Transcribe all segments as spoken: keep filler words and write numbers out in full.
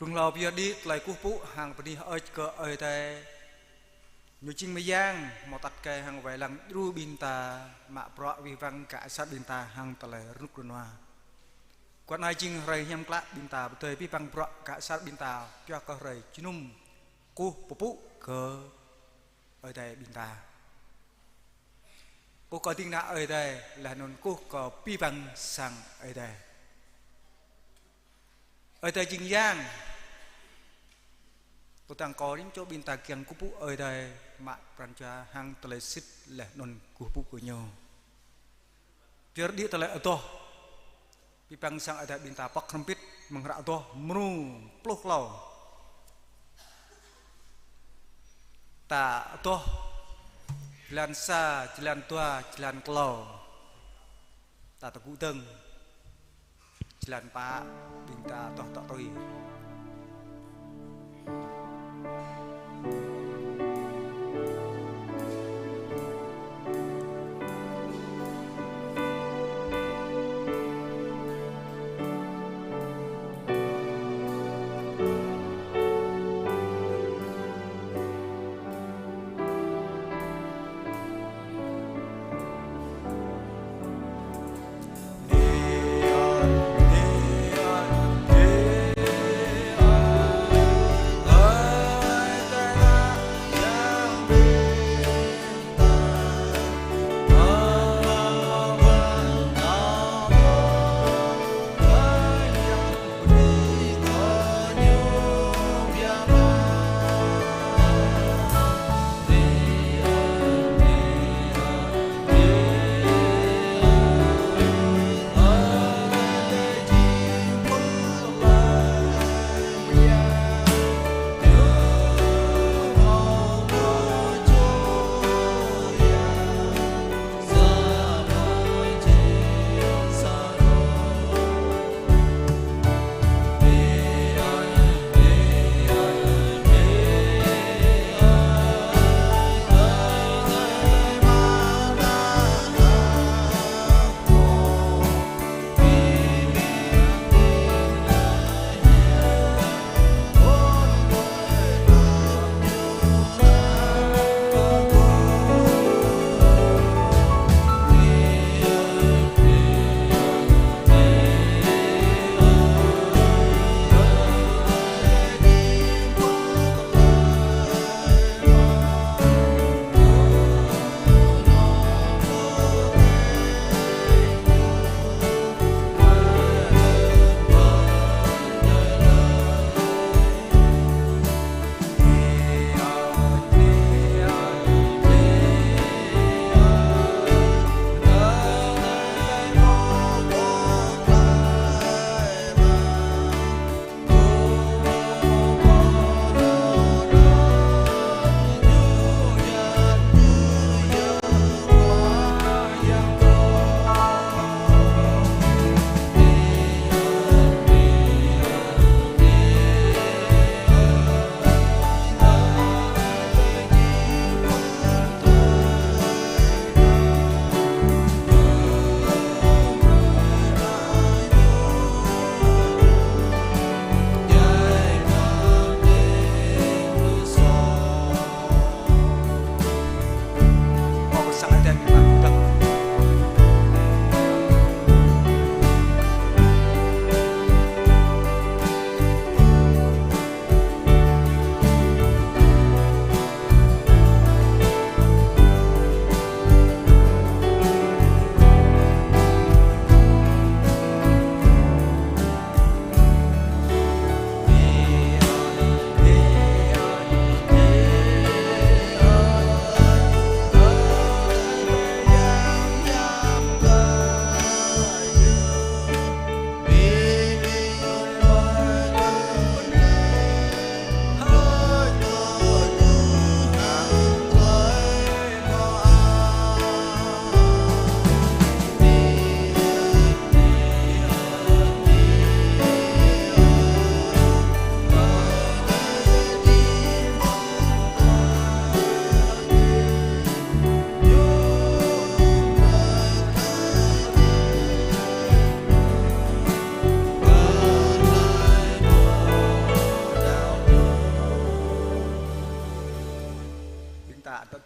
Blung hlâo pơyơr đĭ tơlơi kơkuh pơpŭ hăng bơni hơơč kơ Ơi Adai. Ñu jing mơyang hmâo atăt kơ hăng wai lăng djru ƀing ta mă bruă abih bang gah asar ƀing ta hăng tơlơi rơnŭk rơnua. Guat anai jing hrơi hiam klă ƀing ta pơdơi abih bang bruă gah asar ƀing ta pioh kơ hrơi jơnum kơkuh pơpŭ kơ Ơi Adai ƀing ta. Kơkuh kơ ding kơna Ơi Adai, laih anŭn kơkuh kơ abih bang sang Ơi Adai. Ơi Adai jing yang. Tơdang kâo rĭm čô ƀing ta kiăng kơkuh pơpŭ Ơi Adai mă pran jua hăng tơlơi sĭt laih anŭn kơkuh pơpŭ kơ Ñu. Pơyơr đĭ tơlơi adoh. Abih bang sang Ơi Adai ƀing ta pŏk hrŏm hơbĭt amăng hră adoh mrô pluh klâo. Ta adoh jơlan sa, jơlan dua, jơlan klâo. Ta tơgŭ dơ̆ng. Jơlan pă ƀing ta adoh tŏ tui.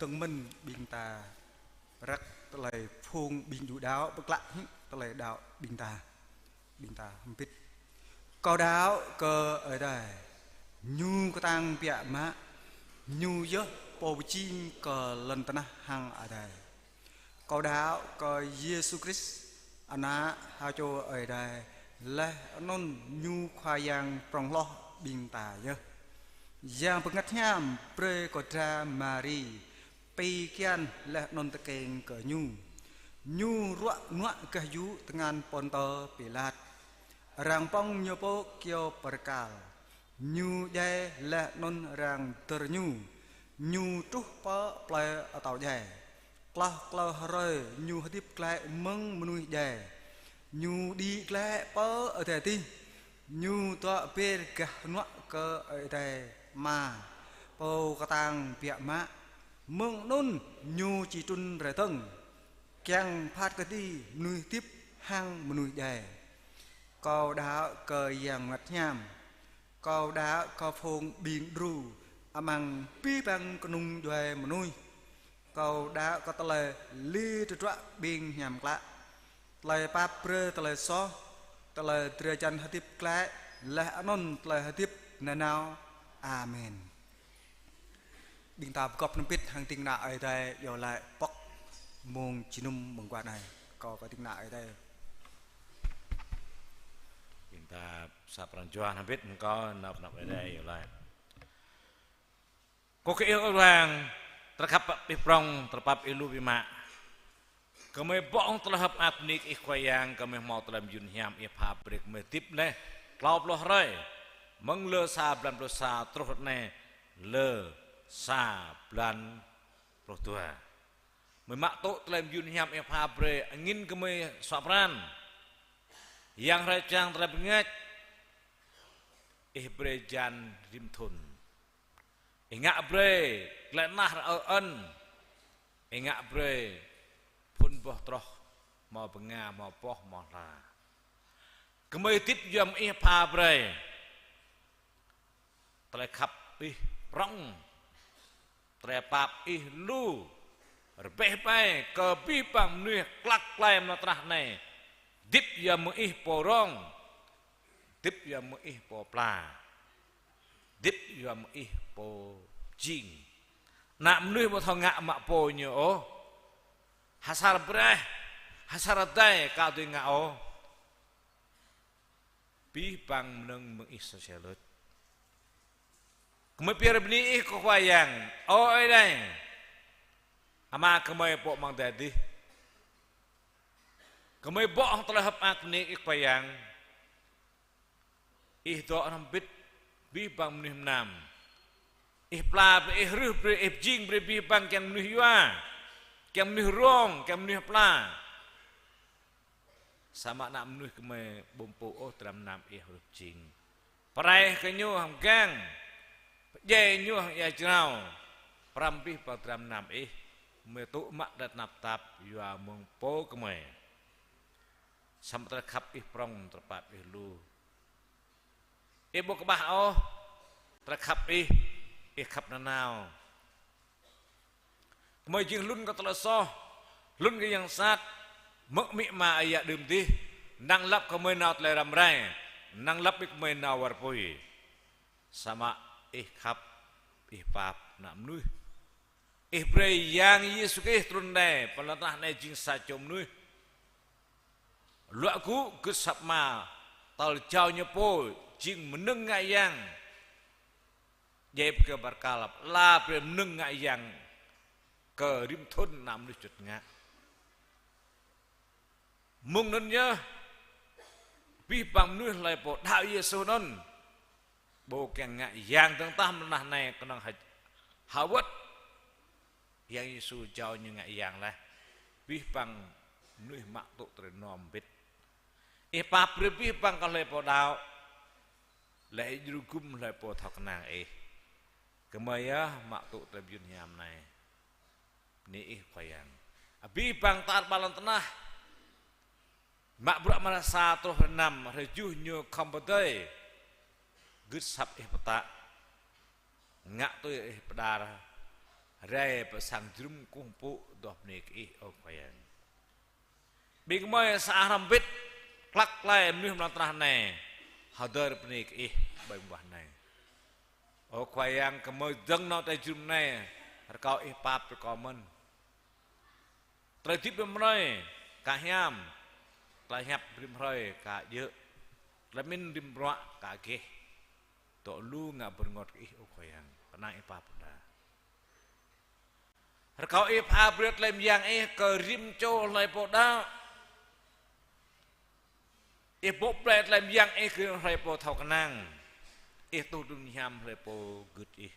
Dơ̆ng mơ̆n ƀing ta răk tơlơi phung ƀing djuai đaŏ pơklă hĭ tơlơi đaŏ ƀing ta. Ƀing ta hơbĭt. Kâo đaŏ kơ Ơi Adai, Ñu kơtang biă mă, Ñu yơh Pô pơjing kơ lŏn tơnah hăng adai. Kâo đaŏ kơ Yêsu Krist, Ană ha čô Ơi Adai, laih anŭn Ñu Khua Yang prŏng hloh ƀing ta yơh. Yang Bơngăt Hiam brơi kơ dra Mari pi kian laih anŭn tơkeng kơ Ñu. Ñu ruă nuă gah yŭ tơngan Pôntơ Pilat. Arăng pŏng Ñu pơ kyâo bơrkal. Ñu djai laih anŭn arăng dơr Ñu. Ñu truh pơ plơi atâo djai. Klâo klâo hrơi Ñu hơdip glaĭ mơ̆ng mơnuih djai. Ñu đĭ glaĭ pơ adai adih. Ñu dŏ ber gah hơnuă kơ Ơi Adai Ama, Pô kơtang biă mă. Mơ̆ng anŭn Ñu či trŭn rai dơ̆ng, kiăng phat kơđi mơnuih hơdip hăng mơnuih djai. Kâo đaŏ kơ Yang Bơngăt Hiam. Kâo đaŏ kơ phung ƀing đru amăng abih bang kơnung djuai mơnuih. Kâo đaŏ kơ tơlơi lir tơdruă ƀing hiam klă. Tơlơi pap brơi tơlơi soh, tơlơi drơi jan hơdip glaĭ, laih anŭn tơlơi hơdip nanao. Amen. Ƀing ta pơgop hrŏm hơbĭt hăng ding kơna Ơi Adai iâu laĭ pŏk mông jơnum mơguah anai. Kâo kơ ding kơna Ơi Adai. Ƀing ta sa pran jua hrŏm hơbĭt hăng kâo nao pơ anăp Ơi Adai iâu laĭ. Kơ Ih Ơi Adai, tơlơi khăp Ih prŏng, tơlơi pap Ih lu biă mă. Gơmơi bŏ hăng tơlơi hơ̆k mơak bơni kơ Ih Khua Yang, gơmơi hmâo tơlơi mơyun hiam Ih pha brơi gơmơi hơdip laih klâo pluh hrơi. Mơ̆ng lơ sa blan pluh sa truh ră anai lơ sa blan pluh dua. Gơmơi mă tŭ tơlơi mơyun hiam Ih pha brơi, angĭn gơmơi suă pran. Yang hrơi čang tơlơi bơngač, Ih brơi hơjan rĭm thŭn. Ih ngă brơi glaĭ nah rơ-ơn. Ih ngă brơi phŭn boh troh, hmâo bơnga, hmâo boh, hmâo hla. Gơmơi hơdip yua mơ̆ng Ih pha brơi. Tơlơi khăp Ih prŏng. Tơlơi pap Ih lu. Rơbeh ƀai kơ abih bang mơnuih klăk klai amăng lŏn tơnah anai. Hơdip yua mơ̆ng Ih pô rông. Hơdip yua mơ̆ng Ih pô pla. Hơdip yua mơ̆ng Ih pô jing. Ană mơnuih ƀu thâo ngă mă pô ñu ôh. Ha asar braih, ha asar adai ka dưi ngă ôh. Abih bang mơnơ̆ng mơ̆ng Ih sơsel đôč. Gơmơi pơyơr bơni Ih kơ Khua Yang, Ơ Ơi Adai. Ama gơmơi pô amăng adai adih. Gơmơi bŏ hăng tơlơi hơ̆k mơak bơni Ih Khua Yang. Ih dŏ hrŏm hơbĭt abih bang mơnuih mơnam. Ih pla brơi, Ih rưh brơi, Ih pơjing brơi abih bang kiăng mơnuih yua, kiăng mơnuih rông, kiăng mơnuih pla. Samơ̆ ană mơnuih gơmơi ƀu pơpŭ ôh dram mơnam Ih rưh pơjing. Pơrai kơ ñu hăng gang, pơdjai ñu hăng ia jrao, pơrăm abih bang dram mơnam Ih, gơmơi tŭ mă tơlơi tơnap tap yua mơ̆ng pô gơmơi. Samơ̆ tơlơi khăp Ih prŏng, tơlơi pap Ih lu. Ih ƀu kơƀah ôh, tơlơi khăp Ih, Ih khăp nanao. Gơmơi jing hlŭn kơ tơlơi soh, hlŭn kơ yang sat, mơ̆ng amĭ ama ayă đưm adih, năng lăp gơmơi nao tơlơi răm rai, năng lăp ƀing gơmơi nao war apui. Samơ̆ Ih khăp, Ih pap ană mơnuih. Ih brơi Yang Yêsu Krist trŭn rai pơ lŏn tơnah anai jing sa čô mơnuih. Luă gŭ gưt asăp Ama, tơl jao ñu pô jing mơnơ̆ng ngă yang. Djai pơ kyâo bơrkal, pơala brơi mơnơ̆ng ngă yang kơ rĭm thŭn ană mơnuih juăt ngă. Mơ̆ng anŭn yơh, abih bang mơnuih hlơi pô đaŏ Yêsu anŭn, ƀu kiăng ngă yang dơ̆ng tah mơ̆ng anai kơnơ̆ng hă-, hơwơ̆t Yang Yêsu jao ñu ngă yang laih. Abih bang mơnuih mă tŭ tơlơi mơnam hơbĭt. Ih pap brơi abih bang kơ hlơi pô đaŏ, laih Ih djru gum hlơi pô thâo kơnang Ih. Gơmơi yơh mă tŭ tơlơi mơyun hiam anai. Bơni Ih Khua Yang. Abih bang tar ƀar lŏn tơnah. Mă bruă amăng hrơi sa truh hrơi năm, hrơi tơjuh ñu khŏm pơdơi. Gưt asăp Ih pơtă. Ngă tui Ih pơđar. rai pơ sang jơnum kơkuh pơpŭ adoh bơni kơ Ih, ơ Khua Yang. Ƀing gơmơi sa hrŏm hơbĭt, hlăk tơlơi mơnuih amăng lŏn tơnah anai hơdơr bơni kơ Ih ƀơi mông anai. Ơ Khua Yang, gơmơi dơ̆ng nao tơlơi jơnum anai, rơkâo Ih pap tơlơi kơ mơ̆n. Tơlơi hơdip mơnai ka hiam, tơlơi hiăp rĭm hrơi ka djơ̆, tơlơi pơmĭn rĭm bruă ka gêh. Dŏ lu ngă bơrơngot kơ Ih, ơ Khua Yang, kơnang Ih pap đa. Rơkâo Ih pha brơi tơlơi mơyang Ih kơ rĭm čô hlơi pô đaŏ. Ih bŏ brơi tơlơi mơyang Ih kơ hlơi pô thâo kơnang. Ih tuh đŭn hiam hlơi pô gưt Ih.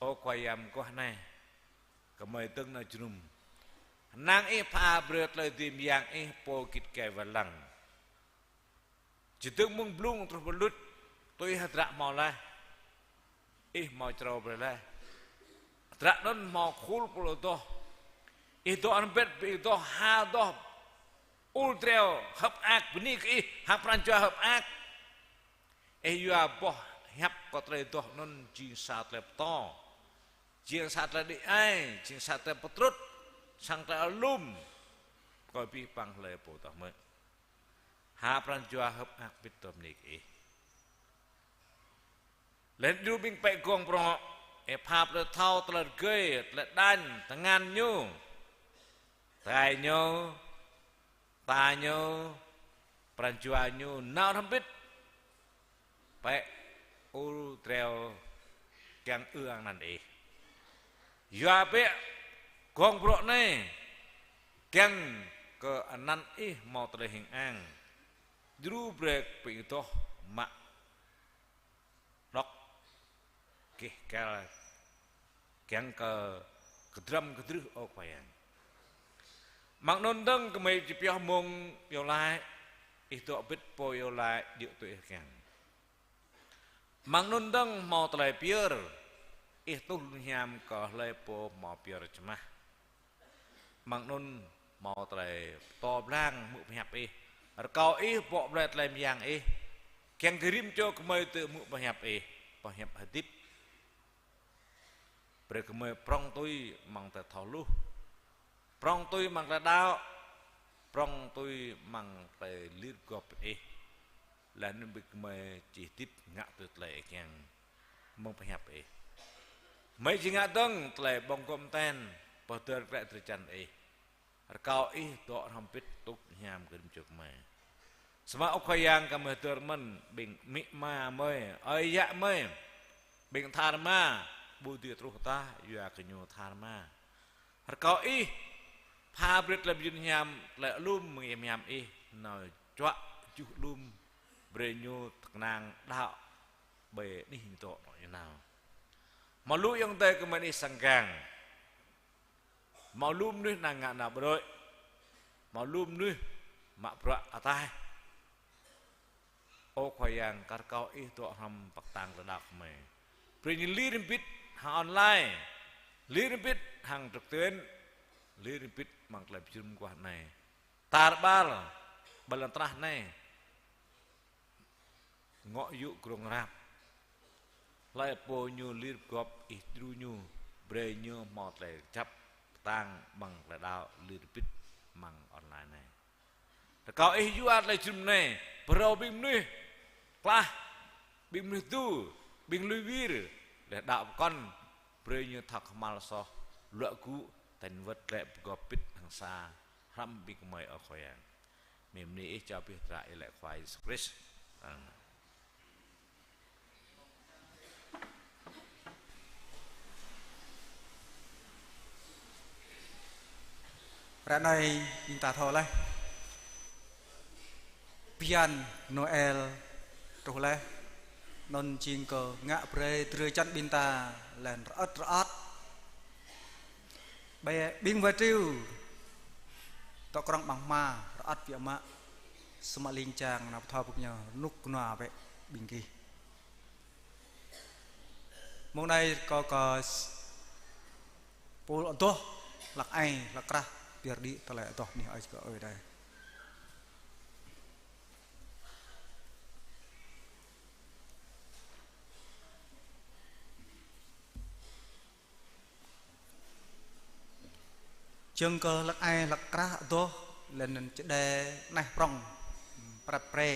Ơ Khua Yang, mơguah anai gơmơi dơ̆ng nao jơnum. Kơnang Ih pha brơi tơlơi dưi mơyang Ih pô git gai wai lăng. Čơdơ̆ng mơ̆ng blung truh pơ luč, tui hơdră hmâo laih. Ih hmâo črâo brơi laih. Hơdră anŭn hmâo khul pul adoh. Ih dŏ hrŏm hơbĭt ƀing adoh, ha adoh ul triu hơ̆k mơak bơni kơ Ih, hăng pran jua hơ̆k mơak. Ih yua boh hiăp kơ tơlơi adoh anŭn jing sa tơlơi pơtô, jing sa tơlơi đĭ ai, jing sa tơlơi pơtrŭt, sang tơlơi alum kơ abih bang hlơi pô tơhmư̆. Ha pran jua hơ̆k mơak hơbĭt adoh bơni kơ Ih. Laih anŭn djru ƀing pĕ gông bruă, Ih pha brơi thâo tơlơi rơgơi, tơlơi đañ, tơngan ñu, tơngan ñu, ta ñu, pran jua ñu nao hrŏm hơbĭt. Pĕ ul triu kiăng ư ang anăn Ih. Yua pĕ gông bruă anai kiăng kơ anăn Ih hmâo tơlơi hing ang. Djru brơi ƀing adoh mă đŏk, gêh gal, kiăng kơ kơdrăm kơdrưh, ơ Khua Yang. Mơ̆ng anŭn dơ̆ng gơmơi či pioh mông iâu laĭ, Ih dŏ hơbĭt pô iâu laĭ djơ̆ tui Ih kiăng. Mơ̆ng anŭn dơ̆ng hmâo tơlơi pơyơr, Ih tuh đŭn hiam kơ hlơi pô hmâo pơyơr čơmah. Mơ̆ng anŭn hmâo tơlơi pơtô blang hmư̆ pơhiăp Ih. Rơkâo Ih bŏ brơi tơlơi mơyang Ih, kiăng kơ rĭm čô gơmơi tŭ hmư̆ pơhiăp Ih, pơhiăp hơdip. Brơi gơmơi prŏng tui amăng tơlơi thâo hluh, prŏng tui amăng tơlơi đaŏ, prŏng tui amăng tơlơi lir pơgop Ih. Laih anŭn brơi gơmơi či hơdip ngă tui tơlơi Ih kiăng mơ̆ng pơhiăp Ih. Gơmơi či ngă dơ̆ng tơlơi ƀơ̆ng gŏm ten, pơhơdơr glaĭ drơi jăn Ih. Rơkâo Ih dŏ hrŏm hơbĭt tŭ hiam kơ rĭm čô gơmơi. Samơ̆ ơ Khua Yang, gơmơi hơdơr mơ̆n ƀing amĭ ama gơmơi, ơi yă gơmơi, ƀing tha rơma ƀu dưi truh tah yua kơ ñu tha rơma. Rơkâo Ih pha brơi tơlơi mơyun hiam, tơlơi alum mơ̆ng hiam Ih nao čuă juh alum, brơi ñu tơkơnang đaŏ ƀơi anih ñu dŏ ñu nao. Hmâo lu ayŏng adơi gơmơi anih sang gang, hmâo lu mơnuih năng ngă nao ƀrư̆, hmâo lu mơnuih mă bruă ataih. Ơ Khua Yang, kar rơkâo Ih dŏ hrŏm pơkơtang tơlơi đaŏ gơmơi. Brơi ñu lir hơbĭt hăng online, lir hơbĭt hăng trực tuyến, lir hơbĭt amăng tơlơi pơjơnum mơguah anai. Tar ƀar ƀơi lŏn tơnah anai ngŏ yŭ grông rap. Hlơi pô ñu lir pơgop, Ih djru ñu, brơi ñu hmâo tơlơi kơjăp kơtang amăng tơlơi đaŏ, lir hơbĭt amăng online anai. Rơkâo Ih yua tơlơi jơnum anai, phrâo ƀing mơnuih klah, ƀing mơnuih tu, ƀing lui wir, laih đaŏ pơkŏn, brơi ñu thâo kơhma̱l soh, luă gŭ, tañ wơ̆t glaĭ pơgop hơbĭt hăng sa hrŏm ƀing gơmơi, ơ Khua Yang. Mơ̆ng anai Ih čang pioh tơlơi iâu laĭ Khua Yêsu Krist. Amen. Ră anai ƀing ta thâo laih, bơyan Noel truh laih, anŭn jing kơ ngă brơi drơi jăn ƀing ta lĕ rơơt rơơt. Ƀing wai triu dŏ krŏng amăng hma rơăt biă mă, samơ̆ ling jang nao pơthâo pơk ñu rơnŭk rơnua bĕ ƀing gih. Mông anai kâo kơ pul adoh hlăk ai hlăk krah pơyơr đĭ tơlơi adoh anih Ơi Adai. Jing kơ hlăk ai hlăk krah adoh, laih anŭn čơđai neh prŏng, prăp pre.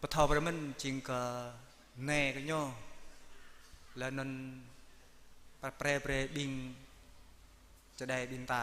Pơthâo brơi mơ̆n jing kơ nai kơ ñu, laih anŭn prăp pre brơi ƀing čơđai ƀing ta.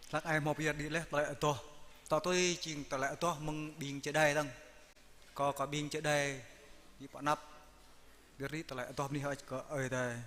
Hlăk ai hmâo pơyơr đĭ laih tơlơi adoh. Tŏ tui jing tơlơi adoh mơ̆ng ƀing čơđai dơ̆ng. Kâo kơ ƀing čơđai, ƀing pơ anăp, pơyơr đĭ tơlơi adoh bơni hơơč kơ Ơi Adai.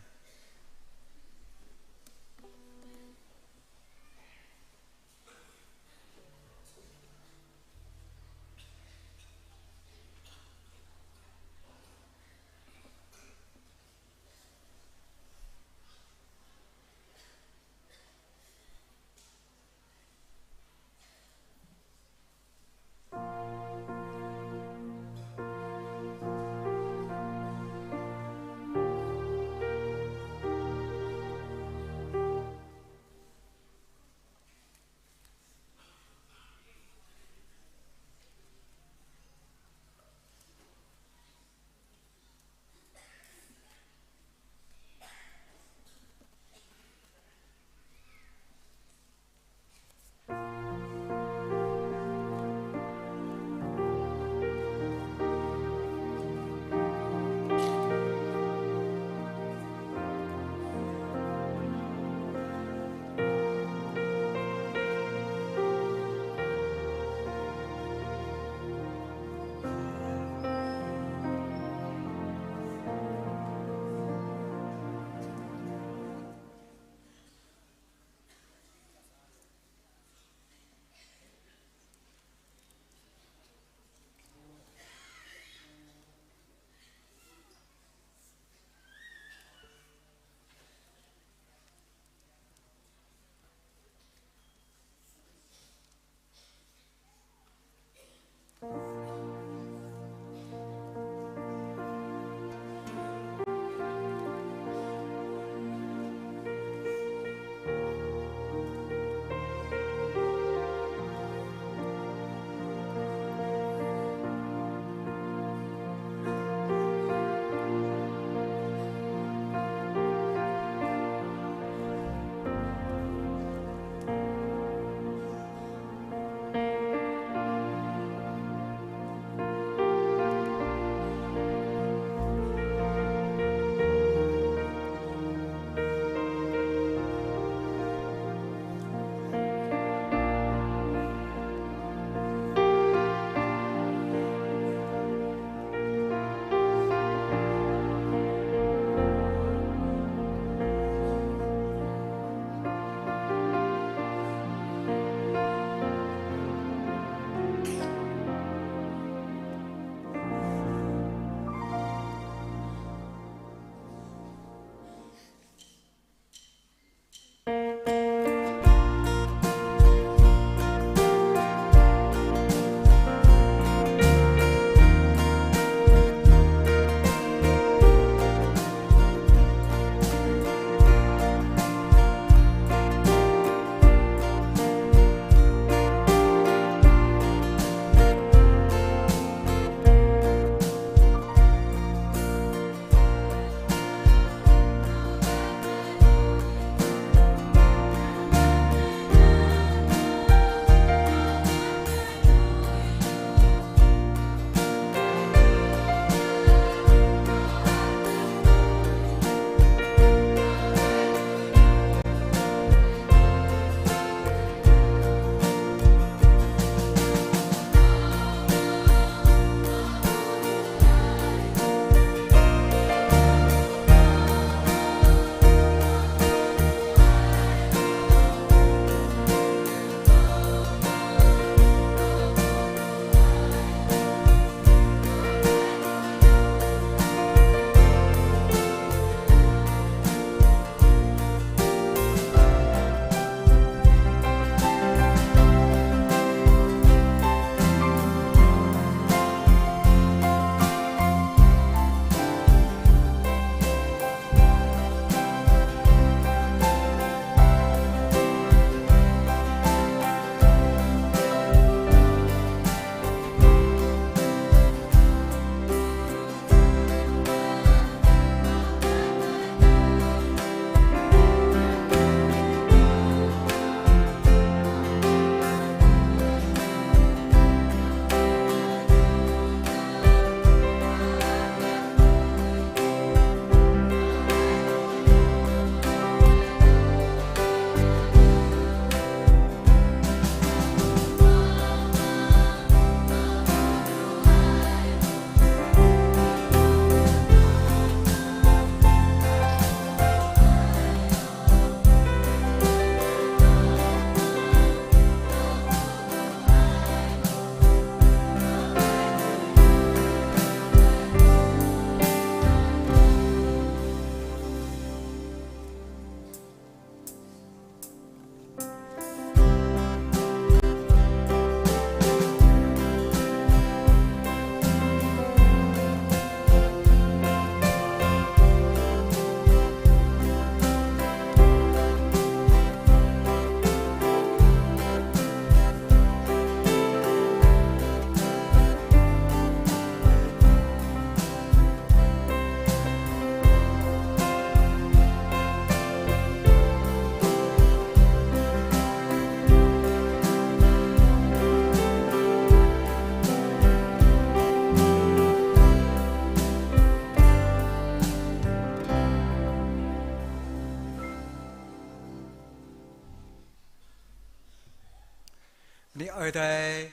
Ơi Adai,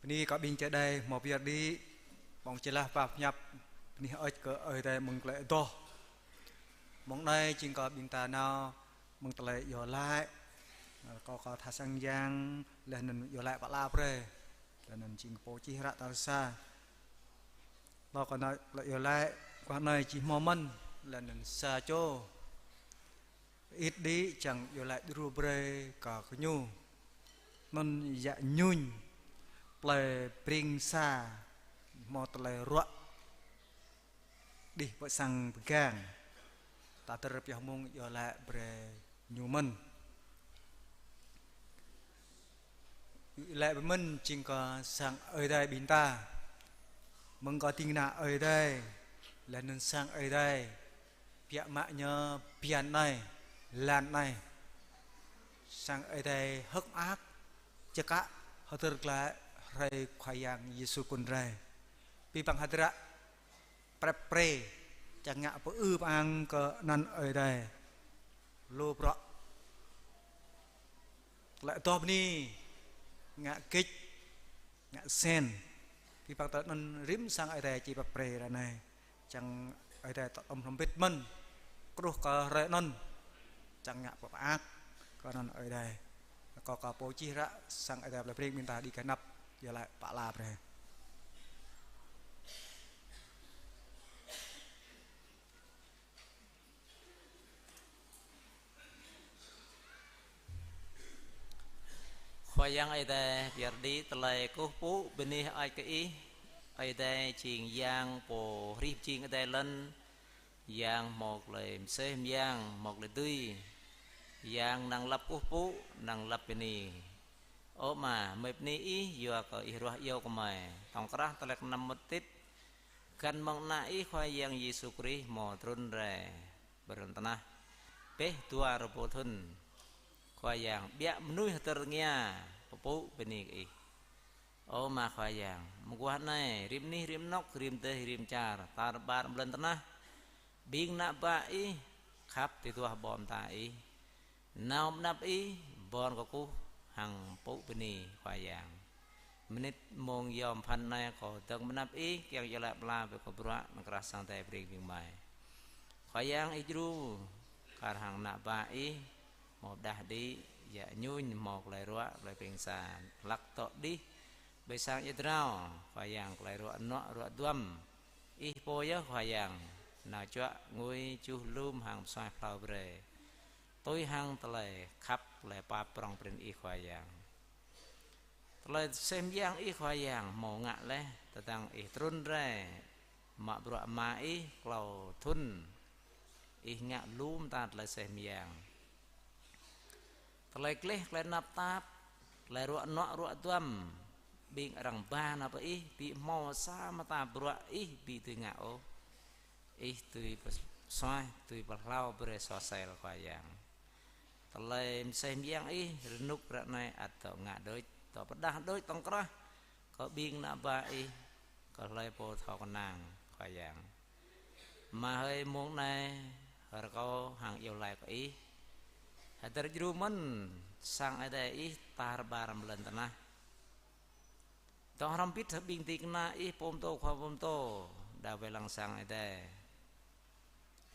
bơni kơ ƀing čơđai hmâo pơyơr đĭ, ƀơ̆ng čơlah pap hiăp, bơni hơơč kơ Ơi Adai mơ̆ng tơlơi adoh. Mơ̆ng anai jing kơ ƀing ta nao mơ̆ng tơlơi iâu laĭ, kâo kơ tha sang yang, laih anŭn iâu laĭ pơala brơi, laih anŭn jing pô čih hră tal sa. Kâo kơ nao tơlơi iâu laĭ, guah anai či hmâo mơ̆n, laih anŭn sa čô pơit đĭ čang iâu laĭ djru brơi kơ gơñu. Anŭn yă Ñuñ, plơi Pring Sa, hmâo tơlơi ruă đih pơ sang pơgang. Ta tơr pioh mông iâu laĭ brơi ñu mơ̆n. Iâu laĭ brơi mơ̆n jing kơ sang Ơi Adai ƀing ta. Mơ̆ng kơ ding kơna Ơi Adai, laih anŭn sang Ơi Adai, biă mă ñu bơyan anai, lăn anai. Sang Ơi Adai hơ̆k mơak, čơkă, hơdơr glaĭ hrơi Khua Yang Yêsu kơnrai. Abih bang hơdră prep pre, čang ngă pơư pơang kơ anăn Ơi Adai. Lu bruă. Tơlơi adoh bơni, ngă gĭč, ngă sen. Abih bang tơlơi anŭn rĭm sang Ơi Adai či prep pre ră anai. Čang Ơi Adai tŏ tŏm hrŏm bĭt mơ̆n. Truh kơ hrơi anŭn. Čang ngă pơpơak kơ anăn Ơi Adai. Kâo kơ pô čih hră sang Ơi Adai plơi Pring ƀing ta đĭ kơ anăp, iâu laĭ pơala brơi. Khua Yang Ơi Adai, pơyơr đĭ tơlơi kơkuh pơpŭ bơni hơơč kơ Ih. Ơi Adai jing Yang pô hrih pơjing adai lŏn, Yang hmâo tơlơi mơsêh mơyang, hmâo tơlơi dưi, Yang năng lăp kơkuh pơpŭ, năng lăp bơni. Ơ Ama, mơi bơni Ih yua kơ Ih ruah iâu gơmơi tŏng krah tơlơi kơnăm mơmŏt hơdip găn mơ̆ng Ană Ih Khua Yang Yêsu Krist hmâo trŭn rai pơ lŏn tơnah. Pĕh dua rơbâo thŭn, Khua Yang biă mơnuih hơdơr rơngia pơpŭ bơni kơ Ih. Ơ Ama Khua Yang, mơguah anai, rĭm anih, rĭm anŏk, rĭm dêh, rĭm čar, tar ƀar amăng lŏn tơnah, ƀing ană bă Ih khăp tơduah ƀô̆ mơta Ih. Nao pơ anăp Ih, ƀơ̆n kơkuh hăng pŭ bơni Khua Yang. Mơnit mông yom pơphan anai kâo dơ̆ng pơ anăp Ih, kiăng iâu laĭ pơala brơi kơ bruă tŏng krah sang Ơi Adai Pring ƀing gơmơi. Khua Yang Ih djru kar hăng ană bă Ih, hmâo pơđah đĭ, yă Ñuñ hmâo tơlơi ruă, plơi Pring Sa, hlăk dŏ đih ƀơi sang ia drao, Khua Yang tơlơi ruă nuă ruă duăm. Ih pô yơh Khua Yang, nao čuă ngui čuh lum hăng pơsuaih phlao brơi. Tui hăng tơlơi khăp, tơlơi pap prŏng prin Ih Khua Yang. Tơlơi mơsêh mơyang Ih Khua Yang hmâo ngă laih, tơdang Ih trŭn rai mă bruă Ama Ih klâo thŭn, Ih ngă lu mơta tơlơi mơsêh mơyang. Tơlơi gleh, tơlơi tơnap tap, tơlơi ruă nuă ruă duăm, ƀing arăng ba nao pơ Ih, ƀu hmâo sa mơta bruă Ih ƀu dưi ngă ôh. Ih dưi pơsuaih, dưi pơhlao brơi soh sel Khua Yang. Tơlơi mơsêh mơyang Ih rơnŭk ră anai ăt dŏ ngă đôč, dŏ pơđah đôč tŏng krah kơ ƀing ană bă Ih, kơ hlơi pô thâo kơnang Khua Yang. Ama hơi, mông anai, rơkâo hăng iâu laĭ kơ Ih, hơdơr djru mơ̆n sang Ơi Adai Ih tar ƀar amăng lŏn tơnah. Dŏ hrŏm bĭt hăng ƀing ding kơna Ih pô pơtô, khua pô pơtô, đa wai lăng sang Ơi Adai.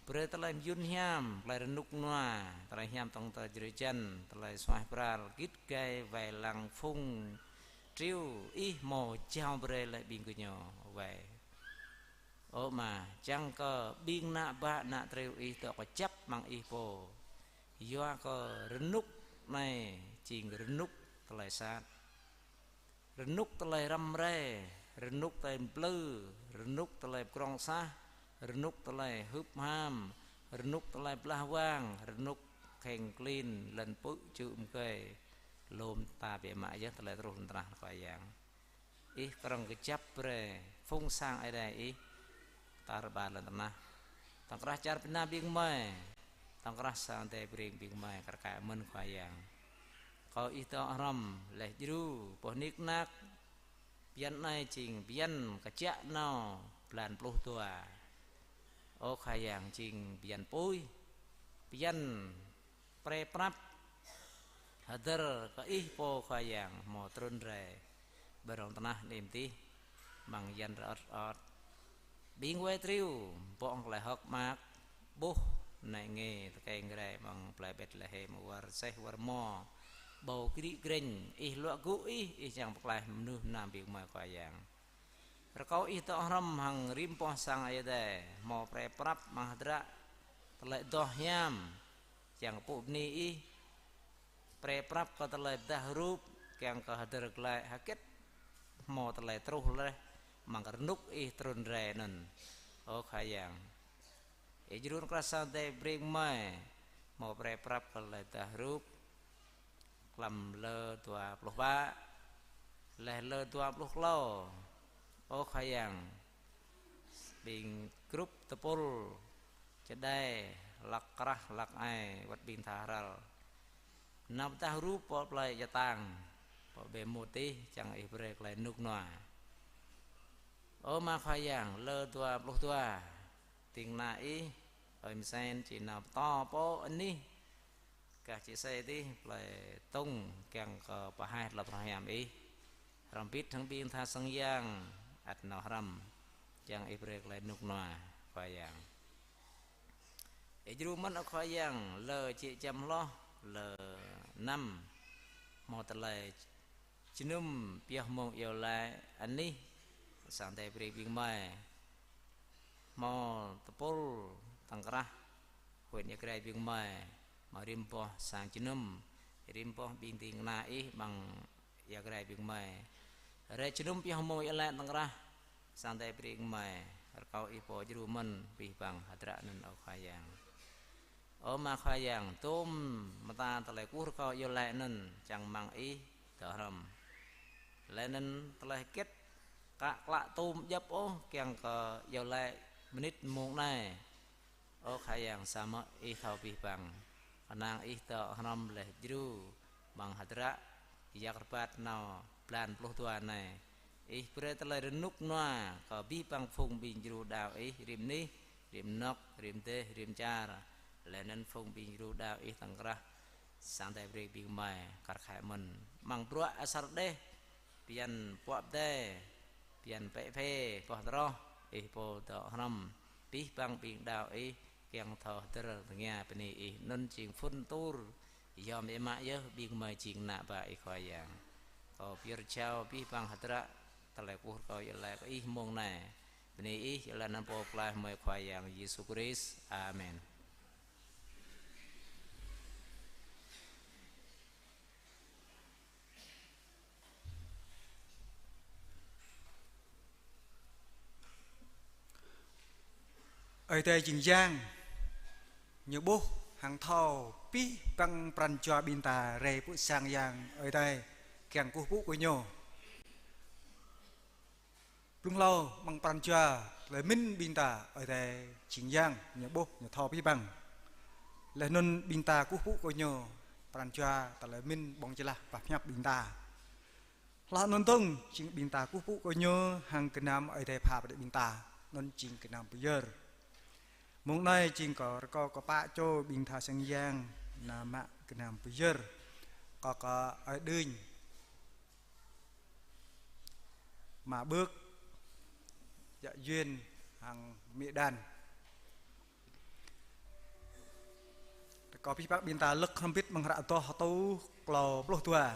Brơi tơlơi mơyun hiam, tơlơi rơnŭk rơnua, tơlơi hiam tŏng tơlơi jrơi jăn, tơlơi suaih pral, git gai wai lăng phung triu Ih hmâo jao brơi laih ƀing gơñu wai. Ơ Ama, čang kơ ƀing ană bă ană triu Ih dŏ kơjăp amăng Ih pô. Yua kơ rơnŭk anai jing rơnŭk tơlơi sat. Rơnŭk tơlơi răm rai, rơnŭk tơlơi mplư, rơnŭk tơlơi pơkrŏng sah, rơnŭk tơlơi hưp ham, rơnŭk tơlơi blah wang, rơnŭk kheng klin, lŏn pư̆ čư̆ mơgơi, lŏm ta biă mă yơh tơlơi truh lŏn tơnah Khua Yang. Ih krŏng kơjăp brơi phung sang Ơi Adai Ih tar ƀar lŏn tơnah. Tŏng krah čar Việt Nam ƀing gơmơi, tŏng krah sang Ơi Adai Pring ƀing gơmơi, kar kaĭ mơ̆n Khua Yang. Kâo Ih dŏ hrŏm laih djru, boh nik nak, bơyan anai jing bơyan kơjăp nao blan pluh dua. Ơ Khua Yang, jing bơyan puih, bơyan pre prăp, Hơdơr kơ Ih pô Khua Yang hmâo trŭn rai ƀơi rŏng tơnah anai mơ̆n tih, amăng yan rơŏt rơŏt. Ƀing wai triu, ƀơ̆ng tơlơi hơ̆k mơak, ƀuh anai nge tơkeng rai amăng plơi Betlehem, wơr seh wơr mơ̆, ƀâo krĭ krĕnh, Ih luă gŭ Ih, Ih čang pơklaih mơnuih mơnam ƀing gơmơi Khua Yang. Rơkâo Ih dŏ hrŏm hăng rĭm boh sang Ơi Adai, hmâo pre prăp amăng hơdră tơlơi adoh hiam, kiăng kơ pŭ bơni Ih, pre prăp kơ tơlơi pơdah rup, kiăng kơ hơdơr glaĭ hơget hmâo tơlơi truh laih, amăng kơ rơnŭk Ih trŭn rai anŭn, ơ Khua Yang. Ih djru krah sang Ơi Adai brơi gơmơi, hmâo pre prăp kơ tơlơi pơdah rup, klăm lơ dua pluh pă, laih lơ dua pluh klâo. Ơ Khua Yang, ƀing grup tơpul čơđai, hlăk krah, hlăk ai, wơ̆t ƀing tha hrăl. Nao pơdah rup pơ plơi Ia Tang, pơ ƀơi mŭt Ih, čang Ih brơi tơlơi rơnŭk rơnua. Ơ Ama Khua Yang, lơ dua pluh dua, ding kơna Ih, ơi Mơsen, či nao pơtô pơ anih gah čư̆ Sê tih, plơi Tŭng, kiăng kơ pơhaih tơlơi pơhrăm hiam Ih. Hrŏm bĭt hăng ƀing tha sang yang, ăt nao hrŏm, kiăng Ih brơi tơlơi rơnŭk rơnua, Khua Yang. Ih djru mơ̆n, ơ Khua Yang, lơ jĕ giăm hloh, lơ năm, hmâo tơlơi jơnum pioh mông iâu laĭ anih, sang Ơi Adai brơi ƀing gơmơi. Hmâo tơpul Tơ̆ng Krah, huyện Ia Grai ƀing gơmơi, hmâo rĭm boh sang jơnum, rĭm boh ƀing ding kơna Ih amăng Ia Grai ƀing gơmơi. Rai jơnum pioh mông iâu laĭ Tơ̆ng Krah, sang Ơi Adai brơi ƀing gơmơi, rơkâo Ih pô djru mơ̆n abih bang hơdră anŭn, ơ Khua Yang. Ơ Ama Khua Yang, tôm mơta tơlơi kơkuh rơkâo iâu laĭ anŭn, čang rơmang Ih dŏ hrŏm. Laih anŭn tơlơi hơget kă klă tôm djŏp ôh, kiăng kơ iâu laĭ mơnit mông anai, ơ Khua Yang, samơ̆ Ih thâo abih bang. Kơnang Ih dŏ hrŏm laih djru amăng hơdră yak rơbat nao blan pluh dua anai. Ih brơi tơlơi rơnŭk rơnua kơ abih bang phung ƀing djru đaŏ Ih rĭm anih, rĭm anŏk, rĭm dêh, rĭm čar. Laih anŭn phung ƀing djru đaŏ Ih Tơ̆ng Krah, sang Ơi Adai brơi ƀing gơmơi kar kaĭ mơ̆n. Amăng bruă asar đeh, bơyan puă pơdai, bơyan pĕ phê, boh tơroh, Ih pô dŏ hrŏm abih bang ƀing đaŏ Ih, kiăng thâo hơdơr tơngia bơni Ih, anŭn jing phŭn tur yom biă mă yơh ƀing gơmơi jing ană bă Ih, Khua Yang. Kâo pơyơr jao abih bang hơdră tơlơi kơkuh rơkâo iâu laĭ kơ Ih mông anai. Bơni Ih, iâu laĭ anăn Pô Pơklaih gơmơi Khua Yang Yêsu Krist. Amen. Ơi Adai jing yang, Ñu ƀuh hăng thâo abih bang pran jua ƀing ta rai pơ sang yang Ơi Adai kiăng kơkuh pơpŭ kơ Ñu. Blung hlâo amăng pran jua tơlơi pơmĭn ƀing ta, Ơi Adai jing yang, Ñu ƀuh, Ñu thâo abih bang. Laih anŭn ƀing ta kơkuh pơpŭ kơ Ñu, pran jua tơlơi pơmĭn ƀơ̆ng jơlah pơhiăp ƀing ta. Hloh anŭn dơ̆ng, jing ƀing ta kơkuh pơpŭ kơ Ñu hăng gơnam Ơi Adai pha brơi ƀing ta, anŭn jing gơnam pơyơr. Mông anai jing kâo rơkâo kơ pă čô ƀing tha sang yang nao mă gơnam pơyơr. Kâo kơ Ơi Đưnh, Ama Bưk, Yă Yuen hăng Mĭ Đan. Rơkâo abih bang ƀing ta lơ̆k hrŏm hơbĭt amăng hră Adoh hơtuh klâo pluh dua.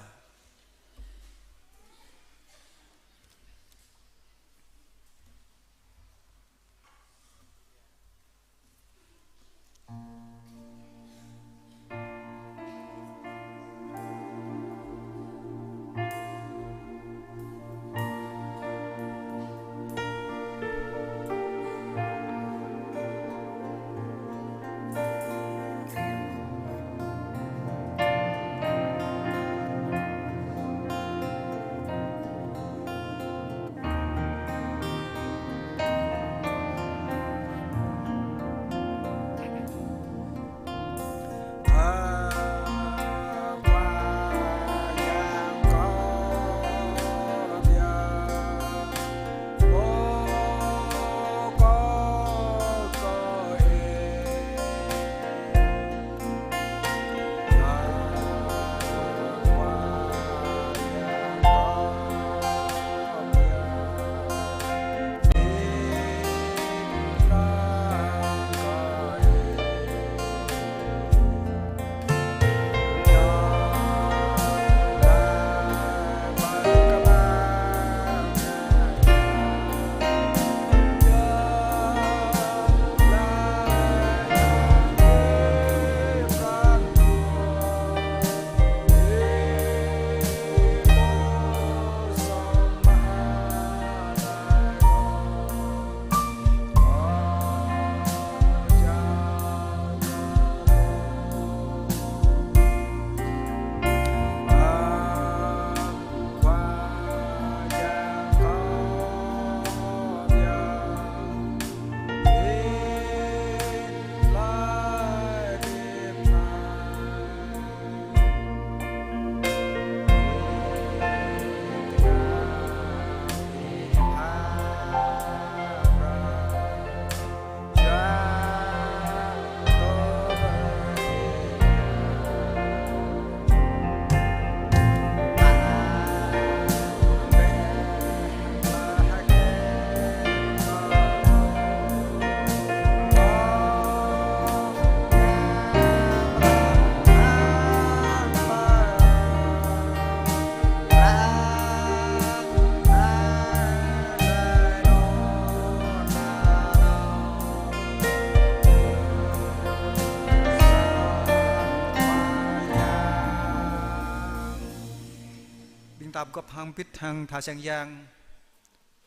Tap gŏp hăng bit hăng tha sang yang.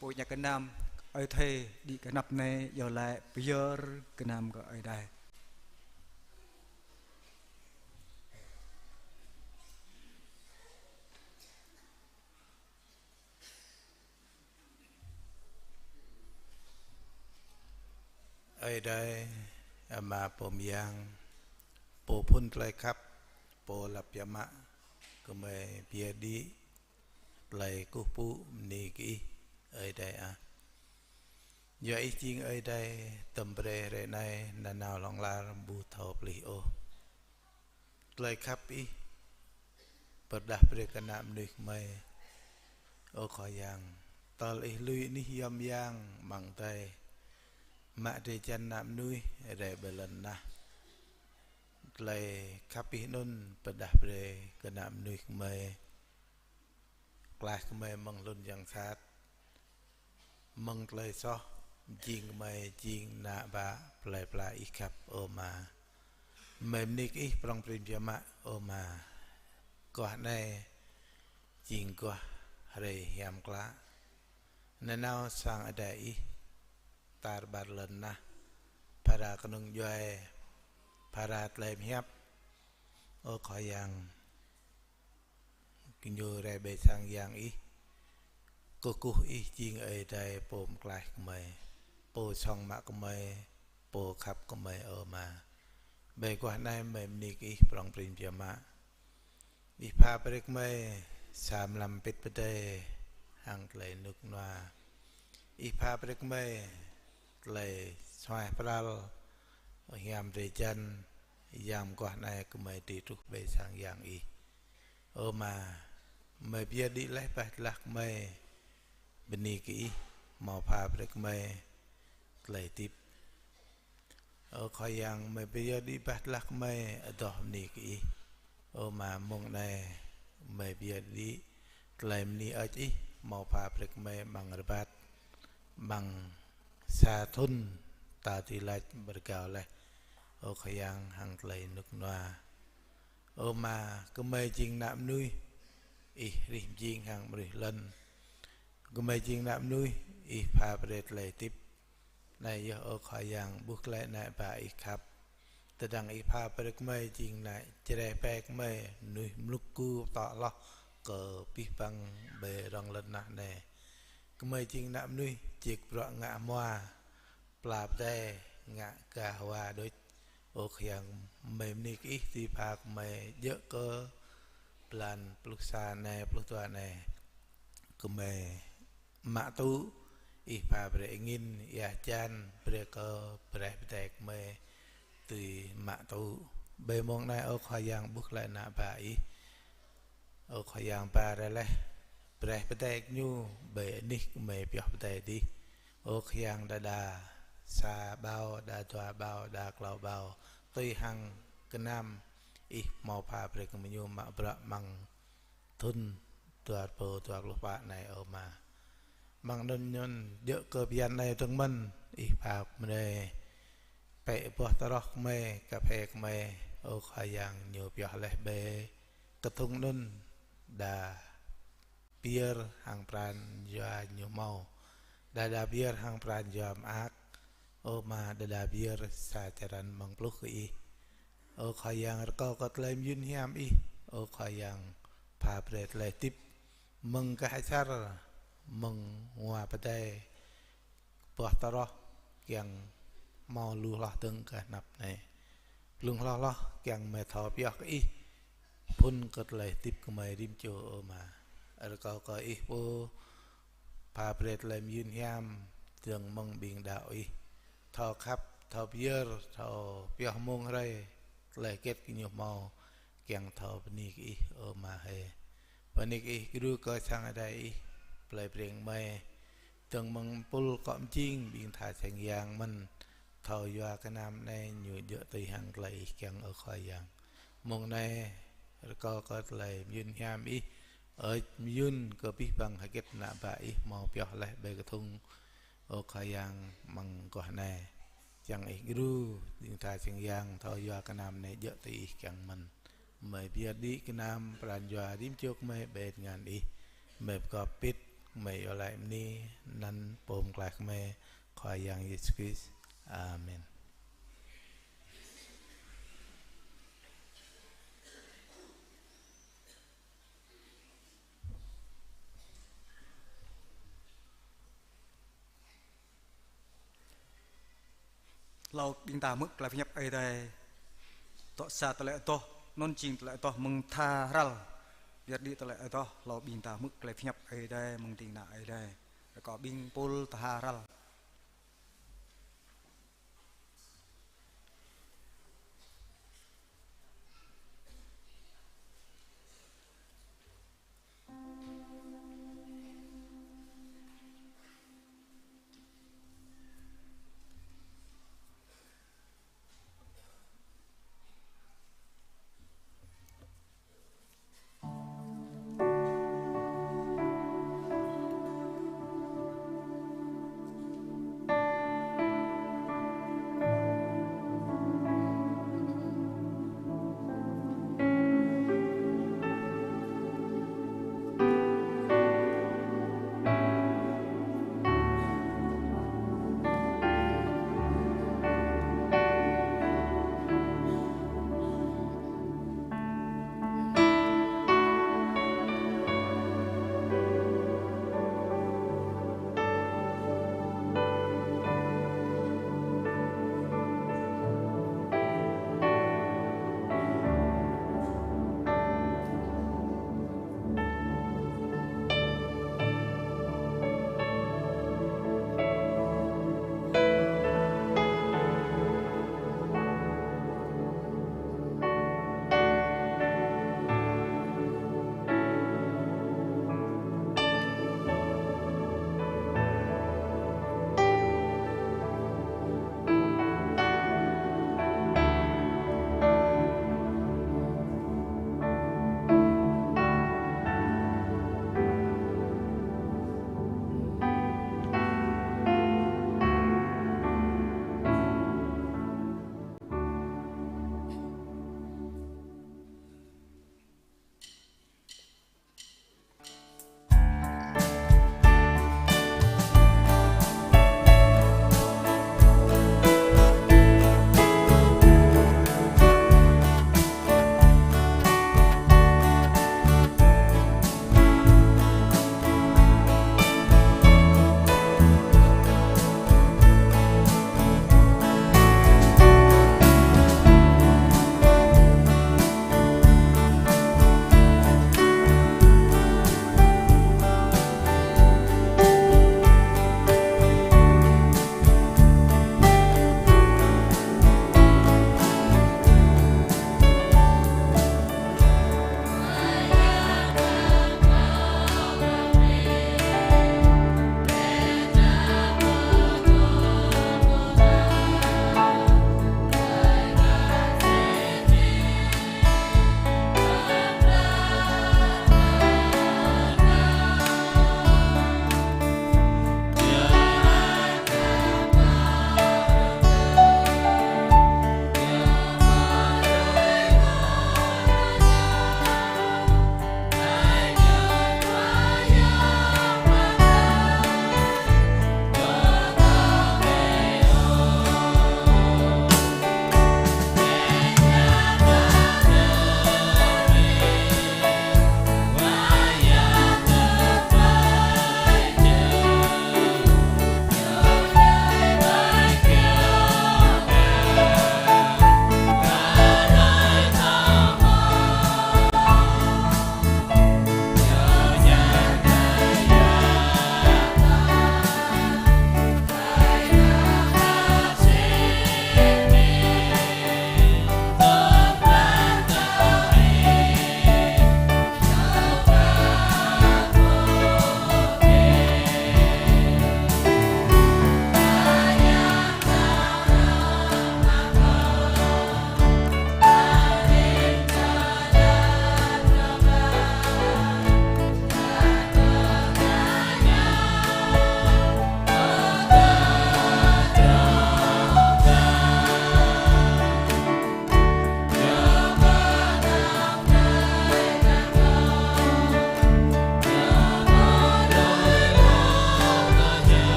Pô ñă gơnam, ơi thê đĭ kơ anăp anai, yua laĭ pơyơr gơnam kơ Ơi Adai. Ơi Adai, Ama pô mơyang, pô phŭn tơlơi khăp, pô lăp biă mă, gơmơi pơyơr đĭ tơlơi kơkuh pơpŭ bơni kơ Ih, Ơi Adai ah. Yua Ih jing Ơi Adai, tơm brơi hrơi anai nanao hlŏng lar ƀu thâo pơplih ôh. Tơlơi khăp Ih pơrơđah brơi kơ ană mơnuih gơmơi. Ơ Khua Yang, tơl Ih lui anih yom yang amăng adai, mă drơi jăn ană mơnuih rai ƀơi lŏn tơnah. Tơlơi khăp Ih anŭn pơrơđah brơi kơ ană mơnuih gơmơi klaih gơmơi mơ̆ng hlŭn yang sat, mơ̆ng tơlơi soh, jing gơmơi jing ană bă plơi pla Ih khăp, ơ Ama. Gơmơi bơni kơ Ih prŏng prin biă mă, ơ Ama. Guah anai jing guah hrơi hiam klă. Nanao sang adai Ih tar ƀar lŏn tơnah, phara kơnung djuai, phara tơlơi pơhiăp, ơ Khua Yang. Gơñu rai ƀơi sang yang Ih. Kơkuh Ih jing Ơi Adai pô pơklaih gơmơi, pô sŏng mă gơmơi, pô khăp gơmơi, ơ Ama. Ƀơi guah anai gơmơi bơni kơ Ih prŏng prin biă mă. Ih pha brơi gơmơi sa mlam pĭt pơdơi hăng tơlơi rơnŭk rơnua. Ih pha brơi gơmơi tơlơi suaih pral, hiam drơi jăn, yang mơguah anai gơmơi dưi truh ƀơi sang yang Ih. Ơ Ama, gơmơi pơyơr đĭ laih bah tơlah gơmơi bơni kơ Ih, hmâo pha brơi gơmơi tơlơi hơdip. Ơ Khua Yang, gơmơi pơyơr đĭ bah tơlah gơmơi adoh bơni kơ Ih. Ơ Ama, mông anai gơmơi pơyơr đĭ tơlơi bơni hơơč Ih, hmâo pha brơi gơmơi amăng rơbat, amăng sa thŭn ta dưi laĭ rơgao laih. Ơ Khua Yang, hăng tơlơi rơnŭk rơnua. Ơ Ama, gơmơi jing ană mơnuih, Ih hrih mơjing hăng mơnuih lŏn. Gơmơi jing ană mơnuih, Ih pha brơi tơlơi hơdip. Anai yơh, ơ Khua Yang, ƀuh tơlơi ană bă Ih khăp. Tơdang Ih pha brơi gơmơi jing ană Jrai ƀe gơmơi, mơnuih mlŭk ku pơtŏ hloh kơ abih bang ƀơi rŏng lŏn tơnah anai. Gơmơi jing ană mơnuih, jik bruă ngă hmua, pla pơdai, ngă gah wa đôč. Ơ Khua Yang, gơmơi bơni kơ Ih dưi pha gơmơi djơ̆ kơ blan pluh sa anai, pluh dua anai. Gơmơi mă tŭ, Ih pha brơi angin, ia hơjan, brơi kơ braih pơdai gơmơi dưi mă tŭ. Ƀơi mông anai, ơ Khua Yang, ƀuh laih ană bă Ih. Ơ Khua Yang, ba rai laih braih pơdai gơñu ƀơi anih gơmơi pioh pơdai dih. Ơ Khua Yang, đa đa sa ƀâo, đa dua ƀâo, đa klâo ƀâo, tui hăng gơnam Ih hmâo pha brơi kơ gơñu mă bruă amăng thŭn dua rơbâo dua pluh pă anai, ơ Ama. Amăng anŭn ñu djơ̆ kơ bơyan anai dơ̆ng mơ̆n, Ih pha gơmơi pĕ boh tơroh gơmơi, kơphê gơmơi, ơ Khua Yang, ñu pioh laih ƀơi kơthŭng anŭn, đa pơyơr hăng pran jua ñu hmâo, đa đa pơyơr hăng pran jua mơak. Ơ Ama, đa đa pơyơr sa črăn mơ̆ng pluh kơ Ih. Ơ Khua Yang, rơkâo kơ tơlơi mơyun hiam Ih, ơ Khua Yang, pha brơi tơlơi hơdip mơ̆ng gah asar, mơ̆ng ngua pơdai, boh tơroh kiăng hmâo lu hloh dơ̆ng gah anăp anai. Blung hloh hloh kiăng gơmơi thâo pioh kơ Ih, phŭn kơ tơlơi hơdip gơmơi rĭm čô, ơ Ama. Rơkâo kơ Ih pô pha brơi tơlơi mơyun hiam dơ̆ng mơ̆ng ƀing đaŏ Ih, thâo khăp, thâo pơyơr, thâo pioh mông hrơi, tơlơi hơget gơñu hmâo, kiăng thâo bơni kơ Ih, ơ Ama hơi. Bơni kơ Ih gru kơ sang adai Ih, plei Breng gơmơi, dơ̆ng mơ̆ng pul akŏ mơjing ƀing tha sang yang mơ̆n, thâo yua gơnam anai ñu djơ̆ tui hăng tơlơi Ih kiăng, ơ Khua Yang. Mông anai rơkâo kơ tơlơi mơyun hiam Ih, ơč mơyun kơ abih bang hơget ană bă Ih hmâo pioh laih ƀơi kơthŭng, ơ Khua Yang, amăng guah anai. Kiăng Ih gru ƀing tha sang yang thâo yua gơnam anai djơ̆ tui Ih kiăng mơ̆n. Gơmơi pơyơr đĭ gơnam pran jua rĭm čô gơmơi ƀơi tơngan Ih. Mơi pơkŏp pĭt, mơi iâu laĭ bơni, anăn Pô Pơklaih kơmơi, Khua Yang Yêsu Krist. Amen. Hlâo ƀing ta hmư̆ tơlơi pơhiăp Ơi Adai, dŏ sa tơlơi adoh, anŭn jing tơlơi adoh mơ̆ng tha hrăl. Yua dah tơlơi adoh, hlâo ƀing ta hmư̆ tơlơi pơhiăp Ơi Adai mơ̆ng ding kơna Ơi Adai. Rơkâo ƀing pul tha hrăl.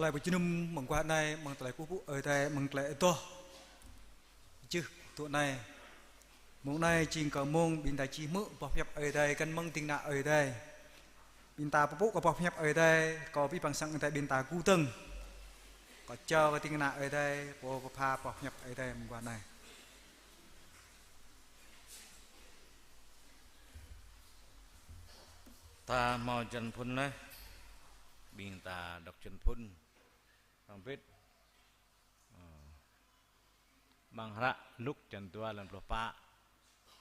Tơlơi pơjơnum mơguah anai, mơ̆ng tơlơi kơkuh pơpŭ Ơi Adai, mơ̆ng tơlơi adoh jưh tŭ anai. Mông anai jing kơ mông ƀing ta či hmư̆ boh pơhiăp Ơi Adai găn mơ̆ng ding kơna Ơi Adai. Ƀing ta pơpŭ kơ boh pơhiăp Ơi Adai, kâo abih bang sang Ơi Adai ƀing ta gŭ dơ̆ng. Kâo jao kơ ding kơna Ơi Adai, pô pơpha boh pơhiăp Ơi Adai mơguah anai. Ta hmâo jơlan phŭn laih, ƀing ta đŏk jơlan phŭn. Hrŏm hơbĭt. Ơ. Amăng hră Luk črăn dua lăn pluh pă.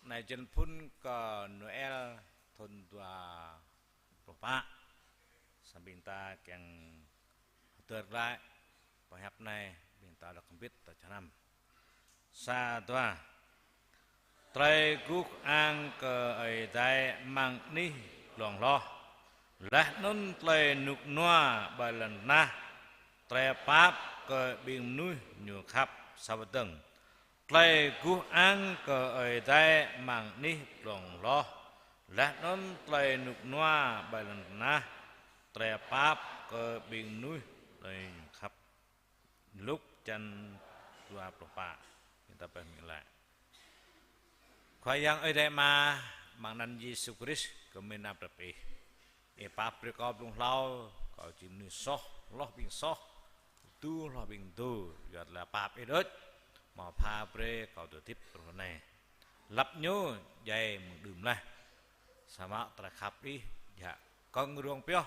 Anai jơlan phŭn kơ Noel thŭn dua pluh pă. Samơ̆ ƀing ta kiăng hơdơr glaĭ pơhiăp anai, ƀing ta đŏk hơbĭt ta čơhrăm. Sa, dua. Tơlơi guh ang kơ Ơi Adai amăng anih glông hloh, laih anŭn tơlơi rơnŭk rơnua ƀơi lŏn tơnah tơlơi pap kơ ƀing mơnuih ñu khăp. Sa, wơ̆t dơ̆ng. Tơlơi guh ang kơ Ơi Adai amăng anih glông hloh, laih anŭn tơlơi rơnŭk rơnua ƀơi lŏn tơnah tơlơi pap kơ ƀing mơnuih ñu khăp. Luk črăn dua pluh pă. Ƀing ta pơmĭn laih. Khua Yang Ơi Adai Ama, amăng anăn Yêsu Krist, gơmơi nao pơhiăp Ih. Ih pap brơi kâo blung hlâo, kâo jing mơnuih soh, hloh ƀing soh, tŭ hloh ƀing tŭ, yua tơlơi pap Ih đôč, hmâo pha brơi kâo tơlơi hơdip truh anai. Lăp ñu djai mơ̆ng đưm laih. Samơ̆ tơlơi khăp Ih djă kơ̆ng rông pioh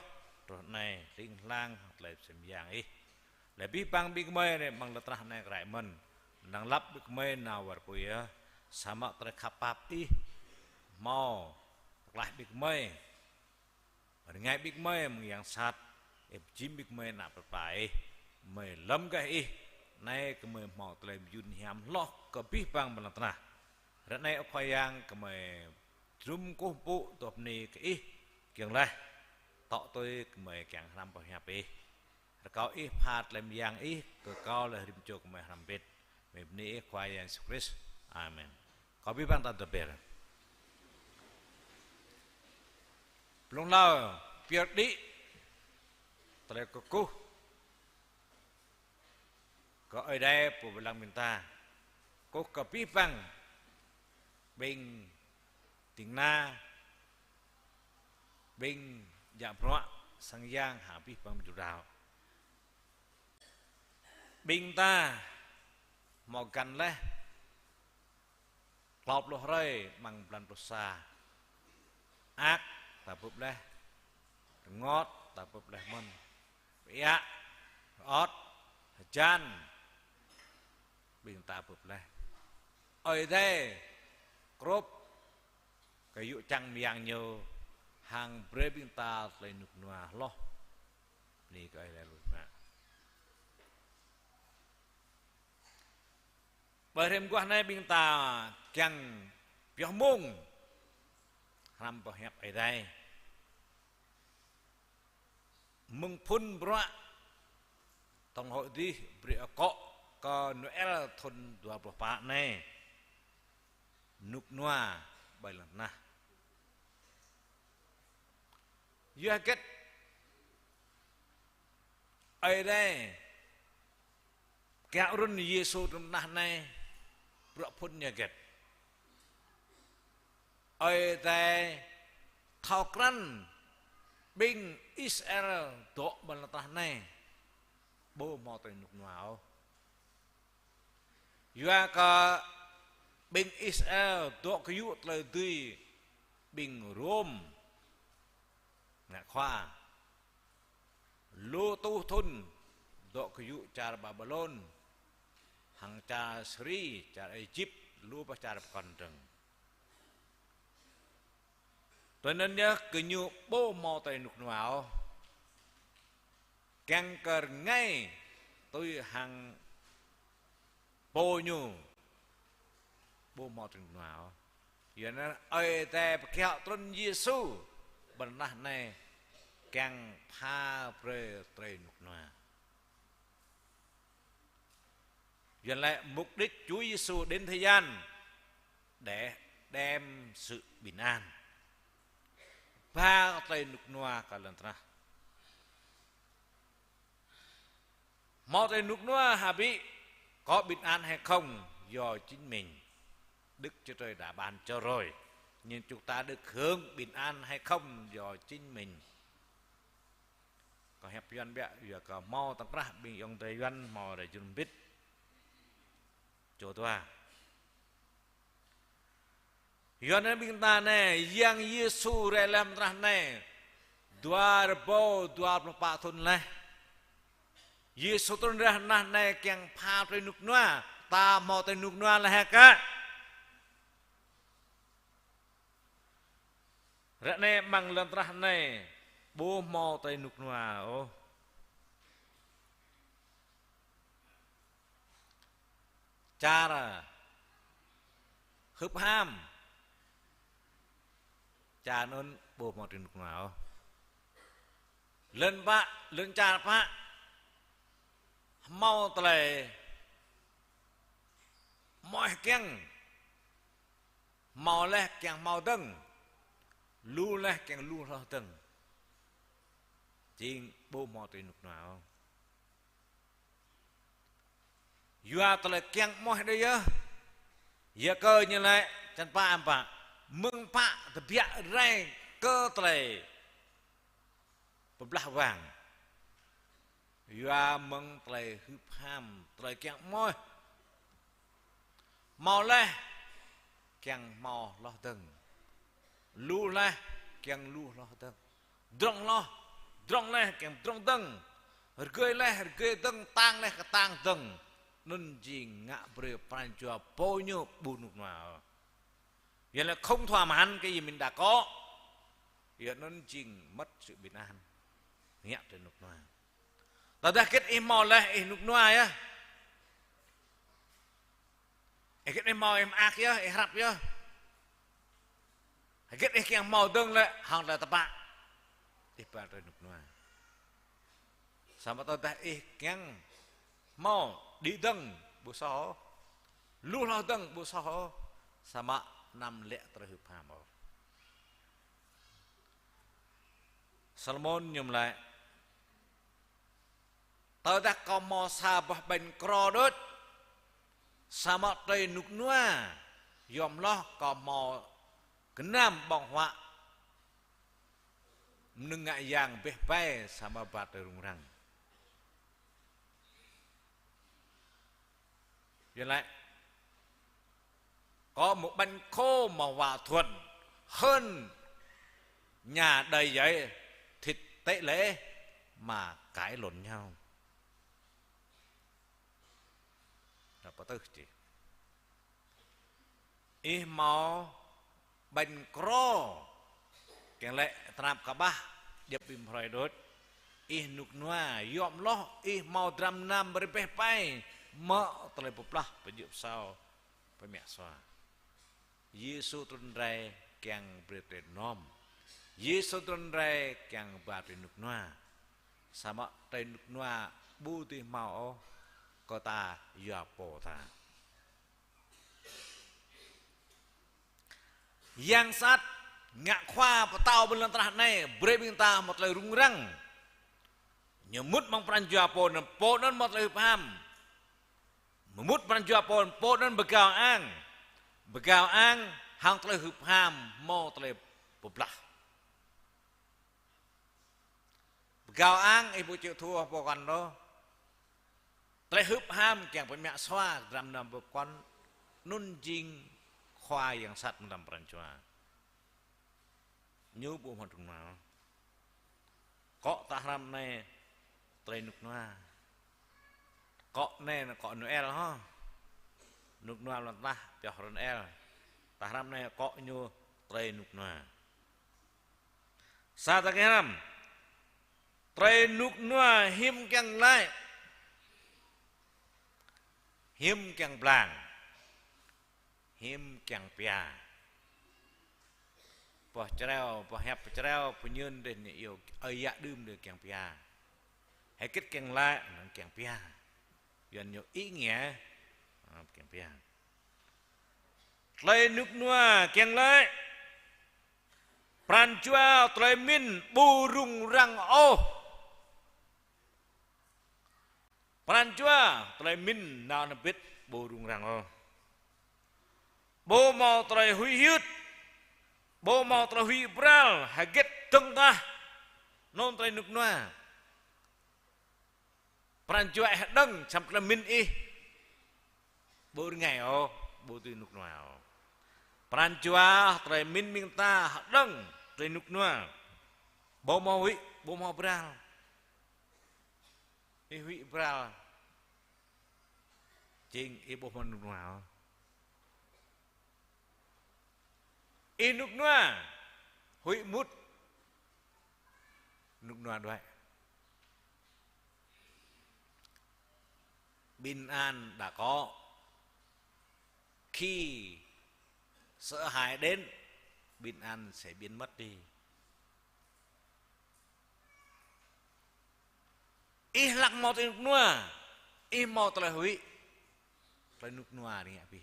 truh anai hling hlang hăng tơlơi pơsĭm yang Ih. Laih abih bang ƀing gơmơi anai amăng lŏn tơnah anai kơ rai mơ̆n. Năng lăp ƀing gơmơi nao wơr apui yơh. Samơ̆ tơlơi khăp pap Ih hmâo pơklaih ƀing gơmơi. Rơngai ƀing gơmơi mơ̆ng yang sat, Ih pơjing ƀing gơmơi ană plei pla Ih, gơmơi lŏm gah Ih, anai gơmơi hmâo tơlơi mơyun hiam hloh kơ abih bang ƀơi lŏn tơnah. Ră anai ơ Khua Yang gơmơi drum kơkuh pơpŭ tơlơi bơni kơ Ih, kiăng laih, tŏ tui gơmơi kiăng hrăm boh hiăp Ih. Rơkâo Ih pha tơlơi mơyang Ih kơ kâo laih rĭm čô gơmơi hrăm hơbĭt. Mơi bơni Ih Khua Yang Yêsu Krist. Amen. Kâo abih bang ta tơber. Blung hlâo, pơyơr đĭ tơlơi kơkuh kơ Ơi Adai pô pơblang ƀing ta. Kơkuh kơ abih bang ƀing ding kơna, ƀing djă bruă sang yang hăng abih bang ƀing jŭ đaŏ. Ƀing ta hmâo găn laih klâo pluh hrơi amăng blan pluh sa. Ak ta bưp laih, rơngot ta bưp laih mơ̆n, pơiă, rơŏt, hơjan, ƀing ta bưp laih. Ơi Adai krŭp kơ yŭ čang mơyang Ñu hăng brơi ƀing ta tơlơi rơnŭk rơnua hloh. Bơni kơ Ơi Adai lu mă. Ƀơi hrơi mơguah anai ƀing ta kiăng pioh mông hrăm boh hiăp Ơi Adai. Mơ̆ng phŭn bruă tŏng hội dih brơi akŏ kơ Noel thŭn dua pluh pă anai. Rơnŭk rơnua ƀơi lŏn tơnah. Yua hơget Ơi Adai kiăng run Yêsu trŭn tơnah anai, bruă phŭn ñu hơget? Ơi Adai thâo krăn ƀing Israel dŏ ƀơi lŏn tơnah anai ƀu hmâo tơlơi rơnŭk rơnua ôh. Yua kơ ƀing Israel dŏ gơyŭ tơlơi dưi ƀing Rôm ngă khua. Lu rơtuh thŭn dŏ gơyŭ čar Babilôn, hăng čar Siri, čar Êjip, lu boh čar pơkŏn dơ̆ng. Tui anŭn yơh gơñu ƀu hmâo tơlơi rơnŭk rơnua ôh. Kiăng kơ rơngai tui hăng pô ñu ƀu hmâo tơlơi rơnŭk rơnua ôh. Yua anŭn Ơi Adai pơkiaŏ trŭn Yêsu ƀơi lŏn tơnah anai kiăng pha brơi tơlơi rơnŭk rơnua. Yua anŭn lĕ mục đích Chúa Giêsu đến thế gian để đem sự bình an, ba tơlơi rơnŭk rơnua kơ lŏn tơnah. Hmâo tơlơi rơnŭk rơnua hă ƀĭ, có bình an hay không do chính mình. Đức Chúa Trời đã ban cho rồi, nhưng chúng ta được hưởng bình an hay không do chính mình. Kâo hiăp Yuan biă, yua kơ hmâo tơkrah ƀing ayŏng adơi Yuan hmâo rai jơnum bit. Čô dua. Yua anŭn ƀing ta anai, Yang Yêsu rai lăm tơnah anai dua rơbâo dua pluh pă thŭn laih. Yêsu trŭn rai tơnah anai kiăng pha tơlơi rơnŭk rơnua, ta hmâo tơlơi rơnŭk rơnua laih hă kơ? Ră anai amăng lŏn tơnah anai ƀu hmâo tơlơi rơnŭk rơnua ôh. Čar hưp ham, čar anŭn ƀu hmâo tơlơi rơnŭk rơnua ôh. Lŏn pă, lŏn čar pă hmâo tơlơi mơ̆ kiăng, hmâo laih kiăng hmâo dơ̆ng, lu laih kiăng lu hloh dơ̆ng. Jing ƀu hmâo tơlơi rơnŭk rơnua ôh. Yua tơlơi kiăng mơ̆ đơi yơh. Yua kơ ñu laĭ, črăn pă, ăm pă, mơ̆ng pă tơbiă rai kơ tơlơi pơblah wang. Yua mơ̆ng tơlơi hưp ham, tơlơi kiăng mơ̆. Hmâo laih kiăng hmâo hloh dơ̆ng. Lu laih kiăng lu hloh dơ̆ng. Drŏng hloh, drŏng laih kiăng drŏng dơ̆ng. Rơgơi laih rơgơi dơ̆ng, tang laih kơtang dơ̆ng. Anŭn jing ngă brơi pran jua pô ñu ƀu rơnŭk rơnua. Yua anŭn không thỏa mãn cái gì mình đã có, yua anŭn jing mất sự bình an. Ngă tơlơi rơnŭk rơnua. Tơdah hơget ih hmâo laih ih rơnŭk rơnua yơh. Hơget ih hmâo ih mơak yơh, ih hrăp yơh. Hơget ih kiăng hmâo dơ̆ng lĕ hăng tơlơi tơpă. Ih ba tơlơi rơnŭk rơnua. Samơ̆ tơdah ih kiăng hmâo đĭ dơ̆ng ƀu soh ôh. Lu hloh dơ̆ng ƀu soh ôh. Samơ̆ anăm lĕ tơlơi hưp ham ôh. Salômôn ñu laĭ: Tơdah kâo hmâo sa boh ƀañ krô đôč, samơ̆ tơlơi rơnŭk rơnua yom hloh, kâo hmâo gơnam ƀơ̆ng huă mơnơ̆ng ngă yang rơbeh ƀai samơ̆ ba tơlơi rŭng răng. Yua anŭn laĭ: Có một bánh khô mà hòa thuận hơn nhà đầy giấy thịt tệ lễ mà cãi lộn nhau. Ră pơtưh čih. Ih hmâo ƀañ krô, kiăng laĭ tơnap kơƀah, djŏp ƀing hrơi đôč. Ih rơnŭk rơnua, yom hloh, ih hmâo dram gơnam rơbeh ƀai, mơ̆ tơlơi pơblah, pơjơ̆ pơsao, pơmĕ sua. Yêsu trŭn rai kiăng brơi tơlơi rơnŭk. Yêsu trŭn rai kiăng ba tơlơi rơnŭk rơnua. Samơ̆ tơlơi rơnŭk rơnua ƀu dưi hmâo ôh kơ ta yua pô ta. Yang sat ngă khua pơtao ƀơi lŏn tơnah anai, brơi ƀing ta hmâo tơlơi rŭng răng. Ñu mŭt amăng pran jua pô anŭn, pô anŭn hmâo tơlơi hưp ham. Mŭt pran jua pô anŭn, pô anŭn pơgao ang. Pơgao ang hăng tơlơi hưp ham, hmâo tơlơi pơblah. Pơgao ang ih ƀu chịu thua pô kŏn ôh. Tơlơi hưp ham kiăng pơmĕ sua dram gơnam pô kŏn, anŭn jing khua yang sat mơtam pran jua. Ñu ƀu hmâo rŭng răng. Akŏ ta hrăm anai tơlơi rơnŭk rơnua. Akŏ anai akŏ Noel hă. Rơnŭk rơnua lŏn tơnah pioh Noel. Ta hrăm anai akŏ ñu tơlơi rơnŭk rơnua. Sa ta kiăng hrăm. Tơlơi rơnŭk rơnua hiư̆m kiăng laĭ, hiư̆m kiăng blang, hiư̆m kiăng pia. Boh črâo, boh hiăp črâo, pơñen dêh ñu iâu, ơi yă đưm dêh kiăng pia. Hơget kiăng laĭ, anŭn kiăng pia. Yuan ñu ý nghĩa, kiăng pia. Tơlơi rơnŭk rơnua kiăng laĭ, pran jua tơlơi pơmĭn ƀu rŭng răng ôh. Pran jua tơlơi pơmĭn nao anŭn bĭt ƀu rŭng răng ôh. Ƀu hmâo tơlơi huĭ hyưt, ƀu hmâo tơlơi huĭ pral, hơget dơ̆ng tah anŭn tơlơi rơnŭk rơnua. Pran jua ih hơđơ̆ng, samơ̆ tơlơi pơmĭn ih ƀu rơngai ôh, ƀu dưi rơnŭk rơnua ôh. Pran jua tơlơi pơmĭn ƀing ta hơđơ̆ng tơlơi rơnŭk rơnua. Ƀu hmâo huĭ, ƀu hmâo pral. Ih huĭ pral, jing ih ƀu hmâo rơnŭk rơnua ôh. Ih rơnŭk rơnua, huĭ mŭt, rơnŭk rơnua đuaĭ. Bình an đã có, khi sợ hãi đến, bình an sẽ biến mất đi. Ih hlak hmâo tơlơi rơnŭk rơnua, ih hmâo tơlơi huĭ, tơlơi rơnŭk rơnua ƀing gih.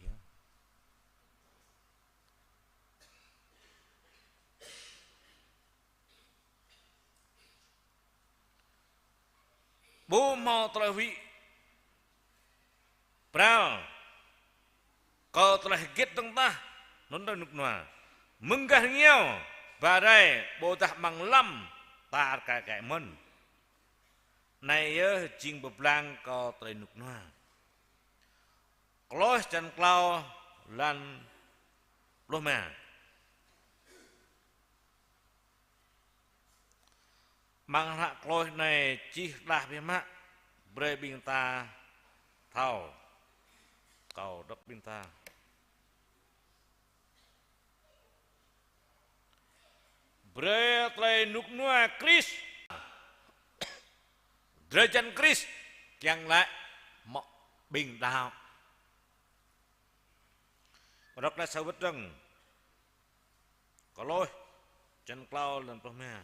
Ƀu hmâo tơlơi huĭ pral kơ tơlơi hơget dơ̆ng tah anŭn tơlơi rơnŭk rơnua. Mơ̆ng gah rơngiao ba rai ƀôdah amăng lăm ta rơkơi kĕ mơ̆n. Anai yơh jing pơblang kơ tơlơi rơnŭk rơnua. Klôh črăn klâo, lan pluh rơma. Amăng hră Klôh anai čih đah biă mă, brơi ƀing ta thâo. Kâo đŏk ƀing ta. Brơi tơlơi rơnŭk rơnua Krist. Drơi jan Krist kiăng laĭ mơ̆ ƀing đaŏ. Kâo đŏk glaĭ sa wơ̆t dơ̆ng. Klôh črăn klâo, lan pluh rơma.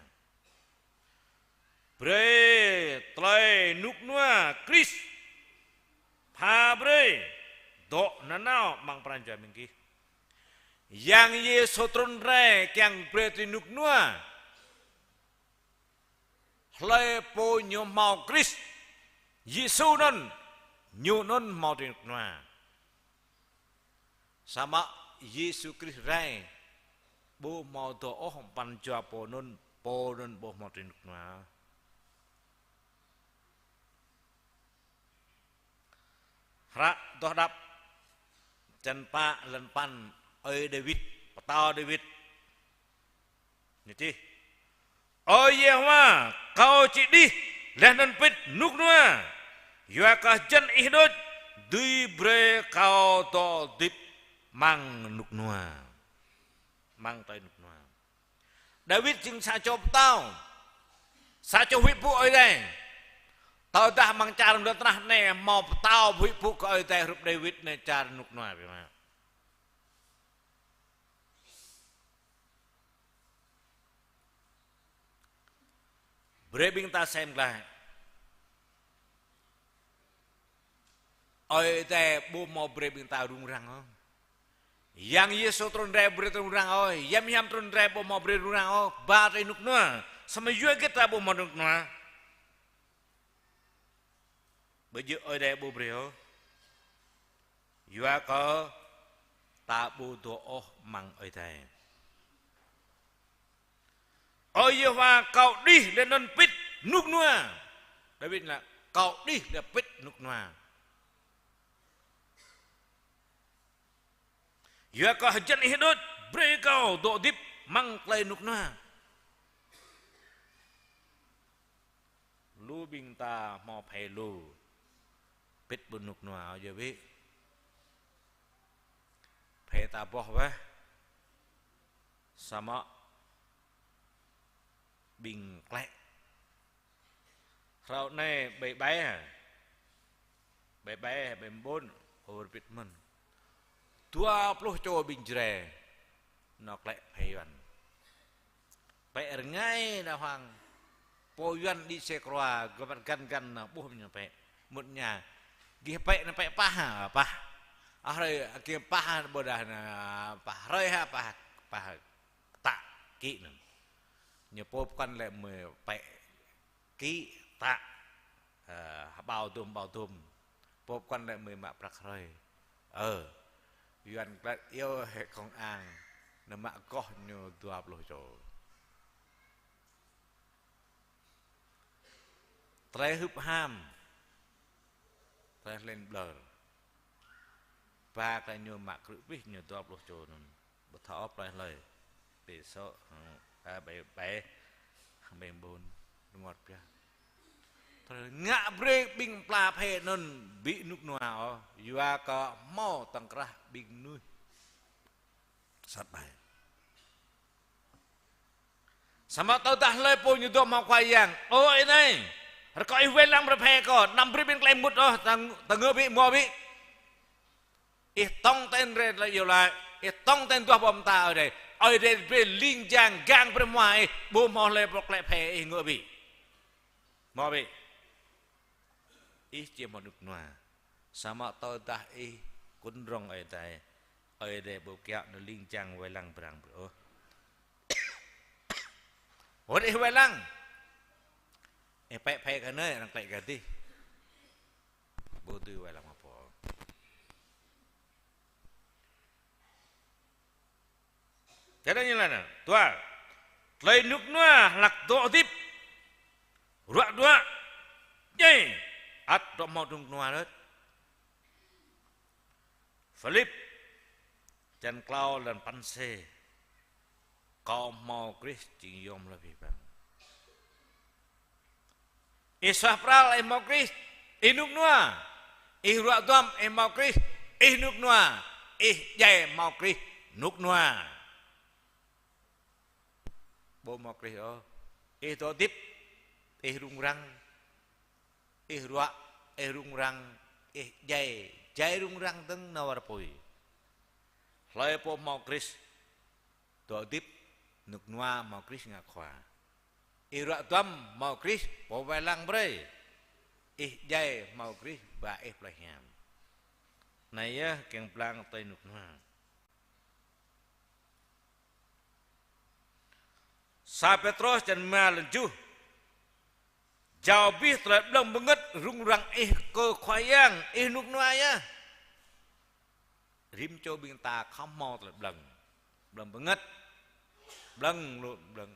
Brơi tơlơi rơnŭk rơnua Krist pha brơi dŏ nanao amăng pran jua ƀing gih. Yang Yêsu trŭn rai kiăng brơi tơlơi rơnŭk rơnua. Hlơi pô ñu hmâo Krist Yêsu anŭn, ñu anŭn hmâo tơlơi rơnŭk rơnua. Samơ̆ Yêsu Krist rai, ƀu hmâo dŏ ôh pran jua pô anŭn, pô anŭn ƀu hmâo tơlơi rơnŭk rơnua. Hră Adoh Đăp, črăn pă, lan păn, ơi Dawid, pơtao Dawid. Ñu čih: Ơ Yêhôwa, kâo či đih laih anŭn pĭt rơnŭk rơnua, yua kơ hơjăn Ih đôč dưi brơi kâo dŏ hơdip amăng rơnŭk rơnua. Amăng tơlơi rơnŭk rơnua. Dawid jing sa čô pơtao, sa čô huĭ pŭ Ơi Adai. Tơdah amăng čar lŏn tơnah anai hmâo pơtao huĭ pŭ kơ Ơi Adai hrup Dawid anai, čar rơnŭk rơnua biă mă. Brơi ƀing ta sem glaĭ. Ơi Adai ƀu hmâo brơi ƀing ta rŭng răng ôh. Yang Yêsu trŭn rai ƀu brơi rŭng răng ôh. Yang Hiam trŭn rai ƀu hmâo brơi rŭng răng ôh. Ba tơlơi rơnŭk rơnua. Samơ̆ yua hơget ta ƀu hmâo rơnŭk rơnua? Ƀu djơ̆ Ơi Adai ƀu brơi ôh. Yua kơ ta ƀu dŏ ôh amăng Ơi Adai. Ơ Yêhôwa, kâo đih laih anŭn pĭt rơnŭk rơnua. Dawid laĭ: Kâo đih laih pĭt rơnŭk rơnua. Yua kơ hơjăn Ih đôč brơi kâo dŏ hơdip amăng tơlơi rơnŭk rơnua. Lu ƀing ta hmâo phê lu, pĭt ƀu rơnŭk rơnua ôh yơh ƀĭ. Phê ta boh weh. Samơ̆ ƀing klĕ. Hrơi anai ƀai ƀai hă? Ƀai ƀai hă, ƀai ƀôn, ơ pĭt mơ̆n. Dua pluh čô ƀing Jrai nao klĕ phê Yuan. Pĕ rơngai đa huang. Pô Yuan đĭ xe krua, gơmăt găn găn nao ƀuh ñu pĕ. Mŭt ñu. Gih pĕ nao pĕ pah hă? Pah. Ah, hrơi gih pah hă, ƀôdah nao pah hrơi hă, pah, pah tă kĭ anŭn. Ñu pô pơkŏn lĕ mơi pĕ kĭ tă. Ơ, hơbao dôm, hơbao dôm. Pô pơkŏn lĕ mơi mă prăk hrơi. Ơ, Yuan klĕt iâu hĕ công an, nao mă goh ñu dua pluh čô. Tơlơi hưp ham, tơlơi hlĕn ƀlơr. Ba tơlơi ñu mă krư̆ abih ñu dua pluh čô anŭn. Ƀu thâo ôh plơi hlơi. Ƀơi Sôk, ơ, ƀơi, ƀơi, ƀơi Ƀôn, rơngot biă. Tơlơi ngă brơi ƀing pla phê anŭn ƀu rơnŭk rơnua ôh, yua kơ hmâo tŏng krah ƀing mơnuih sat ƀai. Samơ̆ tơdah hlơi pô ñu dŏ hmâo Khua Yang, ơ ih anai, rơkâo ih wai lăng brơi phê kâo, anăm brơi ƀing tơlơi mŭt ôh, ta, ta ngă ƀu, hmâo ƀu. Ih tŏng ten rai tơlơi iâu laĭ, ih tŏng ten duah ƀô̆ mơta Ơi Adai. Ơi Adai brơi ling jang gang brơi hmua ih, ƀu hmâo hlơi pô klĕ phê ih ngă ƀu. Hmâo ƀu. Ih či hmâo rơnŭk rơnua. Samơ̆ tơdah ih kŭn rŏng Ơi Adai, Ơi Adai ƀu kiaŏ nao ling jang wai lăng brơi arăng brơi ôh. Wơ̆t ih wai lăng. Ih pĕ phê kơ anai, arăng klĕ kơ adih. Ƀu dưi wai lăng mă pô. Čơđai ñu laĭ anai, dua. Tơlơi rơnŭk rơnua hlăk dŏ hơdip. Ruă duă. Djai. Ăt dŏ hmâo rơnŭk rơnua đôč. Philip, črăn klâo, lăn păn C. Kâo hmâo Krist jing yom hlơi abih bang. Ih suaih pral, ih hmâo Krist, ih rơnŭk rơnua. Ih ruă duăm, ih hmâo Krist, ih rơnŭk rơnua. Ih djai, hmâo Krist, rơnŭk rơnua. Ƀu hmâo Krist ôh, ih dŏ hơdip, ih rŭng răng, ih ruă, ih rŭng răng, ih djai, djai rŭng răng dơ̆ng nao war apui. Hlơi pô hmâo Krist, dŏ hơdip, rơnŭk rơnua, hmâo Krist ngă khua. Ih ruă duăm, hmâo Krist pô wai lăng brơi. Ih djai, hmâo Krist ba ih plơi hiam. Anai yơh kiăng pơblang tơlơi rơnŭk rơnua. Sa Pêtrôs črăn rơma, lăn tơjuh. Jao abih tơlơi blơ̆ng bơngơ̆t rŭng răng ih kơ Khua Yang, ih rơnŭk rơnua yơh. Rĭm čô ƀing ta khŏm hmâo tơlơi blơ̆ng. Blơ̆ng bơngơ̆t. Blơ̆ng lu-, blơ̆ng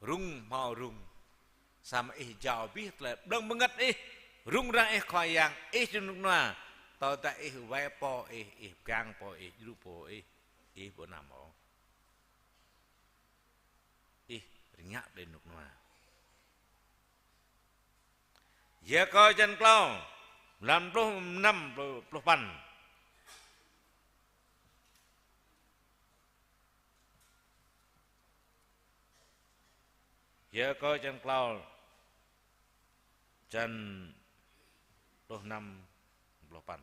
rŭng hmâo rŭng. Samơ̆ ih jao abih tơlơi blơ̆ng bơngơ̆t ih, rŭng răng ih Khua Yang, ih či rơnŭk rơnua. Tơdah ih wai pô ih, ih pơgang pô ih, djru pô ih, ih ƀu anăm ôh. Ih rơngiă tơlơi rơnŭk rơnua. Yakơ črăn klâo, lăn pluh năm, pluh, pluh păn. Yakơ črăn klâo, črăn pluh năm, pluh păn.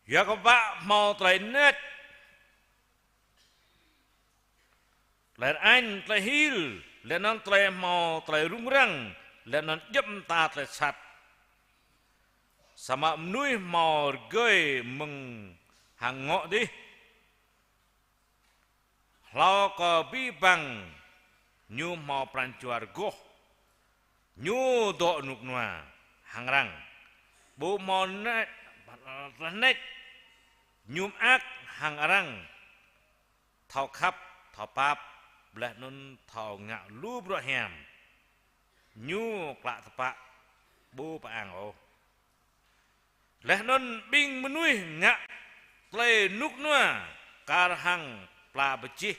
Yua kơ bă hmâo tơlơi nač, tơlơi rơañ, tơlơi hil, laih anŭn tơlơi hmâo tơlơi rŭng răng, laih anŭn djŏp mơta tơlơi sat. Samơ̆ mơnuih hmâo rơgơi mơ̆ng hăng ngŏ dih. Hlâo kơ abih bang ñu hmâo pran jua rơgoh. Ñu dŏ rơnŭk rơnua hăng arăng. Ƀu hmâo nač, tơlơi nač. Ñu mơak hăng arăng. Thâo khăp, thâo pap, laih anŭn thâo ngă lu bruă hiam. Ñu klă tơpă, ƀu pơang ôh. Laih anŭn ƀing mơnuih ngă tơlơi rơnŭk rơnua kar hăng pla pơjeh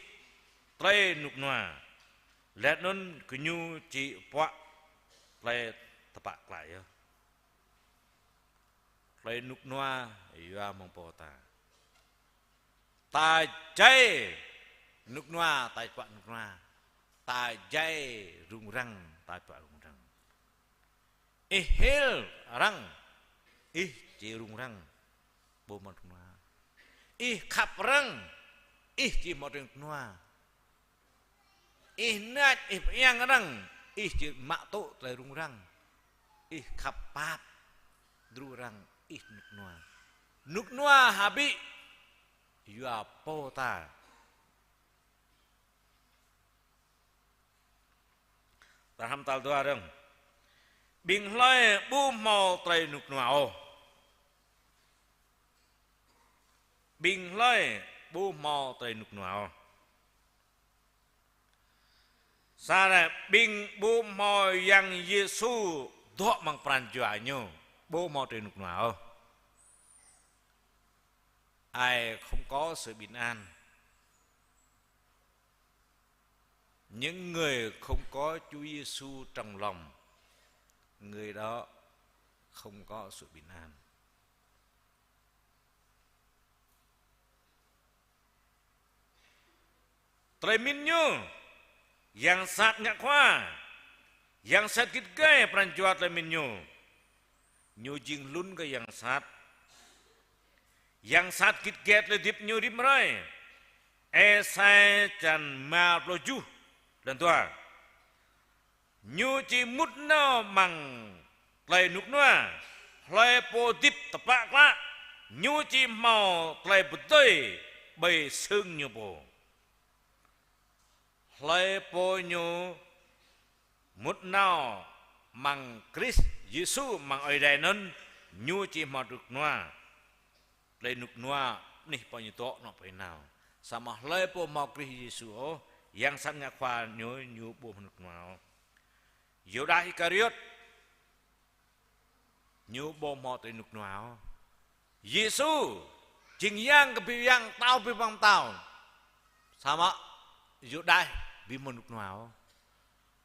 tơlơi rơnŭk rơnua. Laih anŭn gơñu či puă tơlơi tơpă klă yơh. Tơlơi rơnŭk rơnua yua mơ̆ng pô ta. Ta djai rơnŭk rơnua, ta puă rơnŭk rơnua. Ta djai rŭng răng, ta puă rŭng răng. Ih hil arăng, ih či rŭng răng, ƀu hmâo rơnŭk rơnua. Ih khăp arăng, ih či hmâo rơnŭk rơnua. Ih nač, ih pơiăng arăng, ih či mă tŭ tơlơi rŭng răng. Ih khăp pap, djru arăng, ih rơnŭk rơnua. Rơnŭk rơnua hơbĭ, yua pô ta. Ta hrăm tal dua dơ̆ng. Ƀing hlơi ƀu hmâo tơlơi rơnŭk rơnua ôh. Ƀing hlơi ƀu hmâo tơlơi rơnŭk rơnua ôh. Sa lĕ ƀing ƀu hmâo Yang Yêsu dŏ amăng pran jua ñu, ƀu hmâo tơlơi rơnŭk rơnua ôh. Ai không có sự bình an. Những người không có Chúa Giêsu trong lòng, người đó không có sự bình an. Tơlơi pơmĭn ñu, yang sat ngă khua, yang sat git gai pran jua tơlơi pơmĭn ñu. Ñu jing hlŭn kơ yang sat. Yang sat git gai tơlơi hơdip ñu rĭm hrơi. Êsai črăn rơma pluh tơjuh, lăn dua. Ñu či mŭt nao amăng tơlơi rơnŭk rơnua, hlơi pô hơdip tơpă klă, ñu či hmâo tơlơi pơdơi ƀơi sưng ñu pô. Hlơi pô ñu mŭt nao amăng Krist Yêsu amăng Ơi Adai anŭn, ñu či hmâo rơnŭk rơnua. Tơlơi rơnŭk rơnua anih pô ñu dŏ anŏ pơ nao. Samơ̆ hlơi pô ƀu hmâo Krist Yêsu ôh, yang sat ngă khua ñu, ñu ƀu hmâo rơnŭk rơnua ôh. Yuđas Iskariôt, ñu ƀu hmâo tơlơi rơnŭk rơnua ôh. Yêsu jing Yang kơ ƀing yang, pơtao kơ ƀing pơtao. Samơ̆ Yuđas ƀu hmâo rơnŭk rơnua ôh.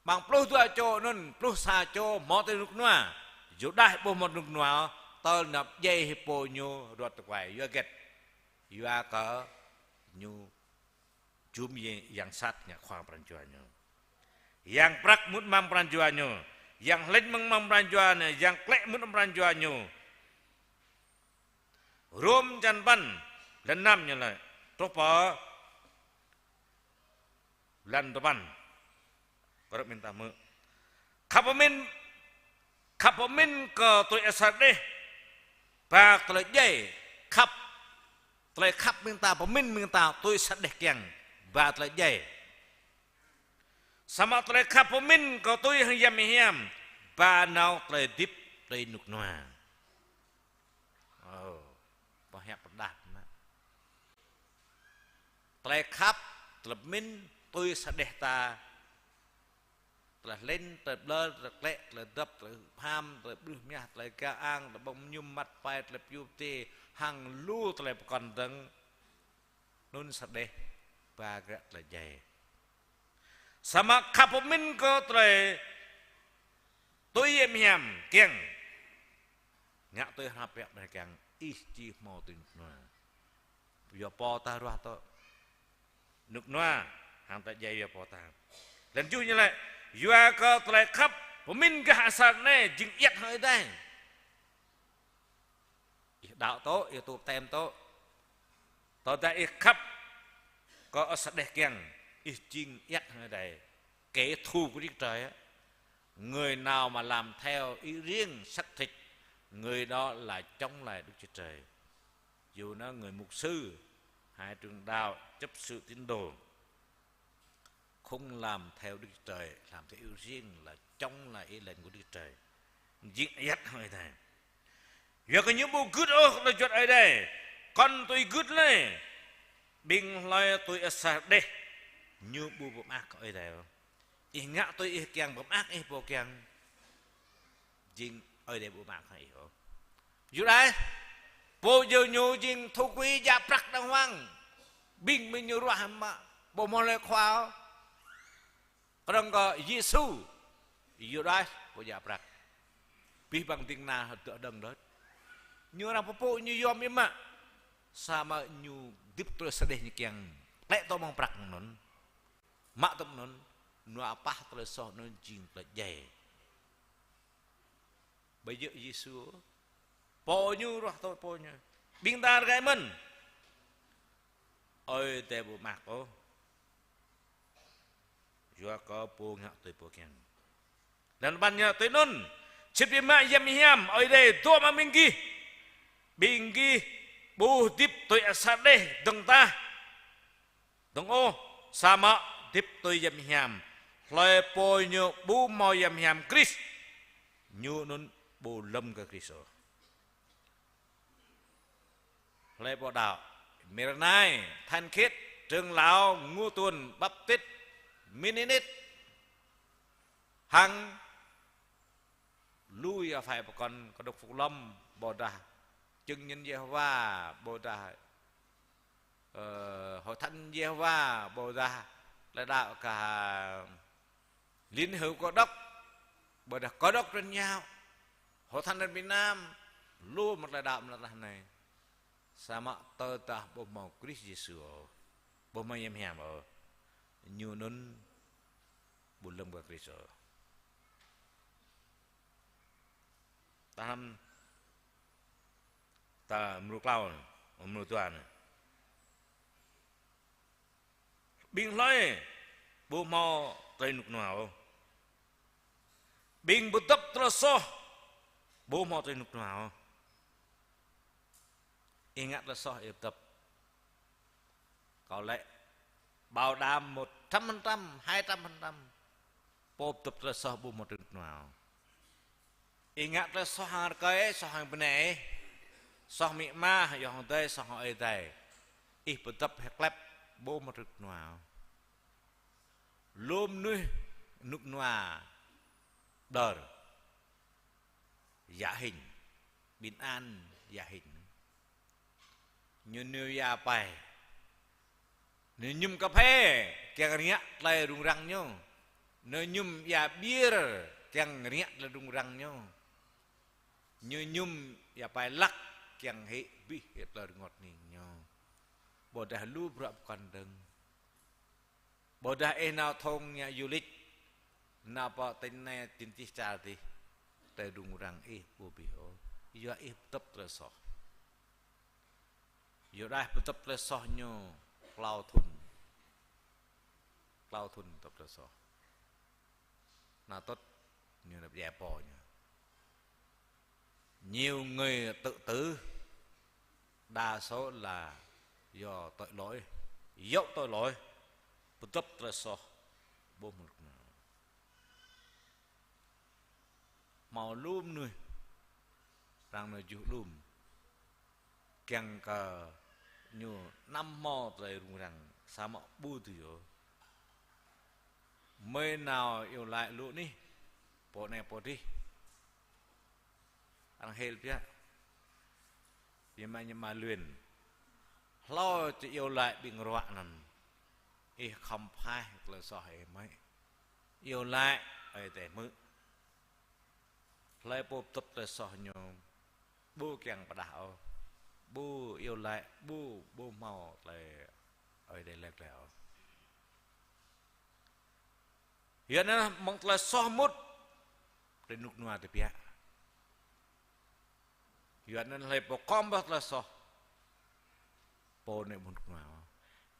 Amăng pluh dua čô anŭn, pluh sa čô hmâo tơlơi rơnŭk rơnua. Yuđas ƀu hmâo rơnŭk rơnua ôh, tơl ñu djai hĭ pô ñu ruăt tơkuai. Yua hơget? Yua kơ ñu jum yang sat ngă khua pran jua ñu. Yang prăk mŭt amăng pran jua ñu. Yang hlĕnh mơ̆ng amăng pran jua ñu, yang klĕ mŭt amăng pran jua ñu. Rôm črăn păn, lăn năm ñu laĭ. Truh pơ lăn dua păn. Kơ rơ̆k ƀing ta hmư̆. Khăp pơmĭn, khăp pơmĭn kơ tui asar đeh. Ba tơlơi djai, khăp. Tơlơi khăp ƀing ta, pơmĭn ƀing ta, tui asar đeh kiăng. Ba tơlơi djai. Samơ̆ tơlơi khăp pơmĭn kơ tui hăng Yang Hiam. Ba nao tơlơi hơdip, tơlơi rơnŭk rơnua. Ơ, pơhiăp pơrơđah mă. Tơlơi khăp, tơlơi pơmĭn, tui asar đeh ta. Tơlơi hlĕnh, tơlơi ƀlŏr, tơlơi klĕ, tơlơi dŏp, tơlơi hưp ham, tơlơi ƀrưh mơñah, tơlơi gah ang, tơlơi ƀơ̆ng mơñum, măt pai, tơlơi pơyua pơtê, hăng lu tơlơi pơkŏn dơ̆ng. Anŭn asar đeh, ba gah tơlơi djai. Samơ̆ khăp pơmĭn kơ tơlơi tui Yang Hiam kiăng. Ngă tui hră pơhiăp ƀing ta kiăng, ih či hmâo tơlơi rơnŭk rơnua. Yua pô ta ruah tŏ. Rơnŭk rơnua, hăng tơlơi djai yua pô ta. Lăn tơjuh ñu laĭ, yua kơ tơlơi khăp, pơmĭn gah asar anai, jing ayăt hăng Ơi Adai. Ih đaŏ tŏ, ih tŭ tem tŏ. Tơdah ih khăp kơ asar đeh kiăng, ih jing ayăt hăng Ơi Adai. Kẻ thù của Đức Trời á, người nào mà làm theo ý riêng xác thịt, người đó là chống lại Đức Chúa Trời. Dù nó người mục sư, hai trưởng đạo, chấp sự tín đồ, không làm theo Đức Chúa Trời, làm theo ý riêng là chống lại ý lệnh của Đức Chúa Trời. Jing ayăt hăng Ơi Adai. Yua kơ ñu ƀu gưt ôh tơlơi juăt Ơi Adai. Kŏn tui gưt lĕ. Ƀing hlơi tui asar đeh. Ñu ƀu pơmơak kơ Ơi Adai ôh. Ih ngă tui ih kiăng, pơmơak ih pô kiăng. Jing Ơi Adai ƀu pơmơak kơ ih ôh. Yuđas, pô djơ̆ ñu jing thu quỹ djă prăk đàng hoàng. Ƀing mơ̆ng ñu ruah mă, ƀu hmâo tơlơi khua ôh. Kơnơ̆ng kơ Yêsu, Yuđas pô djă prăk. Abih bang ding kơna hơdơ̆ dơ̆ng đôč. Ñu arăng pơpŭ ñu yom biă mă. Samơ̆ ñu hơdip tui asar đeh ñu kiăng. Klĕ tŏ mơ̆ng prăk anŭn. Mă tŏ mơ̆ng anŭn. Nua apah tơlơi soh anŭn jing tơlơi djai. Ƀu djơ̆ Yêsu. Pô ñu ruah tŏ pô ñu. Ƀing ta rơngai mơ̆n. Ơi Adai ƀu mơak ôh. Yua kơ pô ngă tui pô kiăng. Lăn păn ñu tui anŭn. Sĭt biă mă Yang Hiam, Ơi Adai dŏ amăng ƀing gih. Ƀing gih ƀu hơdip tui asar đeh dơ̆ng tah. Dơ̆ng ôh, samơ̆ hơdip tui Yang Hiam. Hlơi pô ñu ƀu hmâo hiam hiam Krist, ñu anŭn ƀu lơ̆m kơ Krist ôh. Hlơi pô đaŏ Mernai, Thanh Khiết, trưởng lão, ngũ tuần, Baptist, Mennonit, hăng lu yua phải pơkŏn Cơ Đốc Phục Lâm, ƀôdah Chứng Nhân Giê-hô-va, ƀôdah, ơ, Hội Thánh Giê-hô-va, ƀôdah tơlơi đaŏ kơ Liên hữu Cơ Đốc, ƀôdah Cơ Đốc Truyền giáo, Hội Thánh Việt Nam, lu mơ̆ng tơlơi đaŏ mơ̆ng tơlơi anai. Samơ̆ tơdah ƀu hmâo Krist Yêsu ôh, ƀu hmâo hiam hiam ôh, ñu anŭn ƀu lơ̆m kơ Krist ôh. Ta hrăm, ta mrô klâo, mrô dua anai. Ƀing hlơi ƀu hmâo tơlơi rơnŭk rơnua ôh. Ƀing pơdŏp tơlơi soh ƀu hmâo tơlơi rơnŭk rơnua ôh. Ih ngă tơlơi soh ih pơdŏp. Kâo laĭ bảo đảm một trăm phần trăm, hai trăm phần trăm. Pô pơdŏp tơlơi soh ƀu hmâo tơlơi rơnŭk rơnua ôh. Ih ngă tơlơi soh hăng rơkơi, soh hăng bơnai, soh amĭ ama, yŏng hăng adơi, soh hăng ơi adai. Ih pơdŏp hĕ klep, ƀu hmâo tơlơi rơnŭk rơnua ôh. Lu mơnuih rơnŭk rơnua đơr, giả hình, bình an giả hình. Ñu nao ia pai. Ñu mơñum kơphê kiăng rơngiă tơlơi rŭng răng ñu. Ñu mơñum ia beer kiăng rơngiă tơlơi rŭng răng ñu. Ñu mơñum ia pai lăk kiăng hĭ abih hĭ tơlơi rơngot hning ñu. Ƀôdah lu bruă pơkŏn dơ̆ng. Ƀôdah ih nao thong ngă du lịch, nao pơ tỉnh anai tỉnh čih čar adih, tơlơi rŭng răng ih ƀu abih ôh, yua ih pơdŏp tơlơi soh. Yua dah pơdŏp tơlơi soh ñu klâo thŭn. Klâo thŭn pơdŏp tơlơi soh. Nao tŭt ñu nao pơdjai pô ñu. Nhiều người tự tử, đa số là do tội lỗi, dấu tội lỗi, pơdŏp tơlơi soh, ƀu hmâo rơnŭk rơnua. Hmâo lu mơnuih, arăng nao juh đưm, kiăng kơ ñu anăm hmâo tơlơi rŭng răng, samơ̆ ƀu dưi ôh. Mơi nao iâu laĭ lu anih, pô anai pô adih. Arăng hil biă. Biă mă ñu mă luyên. Hlâo či iâu laĭ ƀing ruă anŭn. Ih khŏm phaih tơlơi soh ih mơ̆n. Iâu laĭ Ơi Adai hmư̆. Hlơi pô pơdŏp tơlơi soh ñu ƀu kiăng pơdah ôh. Ƀu iâu laĭ, ƀu, ƀu hmâo tơlơi Ơi Adai laĭ glaĭ ôh. Yua anŭn mơ̆ng tơlơi soh mŭt, tơlơi rơnŭk rơnua tơbiă. Yua anŭn hlơi pô khŏm ƀơi tơlơi soh, pô anai ƀu rơnŭk rơnua.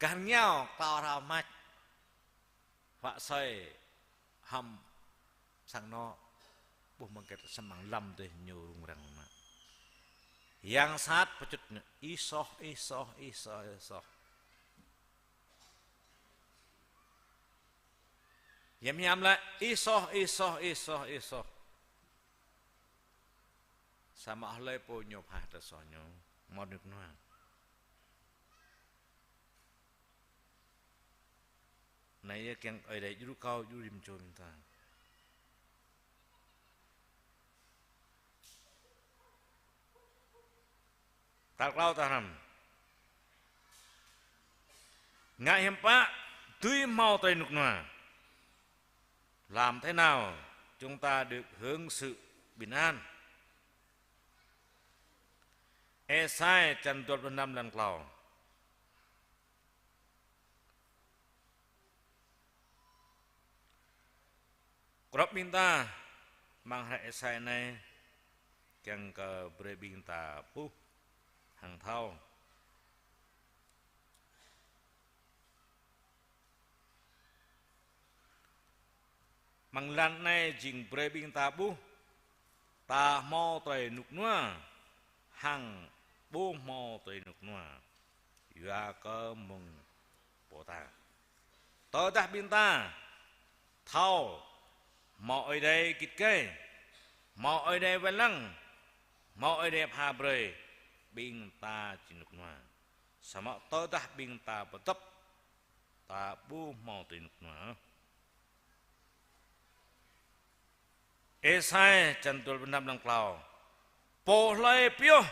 Gah rơngiao klâo hră mơak, huă sơi, hăm sang anŏ, ƀuh mơ̆ng kĕt samăng lăm dêh ñu rŭng răng mă. Yang sat pơčŭt ñu, ih soh, ih soh, ih soh, ih soh. Hiam hiam laĭ, ih soh, ih soh, ih soh, ih soh. Samơ̆ hlơi pô ñu phaih tơlơi soh ñu, hmâo rơnŭk rơnua. Anai yơh kiăng Ơi Adai djru kâo, djru rĭm čô ƀing ta. Tal klâo ta hrăm. Ngă hiư̆m pă dưi hmâo tơlơi rơnŭk rơnua? Làm thế nào chúng ta được hưởng sự bình an? Êsai čăn dua pluh năm, lan klâo. Krŏp ƀing ta amăng hră Êsai anai kiăng kơ brơi ƀing ta ƀuh hăng thâo. Amăng lan anai jing brơi ƀing ta ƀuh, ta hmâo tơlơi rơnŭk rơnua, hăng ƀu hmâo tơlơi rơnŭk rơnua, yua kơ mơ̆ng pô ta. Tơdah ƀing ta thâo, hmâo Ơi Adai git gai, hmâo Ơi Adai wai lăng, hmâo Ơi Adai pha brơi, ƀing ta či rơnŭk rơnua. Samơ̆ tơdah ƀing ta pơdŏp, ta ƀu hmâo tơlơi rơnŭk rơnua. Êsai črăn dua pluh năm lăng klâo. Pô hlơi pioh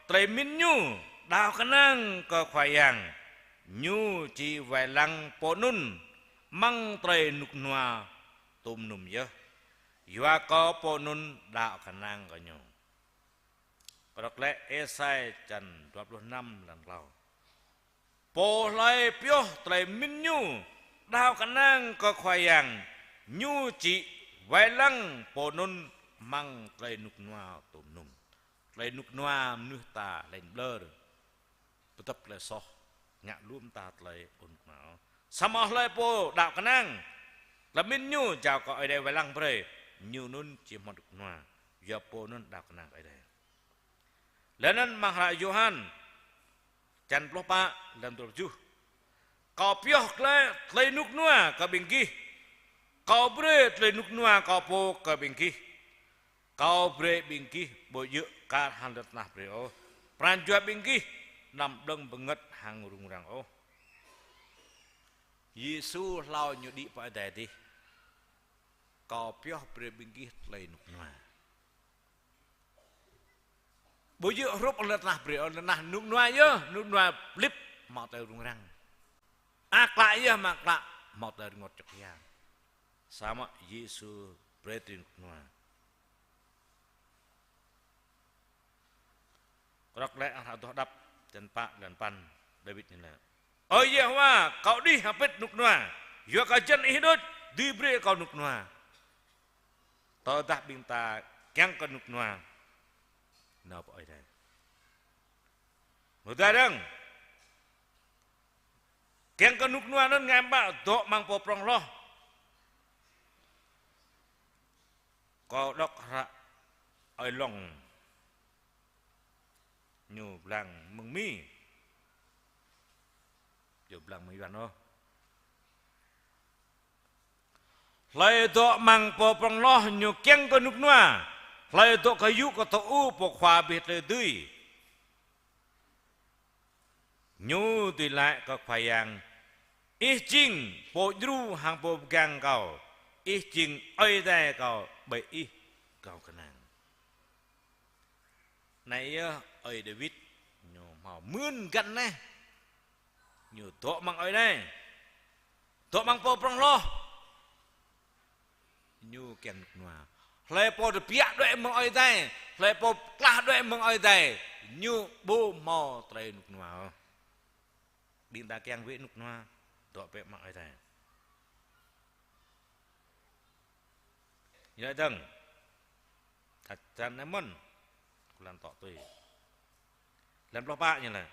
tơlơi mĭn ñu đaŏ kơnang kơ Khua Yang, ñu či wai lăng pô anŭn amăng tơlơi rơnŭk rơnua tôm num yơh, yua kơ pô anŭn đaŏ kơnang kơ ñu. Kơdŏk lĕ Êsai črăn dua pluh năm lăng klâo. Pô hlơi pioh tơlơi mĭn ñu đaŏ kơnang kơ Khua Yang, ñu či wai lăng pô anŭn amăng tơlơi rơnŭk rơnua tôm num. Tơlơi rơnŭk rơnua mơnuih ta leng ƀlơr, pơdŏp tơlơi soh, ngă lŏm ta tơlơi ƀu rơnŭk rơnua. Samơ̆ hlơi pô đaŏ kơnang, tơlơi mĭn ñu jao kơ Ơi Adai wai lăng brơi, ñu anŭn či hmâo rơnŭk rơnua, yua pô anŭn đaŏ kơnang Ơi Adai. Laih anŭn amăng hră Yôhan, črăn pluh pă, lăm dua pluh tơjuh. Kâo pioh tơlơi, tơlơi rơnŭk rơnua kơ ƀing gih. Kâo brơi tơlơi rơnŭk rơnua Kâo pô kơ ƀing gih. Kâo brơi ƀing gih ƀu djơ̆ kar hăng lŏn tơnah brơi ôh. Pran jua ƀing gih anăm blơ̆ng bơngơ̆t hăng rŭng răng ôh. Yêsu hlâo ñu đĭ pơ adai adih. Kâo pioh brơi ƀing gih tơlơi rơnŭk rơnua. Ƀu djơ̆ hrup lŏn tơnah brơi ôh, lŏn tơnah rơnŭk rơnua yơh, rơnŭk rơnua plip, hmâo tơlơi rŭng răng. Aklă yơh, mă aklă, hmâo tơlơi rơngot čŏk hia. Samơ̆ Yêsu brơi tơlơi rơnŭk rơnua. Kơdŏk lĕ hră Adoh Đăp, črăn pă, lăn păn, Dawid ñu laĭ: Ơ Yêhôwa, kâo đih hơbĭt rơnŭk rơnua, yua kơ jăn Ih đôč, dưi brơi kơ kâo rơnŭk rơnua. Tơdah ƀing ta kiăng kơ rơnŭk rơnua, nao pơ Ơi Adai. Mơ̆ng ta dơ̆ng, kiăng kơ rơnŭk rơnua anŭn ngă ƀă dŏ amăng pô prŏng hloh. Kâo đŏk hră Ơi Long. Ñu blang mơ̆ng Mi. Ñu blang mơ̆ng Yuan ôh. Hlơi dŏ amăng pô prŏng hloh ñu kiăng kơ rơnŭk rơnua. Hlơi dŏ kơyŭ kơ tơŭ pô khua abih tơlơi dưi. Ñu dưi laĭ kơ Khua Yang: Ih jing pô djru hăng pô pơgang kâo, Ih jing Ơi Adai kâo, ƀơi Ih kâo kơnang. Anai yơh ơi Dawid ñu hmâo mưn găn anai. Ñu dŏ amăng Ơi Adai. Dŏ amăng pô prŏng hloh. Ñu kiăng rơnŭk rơnua. Hlơi pô tơbiă đuaĭ mơ̆ng Ơi Adai, hlơi pô pơklah đuaĭ mơ̆ng Ơi Adai, ñu ƀu hmâo tơlơi rơnŭk rơnua. Ƀing ta kiăng wơ̆t rơnŭk rơnua, dŏ bĕ amăng Ơi Adai. Ñu laĭ dơ̆ng. Črăn anai mơ̆n. Kơ lăn tŏ tui. Lăn pluh pă ñu laĭ: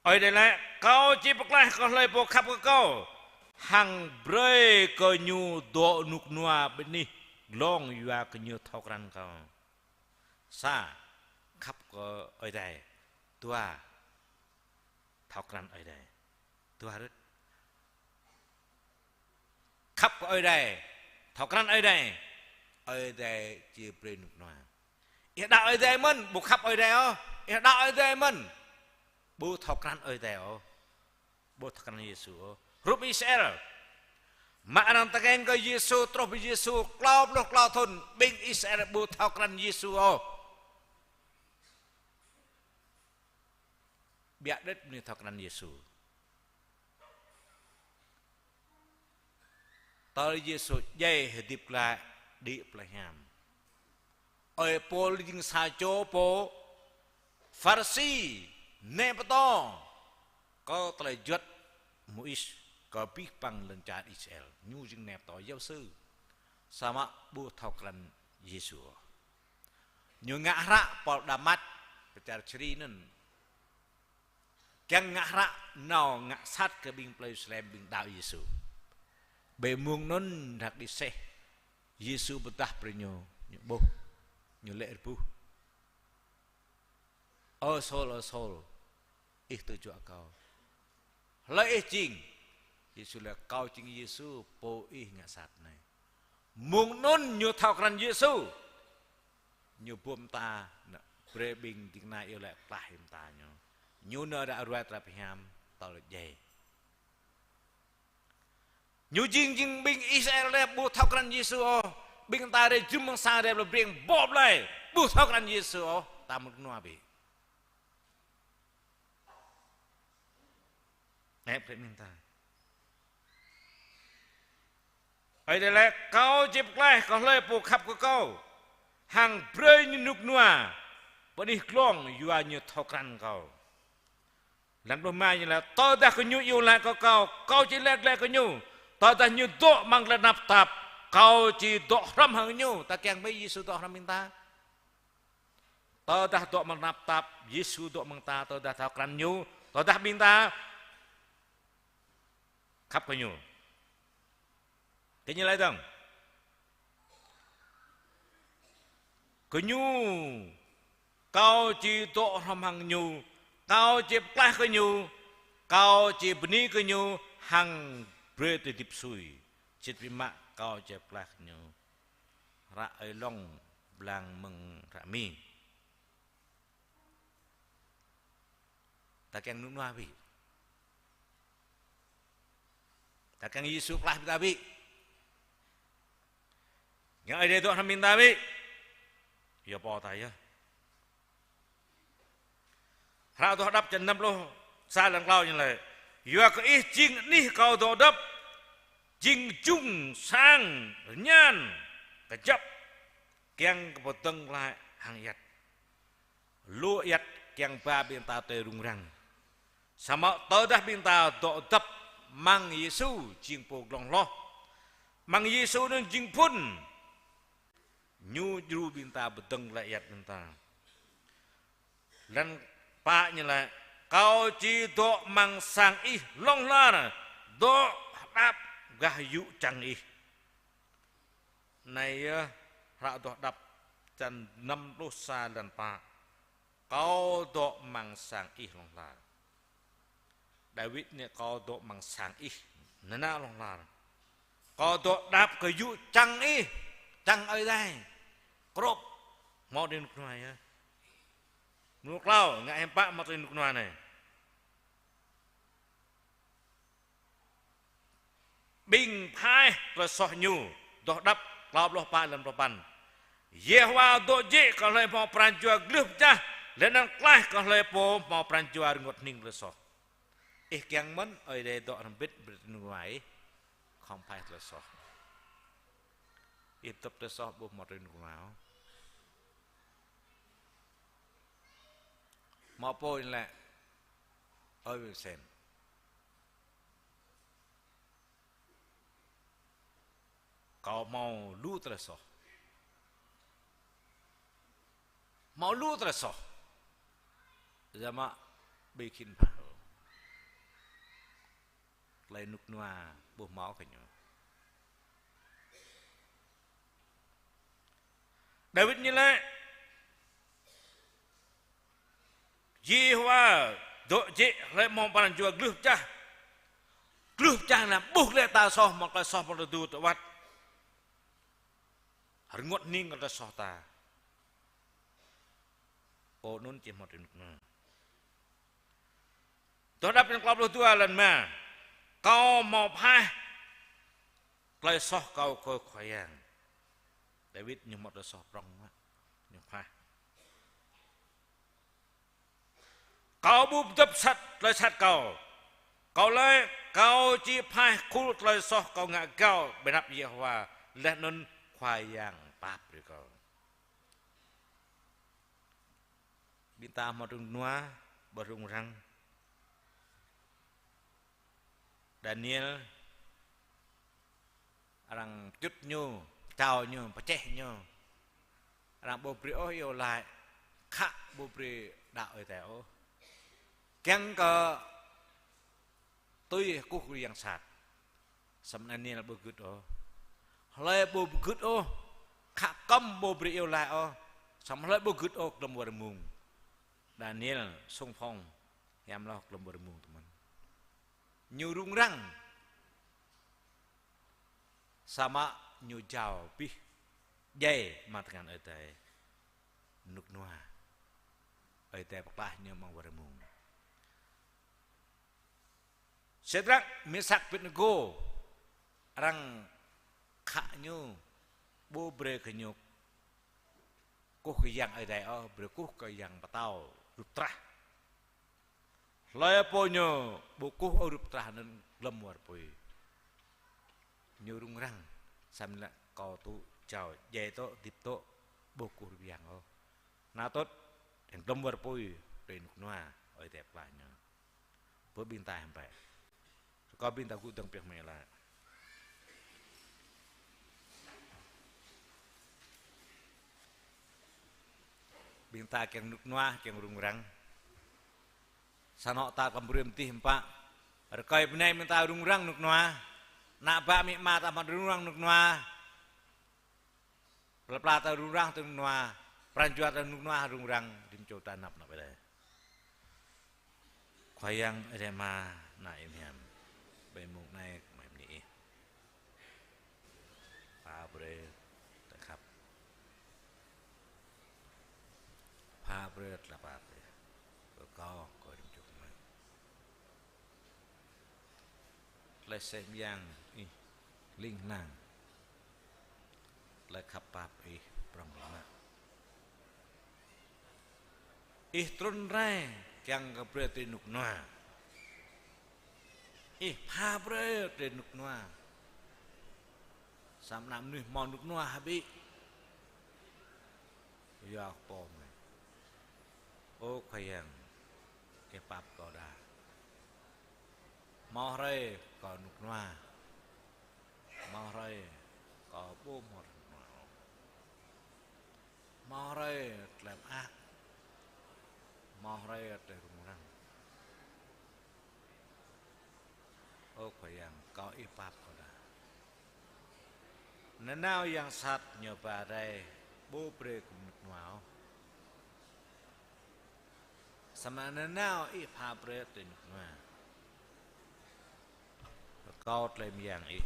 Ơi Adai laĭ: Kâo či pơklaih kơ hlơi pô khăp kơ Kâo, hăng brơi kơ ñu dŏ rơnŭk rơnua ƀơi anih glông yua kơ ñu thâo krăn Kâo. Sa, khăp kơ Ơi Adai. Dua, thâo krăn Ơi Adai. Dua rơ̆t. Khăp kơ Ơi Adai, thâo krăn Ơi Adai, Ơi Adai či brơi rơnŭk rơnua. Ih đaŏ Ơi Adai mơ̆n, ƀu khăp Ơi Adai ôh. Ih đaŏ Ơi Adai mơ̆n, ƀu thâo krăn Ơi Adai ôh. Ƀu thâo krăn Yêsu ôh. Hrup Israel. Mă arăng tơkeng kơ Yêsu, truh pơ Yêsu, klâo pluh klâo thŭn, ƀing Israel ƀu thâo krăn Yêsu ôh. Biă đĕt mơnuih thâo krăn Yêsu. Tơl Yêsu djai hơdip glaĭ đĭ plơi hiam. Ơi Pôl jing sa čô pô Pharisi, nai pơtô kơ tơlơi juăt Môis, kơ abih bang lŏn čar Israel. Ñu jing nai pơtô giáo sư. Samơ̆ ƀu thâo krăn Yêsu. Ñu ngă hră pơ Đamas, pơ čar Siri anŭn. Kiăng ngă hră nao ngă sat kơ ƀing plei Yêrusalem, ƀing đaŏ Yêsu. Ƀơi mông anŭn hră đĭ seh, Yêsu pơdah brơi ñu, ñu ƀuh, ñu lĕ rơbuh. Ơ Saul, ơ Saul, ih tơjuă Kâo. Hlơi ih jing? Yêsu laĭ: Kâo jing Yêsu, pô ih ngă sat anai. Mơ̆ng anŭn ñu thâo krăn Yêsu. Ñu bum ta, nă, brơi ƀing ding kơna iâu laĭ klaih ih mơta ñu. Ñu nao ră ruai tơlơi pơhiam, tơl djai. Ñu jing, jing ƀing Israel ƀu thâo krăn Yêsu ôh. Ƀing ta rai jum mơ̆ng sang rai pơlă breng ƀô̆ blai, ƀu thâo krăn Yêsu ôh. Ta mŭt nua ƀĭ. Nĕ brơi ƀing ta. Ơi Adai laĭ: Kâo či pơklaih kơ hlơi pô khăp kơ kâo, hăng brơi ñu rơnŭk rơnua, bơni glông yua ñu thâo krăn kâo. Lăng pluh rơma ñu laĭ: Tơdah gơñu iâu laĭ kơ kâo, kâo či laĭ glaĭ kơ ñu. Tơdah ñu dŏ amăng tơlơi tơnap tap, kâo či dŏ hrŏm hăng ñu. Ta kiăng ƀing Yêsu dŏ hrŏm ƀing ta. Tơdah dŏ amăng tơnap tap, Yêsu dŏ amăng ta, tơdah thâo krăn ñu, tơdah ƀing ta khăp kơ ñu. Kơ ñu laĭ dơ̆ng. Kơ ñu, kâo či dŏ hrŏm hăng ñu, kâo či pơklaih kơ ñu, kâo či bơni kơ ñu, hăng brơi tơlơi hơdip sui. Sĭt biă mă kâo či pơklaih kơ ñu. Hră Ơi Long blang mơ̆ng hră Mi. Ta kiăng rơnŭk rơnua ƀĭ. Ta kiăng Yêsu pơklaih ƀing ta ƀĭ. Kiăng Ơi Adai dŏ hrŏm ƀing ta ƀĭ. Yua pô ta yơh. Hră Adoh Đăp črăn năm pluh sa lăn klâo ñu laĭ: Yua kơ ih jing anih kâo dŏ dăp, jing jung sang rơñan kơjăp, kiăng kơ pơdơ̆ng glaĭ hăng ayăt. Lu ayăt kiăng ba ƀing ta tơlơi rŭng răng. Samơ̆ tơdah ƀing ta dŏ dăp amăng Yêsu jing pô glông hloh. Amăng Yêsu anŭn jing phŭn. Ñu djru ƀing ta, pơdơ̆ng glaĭ ayăt ƀing ta. Lăn pă ñu laĭ: Kâo či dŏ amăng sang ih hlŏng lar, dŏ hơđăp gah yŭ čang ih. Anai yơh Hră Adoh Đăp črăn năm pluh sa lăn pă. Kâo dŏ amăng sang ih hlŏng lar. Đawit ñu laĭ: Kâo dŏ amăng sang ih nanao hlŏng lar. Kâo dŏ hơđăp gah yŭ čang ih, čang Ơi Adai. Krŏp, hmâo rơnŭk rơnua yơh. Mơnuih klâo, ngă hiư̆m pă hmâo rơnŭk rơnua anai. Ƀing phaih tơlơi soh ñu, Adoh Đăp klâo pluh pă lăn pluh păn. Yêhôwa dŏ jĕ kơ hlơi hmâo pran jua glưh pơčah, laih anŭn klaih kơ hlơi pô hmâo pran jua rơngot hning tơlơi soh. Ih kiăng mơ̆n Ơi Adai dŏ hrŏm ƀĭt, brơi rơnŭk rơnua ih, khŏm phaih tơlơi soh. Ih tŭp tơlơi soh ƀu hmâo rơnŭk rơnua ôh. Hmâo pô ñu laĭ: Ơi Ƀing Sen, kâo hmâo lu tơlơi soh. Hmâo lu tơlơi soh. Samơ̆ ƀu khĭn pha tơlơi rơnŭk rơnua ƀu hmâo kơ ñu. Đawit ñu laĭ: Yêhôwa dŏ jĕ hlơi hmâo pran jua glưh pơčah. Glưh pơčah anai ƀuh lĕ ta soh, hmâo tơlơi soh, hmâo tơlơi tơdu tơwăt. Rơngot hning kơ tơlơi soh ta. Pô anŭn či hmâo rơnŭk rơnua. Adoh Đăp črăn klâo pluh dua lăn rơma. Kâo hmâo phaih tơlơi soh kâo kơ Khua Yang. Đawit ñu hmâo tơlơi soh prŏng mă, ñu phaih. Kâo ƀu pơdŏp sat tơlơi sat kâo. Kâo laĭ: Kâo či phaih khul tơlơi soh kâo ngă gao ƀơi anăp Yêhôwa, laih anŭn Khua Yang pap brơi kâo. Ƀing ta hmâo rơnŭk rơnua, ƀu rŭng răng. Daniel, arăng pơčŭt ñu, pơčao ñu, pơčeh ñu. Arăng ƀu brơi ôh iâu laĭ, khă ƀu brơi đaŏ Ơi Adai ôh. Kiăng kơ tui kơkuh kơ yang sat. Samơ̆ Daniel ƀu gưt ôh. Hlơi ƀu gưt ôh, khă kŏm ƀu brơi iâu laĭ ôh. Samơ̆ hlơi ƀu gưt ôh, glŏm war rơmung. Daniel sung phong, hiam hloh glŏm war rơmung tơmăn. Ñu rŭng răng. Samơ̆ ñu jao abih djai amăng tơngan Ơi Adai rơnŭk rơnua. Ơi Adai pơklaih ñu amăng war mông. Sêdrak, Mêsak, Abêtnêgô, arăng khă ñu, ƀu brơi kơ ñu kơkuh kơ yang Ơi Adai ôh, brơi kơkuh kơ yang pơtao rup trah. Hlơi pô ñu ƀu kơkuh ôh rup trah anŭn, glŏm war apui. Ñu rŭng răng, samơ̆ lĕ kâo tŭ jao djai tŏ, hơdip tŏ, ƀu kơkuh rup yang ôh. Anŭn tŭ, yang glŏm war apui, tui rơnŭk rơnua, Ơi Adai pơklaih ñu. Pơ ƀing ta hiư̆m pă. Rơkâo ƀing ta gŭ dơ̆ng pioh mơ̆ laĭ. Ƀing ta kiăng rơnŭk rơnua, kiăng rŭng răng. Sang anŏ ta kăm brơi mơtih hiư̆m pă. Rơkơi bơnai ƀing ta rŭng răng rơnŭk rơnua. Ană bă amĭ ama ta mă rŭng răng rơnŭk rơnua. Plơi pla ta rŭng răng rơnŭk rơnua, pran jua ta rơnŭk rơnua rŭng răng, rĭm čô ta anăp anăp Ơi Adai. Khua Yang Ơi Adai Ama, ană Ih hiam. Ƀơi mông anai kơmơi bơni Ih. Pha brơi tơlơi khăp. Pha brơi tơlơi pap Ih. Kơ kâo, kơ rĭm čô kơmơi. Tơlơi seh mơyang Ih hling hlang. Tơlơi khăp pap Ih prŏng biă mă. Ih trŭn rai kiăng kơ brơi tui rơnŭk rơnua. Ih pha brơi tui rơnŭk rơnua. Samơ̆ ană mơnuih hmâo rơnŭk rơnua hơbĭ. Yua kơ pô mơi. Ơ Khua Yang, Ih pap kâo đa. Hmâo hrơi kâo rơnŭk rơnua. Hmâo hrơi kâo ƀu hmâo rơnŭk rơnua. Hmâo hrơi tơlơi mơak. Hmâo hrơi tơlơi rŭng răng. Ơ Khua Yang, kâo Ih pap kâo đa. Nanao yang sat ñu ba rai, ƀu brơi kơ rơnŭk rơnua ôh. Samơ̆ nanao Ih pha brơi tui rơnŭk rơnua. Rơkâo tơlơi mơyang Ih.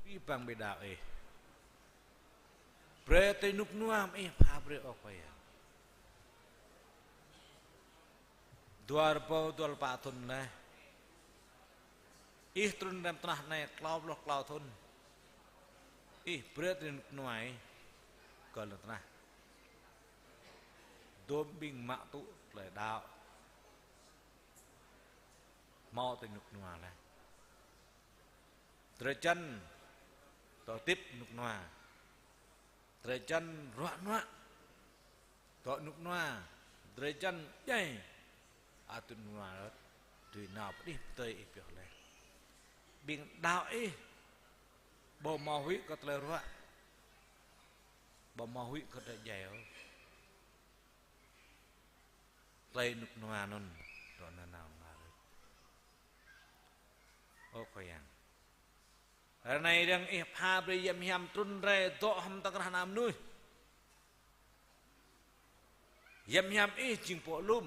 Abih bang ƀing đaŏ Ih. Brơi tơlơi rơnŭk rơnua mơ̆ng Ih pha brơi ơ Khua Yang. Dua rơbâo dua pluh pă thŭn laih. Ih trŭn rai lŏn tơnah anai klâo pluh klâo thŭn. Ih brơi tơlơi rơnŭk rơnua Ih kơ lŏn tơnah. Dôm ƀing mă tŭ tơlơi đaŏ hmâo tơlơi rơnŭk rơnua laih. Drơi jăn dŏ hơdip rơnŭk rơnua. Drơi jăn ruă nuă dŏ rơnŭk rơnua. Drơi jăn djai ăt rơnŭk rơnua rơ̆t. Dưi nao pơ anih pơdơi Ih pioh laih. Ƀing đaŏ ih, ƀu hmâo huĭ kơ tơlơi ruă, ƀu hmâo huĭ kơ tơlơi djai ôh. Tơlơi rơnŭk rơnua anŭn, dŏ nanao ngă rơ̆t. Ơ Khua Yang. Ră anai dơ̆ng ih pha brơi yăm hiam trŭn rai dŏ hăng tơ̆ng krah ană mơnuih. Yăm hiam ih jing pô lŏm.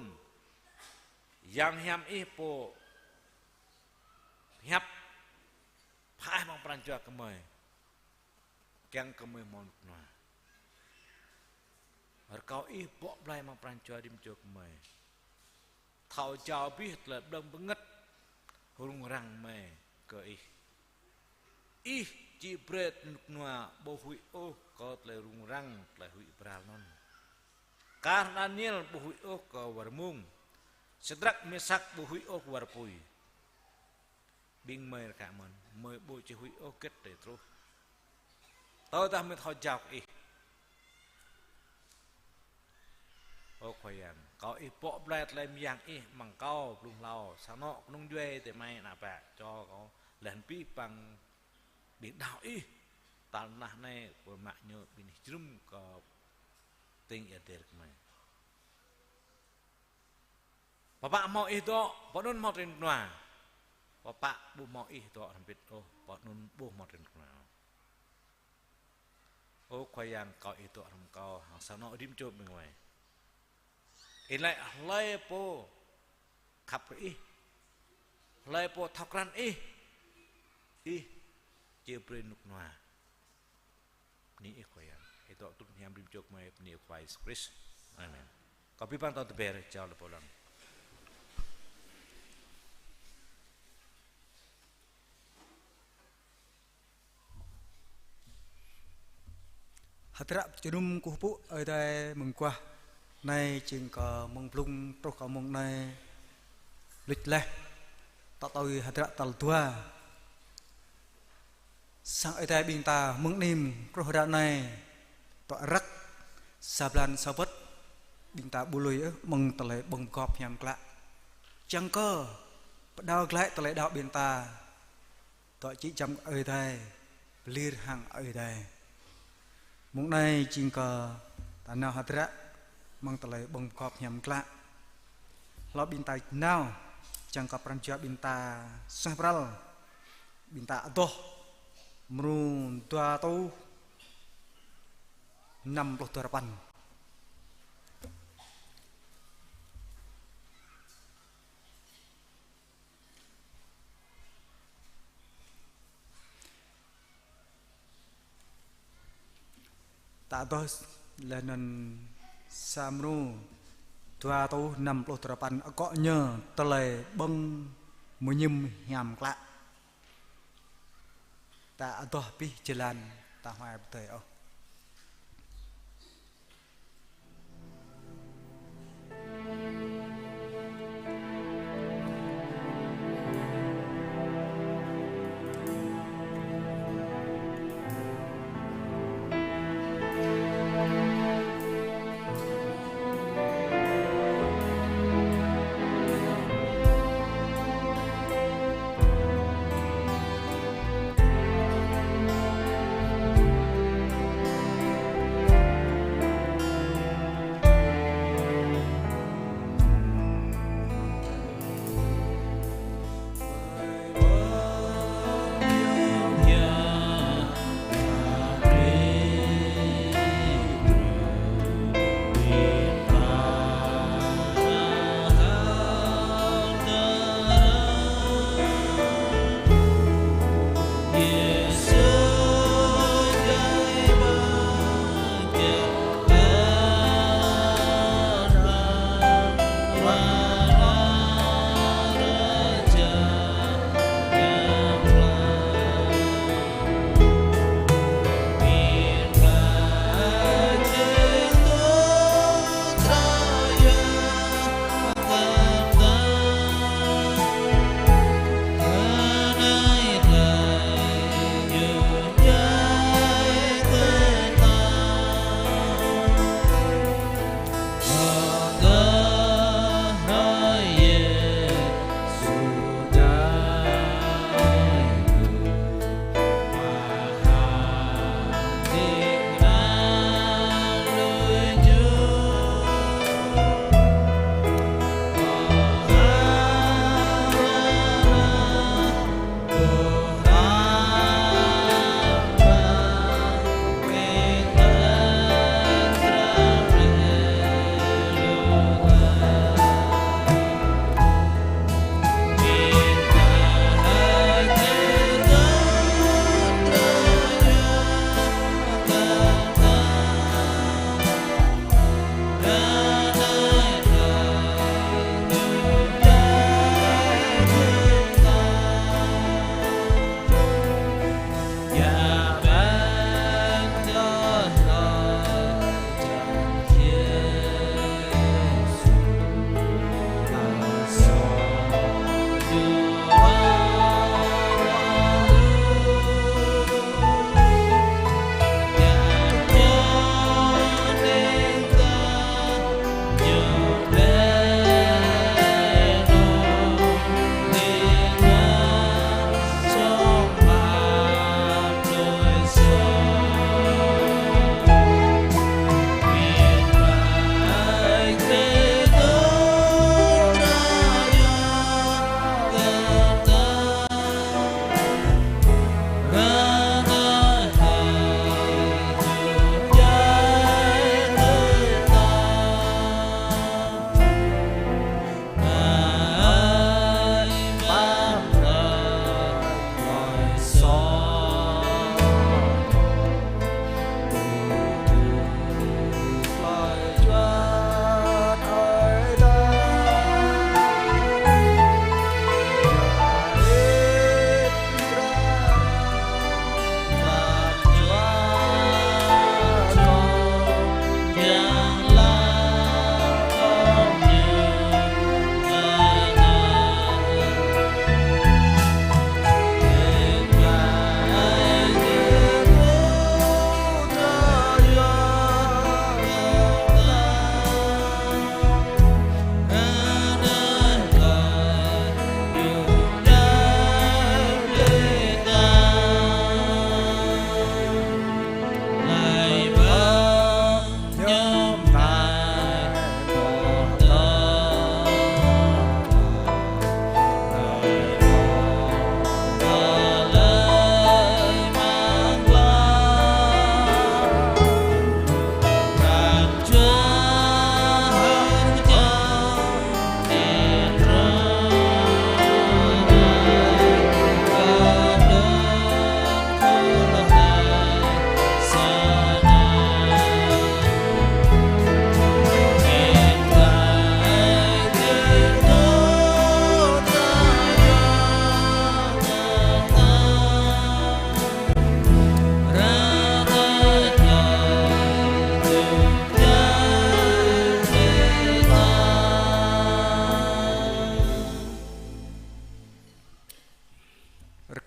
Yang hiam ih pô hiăp pha ih amăng pran jua gơmơi. Kiăng gơmơi hmâo rơnŭk rơnua. Rơkâo ih bŏ blai amăng pran jua rĭm čô gơmơi. Thâo jao abih tơlơi blơ̆ng bơngơ̆t rŭng răng mơi kơ ih. Ih či brơi rơnŭk rơnua ƀu huĭ ôh kơ tơlơi rŭng răng, tơlơi huĭ bral anŭn. Kar Daniel ƀu huĭ ôh kơ war mông. Sadrak, Mesak ƀu huĭ ôh kơ war apui. Ƀing mơi rơkâo mơ̆n, mơi ƀu či huĭ ôh hơget tơlơi truh. Tơdah mơi thâo jao kơ ih. Ơ Khua Yang, rơkâo ih bŏ blai tơlơi mơyang ih amăng kâo, blung hlâo, sang anŏ kơnung djuai adơi amai ană bă, čô kâo, laih anŭn abih bang ƀing đaŏ ih, tal tơnah anai, pơmă ñu ƀing ih jơnum kơ tơring ia der kơmơi. Pơpă hmâo ih dŏ, pơ anŭn hmâo tơlơi rơnŭk rơnua. Pơpă ƀu hmâo ih dŏ hrŏm hơbĭt ôh, pơ anŭn ƀu hmâo tơlơi rơnŭk rơnua. Ơ Khua Yang, rơkâo ih dŏ hrŏm kâo, hăng sang anŏ rĭm čô ƀing gơmơi. Ih laĭ hlơi pô khăp kơ ih, hlơi pô thâo krăn ih, ih či brơi rơnŭk rơnua. Bơni ih Khua Yang. Ih dŏ trŭn hiam rĭm čô gơmơi, bơni ih Khua Yêsu Krist. Amen. Kâo abih bang tơ̆ng tơber, jao lĕ pô lăng. Hơdră jơnum kơkuh pơpŭ Ơi Adai mơguah anai jing kơ mơ̆ng blung truh kơ mơ̆ng anai luč laih. Tŏ tui hơdră tal dua. Sang Ơi Adai ƀing ta mơ̆ng anih truh ră anai, tŏ răk sa blan sa wơ̆t, ƀing ta ƀu lui ôh mơ̆ng tơlơi ƀơ̆ng pơgop hiam klă. Čang kơ pơđao glaĭ tơlơi đaŏ ƀing ta, tŏ či čăm Ơi Adai, pơlir hăng Ơi Adai. Mơ̆ng anai jing kơ ta nao hơdră mơ̆ng tơlơi ƀơ̆ng pơgop hiam klă. Hlâo ƀing ta nao, čang kơ pran jua ƀing ta suaih pral, ƀing ta adoh mrô dua rơtuh năm pluh duarơpăn. Ta adoh laih anŭn sa mrô dua rơtuh năm pluh duarơpăn, akŏ ñu tơlơi ƀơ̆ng mơñum hiam klă. Ta adoh abih jơlan, ta huai pơdơi ôh.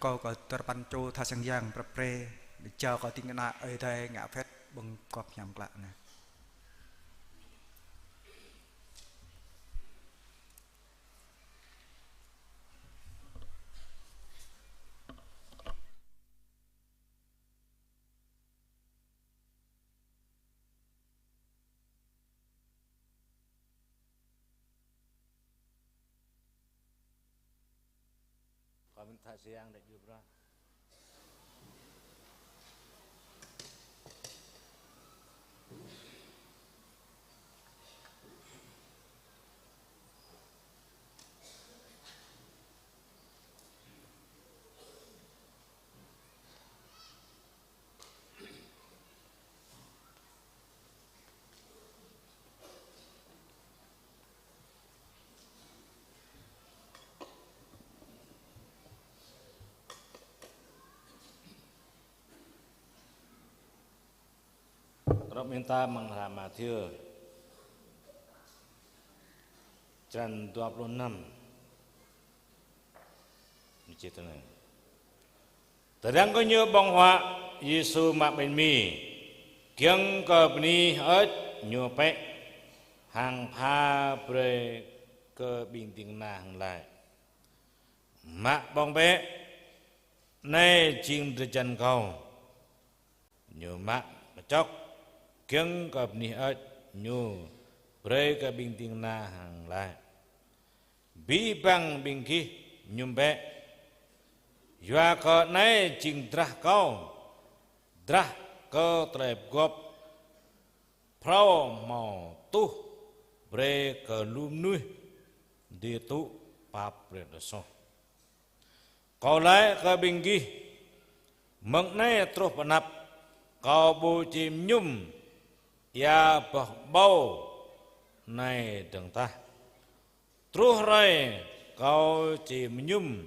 Kâo kơ tơpăn čô tha sang yang prăp pre, jao kơ ding kơna Ơi Adai ngă phĕt ƀơ̆ng gŏp hiam klă anai. Kâo mơ̆n tha sang đĕ jua bruă. Rŏk mơ̆ng ta amăng hră Mathiơ, črăn dua pluh năm. Ñu čih tui anai: Tơdang gơñu ƀơ̆ng huă, Yêsu mă ƀañ mì, giŏng kơ bơni hơơč, Ñu pĕ, hăng pha brơi kơ ƀing ding kơna hăng laĭ: Mă ƀơ̆ng bĕ, anai jing drơi jan Kâo. Ñu mă mơčŏk, giŏng kơ bơni hơơč, Ñu brơi kơ ƀing ding kơna hăng laĭ: Abih bang ƀing gih mơñum bĕ, yua kơ anai jing drah Kâo, drah kơ tơlơi pơgop phrâo hmâo tuh brơi kơ lu mơnuih dưi tŭ pap brơi kơ soh. Kâo laĭ kơ ƀing gih, mơ̆ng anai truh pơ anăp, Kâo ƀu či mơñum ia boh kơƀâo anai dơ̆ng tah. Truh hrơi Kâo či mơñum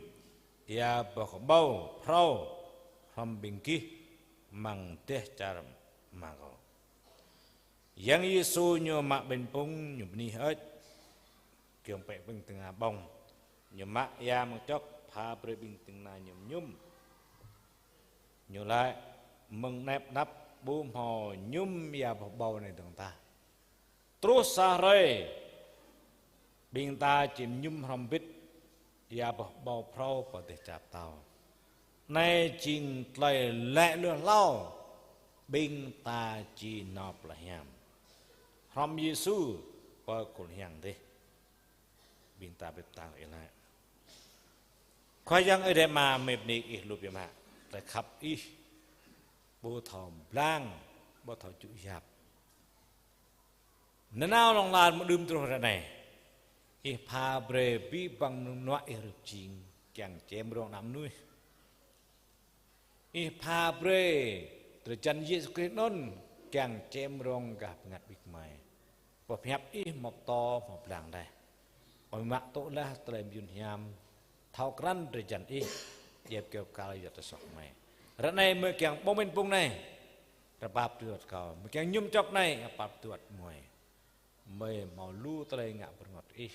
ia boh kơƀâo phrâo hrŏm ƀing gih amăng dêh čar Ama Kâo. Yang Yêsu Ñu mă ƀañ pŭng, Ñu bơni hơơč, giŏng pĕ ƀing ding kơna ƀơ̆ng. Ñu mă ia mơčŏk, pha brơi ƀing ding kơna Ñu mơñum. Ñu laĭ: Mơ̆ng anai pơ anăp ƀu hmâo mơñum ia boh kơƀâo anai dơ̆ng tah. Truh sa hrơi, ƀing ta či mơñum hrŏm hơbĭt ia boh kơƀâo phrâo pơ dêh čar pơtao. Anai jing tơlơi laĭ lui hlâo ƀing ta či nao pơ lŏn hiam hrŏm Yêsu pơ kơ̆l hiăng dêh. Ƀing ta bĕ pơtăng ih laĭ. Khua Yang Ơi Adai Ama, mơi bơni Ih lu biă mă, tơlơi khăp Ih ƀu thâo blang, ƀu thâo čŭ yap. Nanao lŏng lar mơ̆ng đưm truh ră anai, Ih pha brơi abih bang mơnuih mơnuă Ih rơp jing kiăng čem rông ană mơnuih. Ih pha brơi drơi jan Yêsu Krist anŭn kiăng čem rông gah bơngăt ƀing gơmơi. Boh pơhiăp Ih hmâo pơtô hmâo blang laih. Ơi mă tŭ laih tơlơi mơyun hiam, thâo krăn drơi jan Ih, djăp kơyâo kal yua tơlơi soh gơmơi. Ră anai gơmơi kiăng ƀơ̆ng ƀañ pŭng anai, rơpap tui hơdră Kâo. Gơmơi kiăng mơñum čŏk anai, rơpap tui hơdră gơmơi. Gơmơi hmâo lu tơlơi ngă pơrơngot Ih.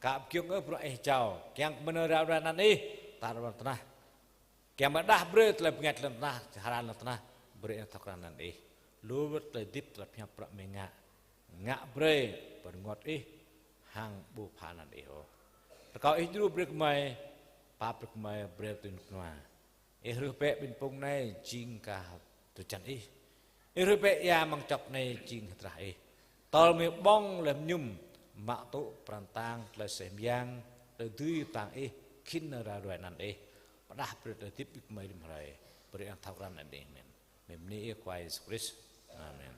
Kâo pơgiŏng kơ bruă Ih jao, kiăng kơ mơnơ̆ng rao ruai anăn Ih, tar ƀơi lŏn tơnah. Kiăng pơrơđah brơi tơlơi bơngăt lŏn tơnah, čơhra lŏn tơnah, brơi anŭn thâo krăn anăn Ih. Lu wơ̆t tơlơi hơdip tơlơi pơhiăp bruă gơmơi ngă, ngă brơi pơrơngot Ih, hăng ƀu pha anăn Ih ôh. Rơkâo Ih djru brơi kơ gơmơi, pap brơi kơ gơmơi, brơi tui rơnŭk rơnua. Ih hrih bĕ ƀañ pŭng anai jing kah drơi jan Ih. Ih hrih bĕ ia mơ̆ng čŏk anai jing hơdră Ih. Tơl gơmơi ƀơ̆ng laih mơñum, mă tŭ pran tang tơlơi aseh mơyang, tơlơi dưi pơtang Ih, khĭn nao rao ruai anăn Ih. Pơrơđah brơi tơlơi hơdip ƀing gơmơi rĭm hrơi. Brơi anŭn thâo krăn anăn Ih mơ̆n. Gơmơi bơni Ih Khua Yêsu Krist. Amen.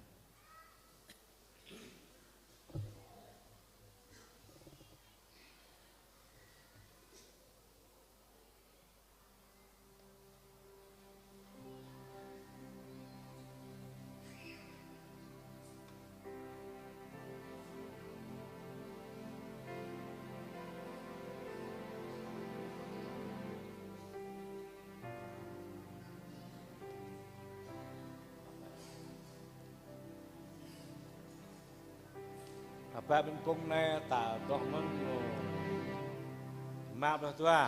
Abă ƀañ pŭng anai ta dŏ mơ̆n mơ̆. Mă bruă dua.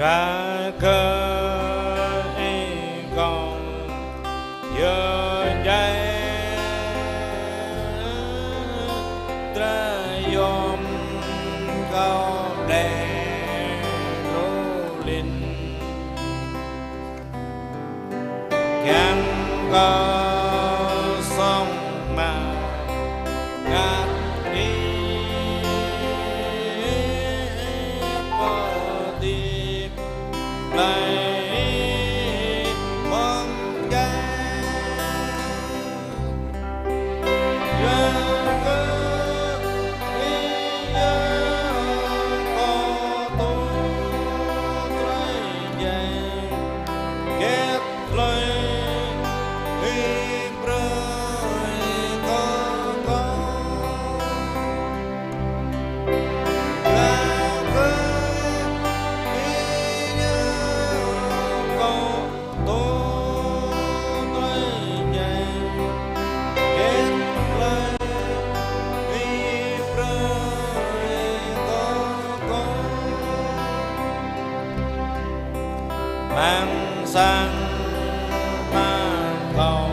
Kar kơ ih kông yơh djai drơi yôm kâo đe rô lin. Kiăng kơ song mă ngă ih pơtip plei mơ̆ng djai. Yua kơ ih yơh kâo tŭ drơi djai. Kĕt tơlơi ih brơi kơ kâo. Yua kơ ih yơh kâo tŭ drơi djai. Kĕt tơlơi ih brơi kơ kâo. Amăng sang mă kâo,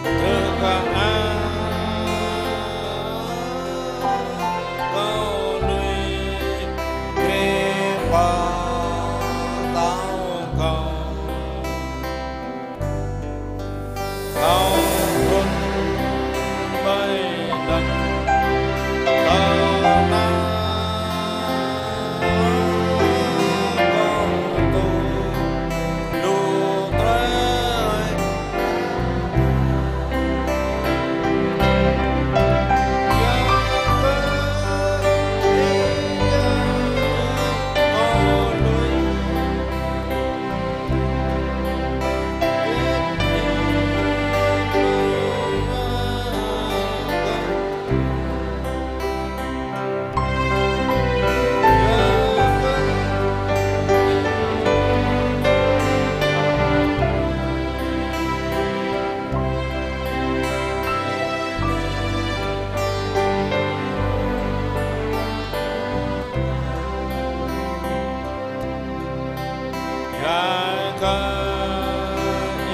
truh kơ ang kâo lui grê pơtao kâo. Kâo trŭn ƀơi lŏn tơnah, kâo tŭ lu drơi. Yua kơ ih yơh kâo lui. Yua kơ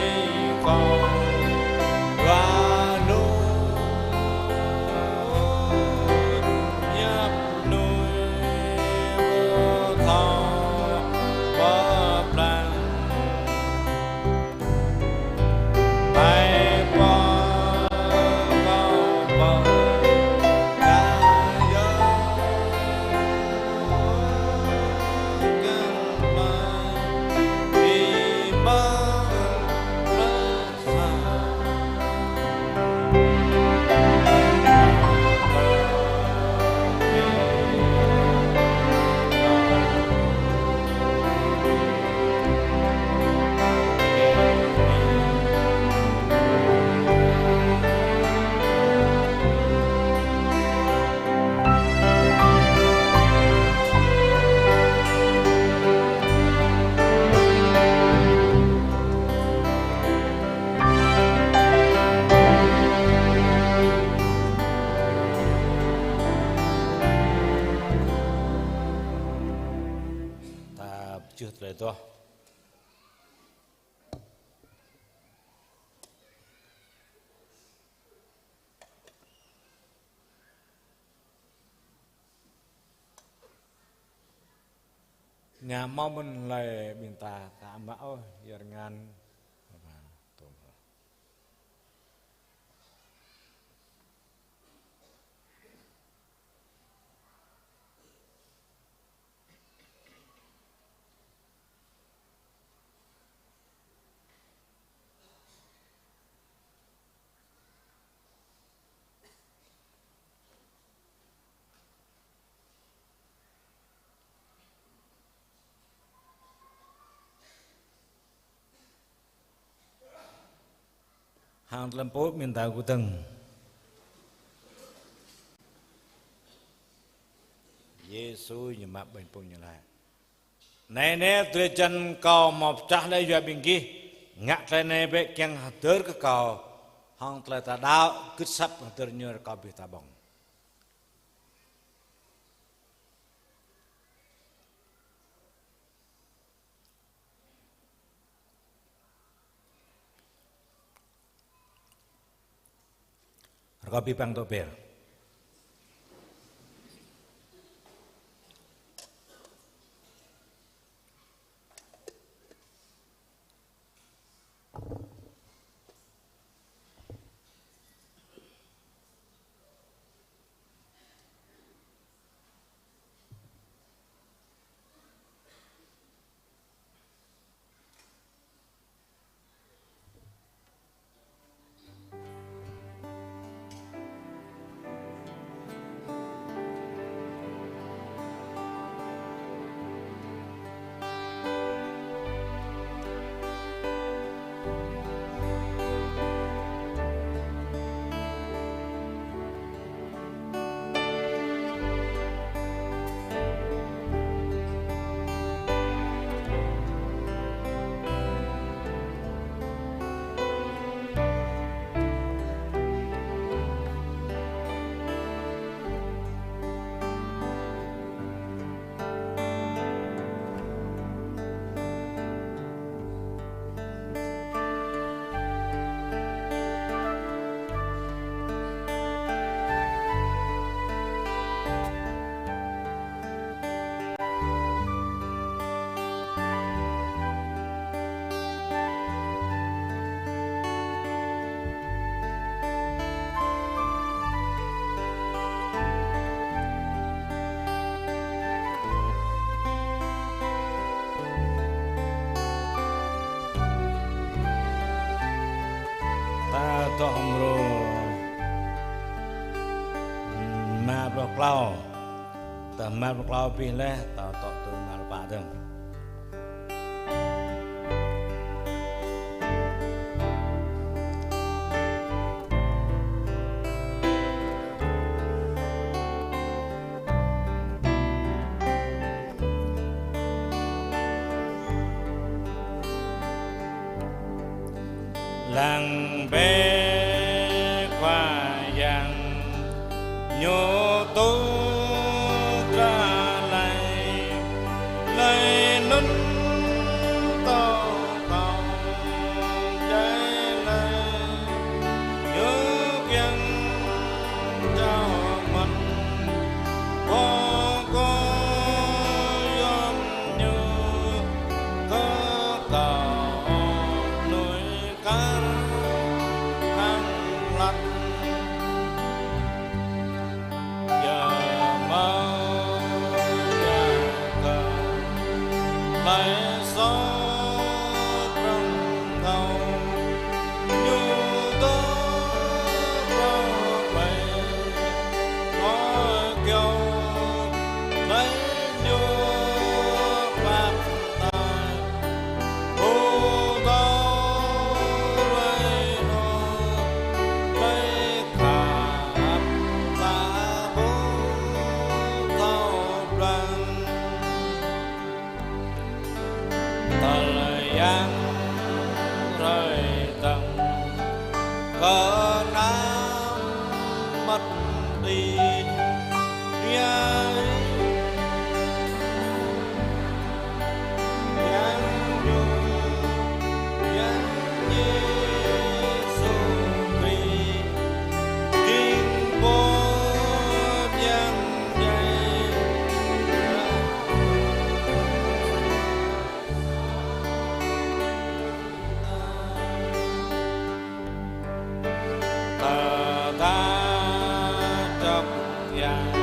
ih kông yua lu ñăp nuih pơtao pơblang. Ta pơjưh tơlơi adoh. Ngă hmâo mơ̆n lĕ ƀing ta, ta mă ôh, yơr ngăn. Hăng tơlơi pơpŭ mơ̆n ta kơdơ̆ng. Yêsu ñu mă ƀañ pŭng ñu laĭ: Anai nê drơi jăn Kâo hmâo pơčah laih yua ƀing gih. Ngă tơlơi anai bĕ kiăng hơdơr kơ Kâo. Hăng tơlơi ta đaŏ gưt asăp hơdơr ñu rơkâo abih ta ƀơ̆ng. Rơkâo abih bang dŏ ber. Ta dŏ mrô rơma pluh klâo. Tơdah rơma pluh klâo abih laih, ta dŏ tui rơma pluh pă dơ̆ng. Lăng bĕ Khua Yang, Ñu tŭ krah laih, laih anŭn tŏ kâo djai laih. Ñu kiăng jao mơ̆n, bôh kâo yom Ñu, kơ kâo nuih kar hăng lăt. Yơh mơ̆ yơh kơ laih soh prŏng thâo, Ñu dŏ pơƀuh ƀơi ngŏ kơyâo, laih Ñu pap tai. Ơ kâo ruai nô, laih khăp ta ƀu thâo blang. Tơl yang hrơi dơ̆ng kơ anăm mơ̆t đĭ, Yang Ñu, Yang Yêsu Krist, jing Pô Yang djai. Tơdah čŏk Yang,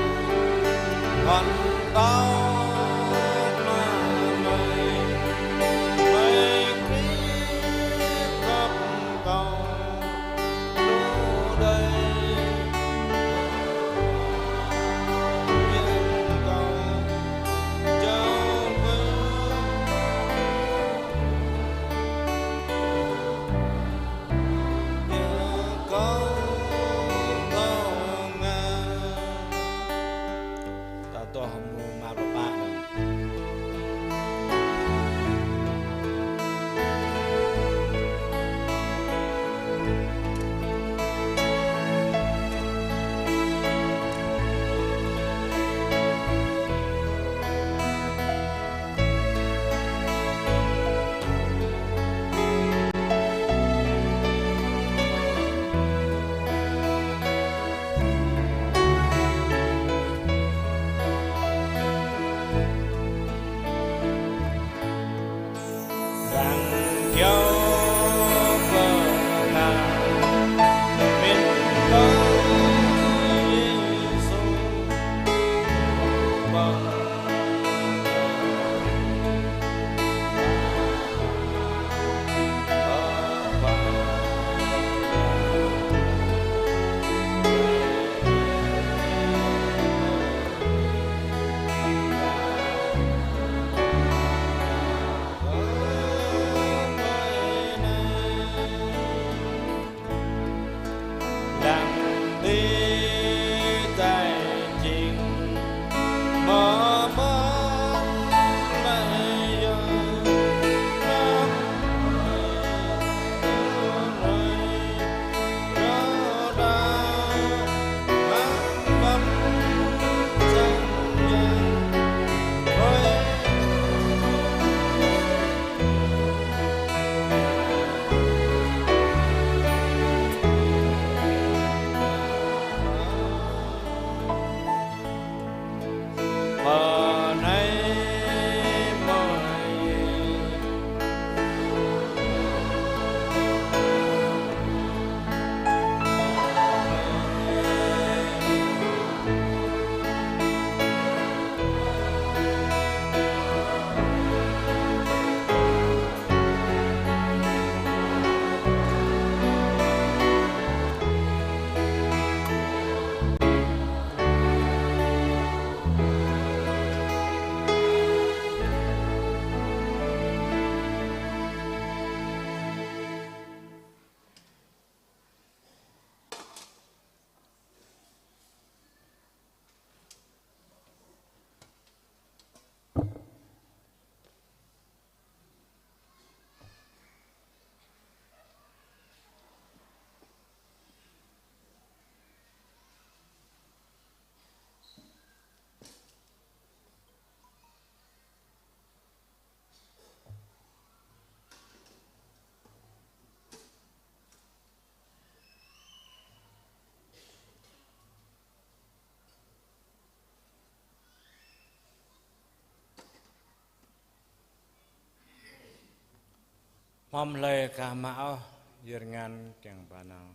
Hmâo hlơi ka mă ôh, yơr ngăn kiăng ba nao.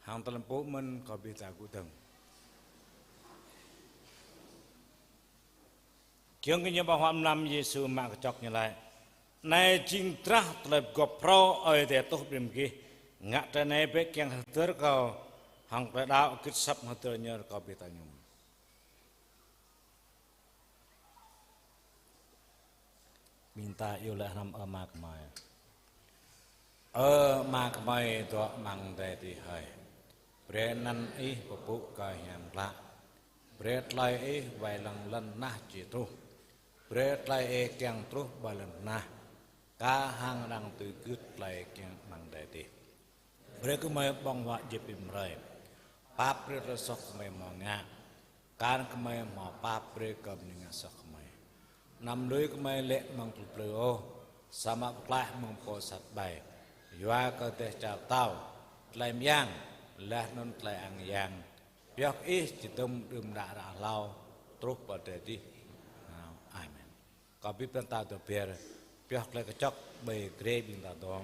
Hăng tơlơi pơpŭ mơ̆n kâo ƀing ta gŭ dơ̆ng. Giŏng kơ ñu ƀơ̆ng huă mlam, Yêsu mă kơčŏk ñu laĭ: Anai jing drah tơlơi pơgop phrâo Ơi Adai tuh brơi ƀing gih. Ngă tơlơi anai bĕ kiăng hơdơr kâo. Hăng tơlơi đaŏ git asăp hơdơr ñu rơkâo ƀing ta mơñum. Ƀing ta iâu laĭ hrŏm: Ơ Ama gơmơi. Ơ Ama gơmơi dŏ amăng adai adih hơi. Brơi anăn Ih pơpŭ kơ hiam klă. Brơi tơlơi Ih wai lăng lŏn tơnah či truh. Brơi tơlơi Ih kiăng truh ƀơi lŏn tơnah, kar hăng arăng tui gưt tơlơi kiăng amăng adai adih. Brơi kơ gơmơi ƀơ̆ng huă djŏp rĭm hrơi. Pap brơi tơlơi soh gơmơi hmâo ngă, kar gơmơi hmâo pap brơi kơ ƀing ngă soh gơmơi. Anăm lui gơmơi lê̆ amăng tơlơi plư ôh, samơ̆ pơklaih mơ̆ng pô sat ƀai. Yua kơ dêh čar pơtao, tơlơi mơyang, laih anŭn tơlơi ang yang, pioh kơ Ih či dŏm đưm đă ră hlâo, truh pơ adai adih. Amen. Kâo ƀing ta dŏ be̱r, pioh tơlơi kơčŏk ƀơi grê ƀing ta dŏ.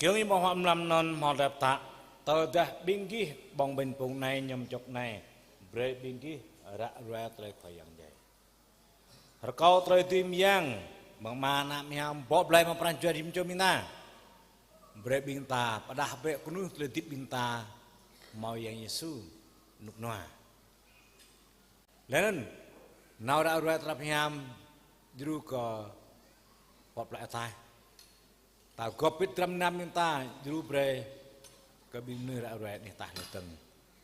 Giŏng ñu ƀơ̆ng huă mlam anŭn hmâo tơlơi pơtă: Tơdah ƀing gih ƀơ̆ng ƀañ pŭng anai, mơñum čŏk anai, brơi ƀing gih ră ruai tơlơi Khua Yang djai. Rơkâo tơlơi dưi mơyang mơ̆ng Ama, Ană, Mơyang Hiam, bŏ blai amăng pran jua rĭm čô ƀing ta. Brơi ƀing ta pơdah bĕ kơnuih tơlơi hơdip ƀing ta hmâo Yang Yêsu rơnŭk rơnua. Laih anŭn nao ră ruai tơlơi hiam djru kơ pŏk plơi ataih. Ta gŏp bĭt dram gơnam ƀing ta djru brơi kơ ƀing mơnuih ră ruai anih ataih lĕ dơ̆ng.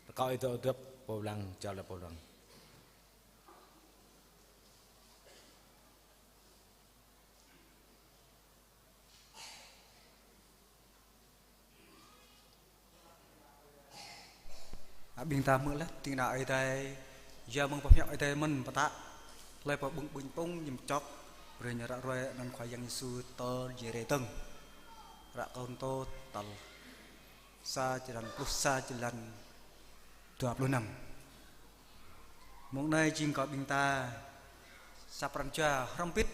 Rơkâo ih dŏ dŏp pô lăng, jao lĕ pô lăng. Ơ ƀing ta hmư̆ laih, ding kơna Ơi Adai, yua mơ̆ng boh hiăp Ơi Adai mơ̆n pơtă, hlơi pô ƀơ̆ng ƀañ pŭng, mơñum čŏk, brơi ñu ră ruai anăn Khua Yang Yêsu tơl jĕ rai dơ̆ng. Hră Kôrintô tal sa črăn pluh sa, črăn dua pluh năm. Mông anai jing kơ ƀing ta sa pran jua hrŏm hơbĭt,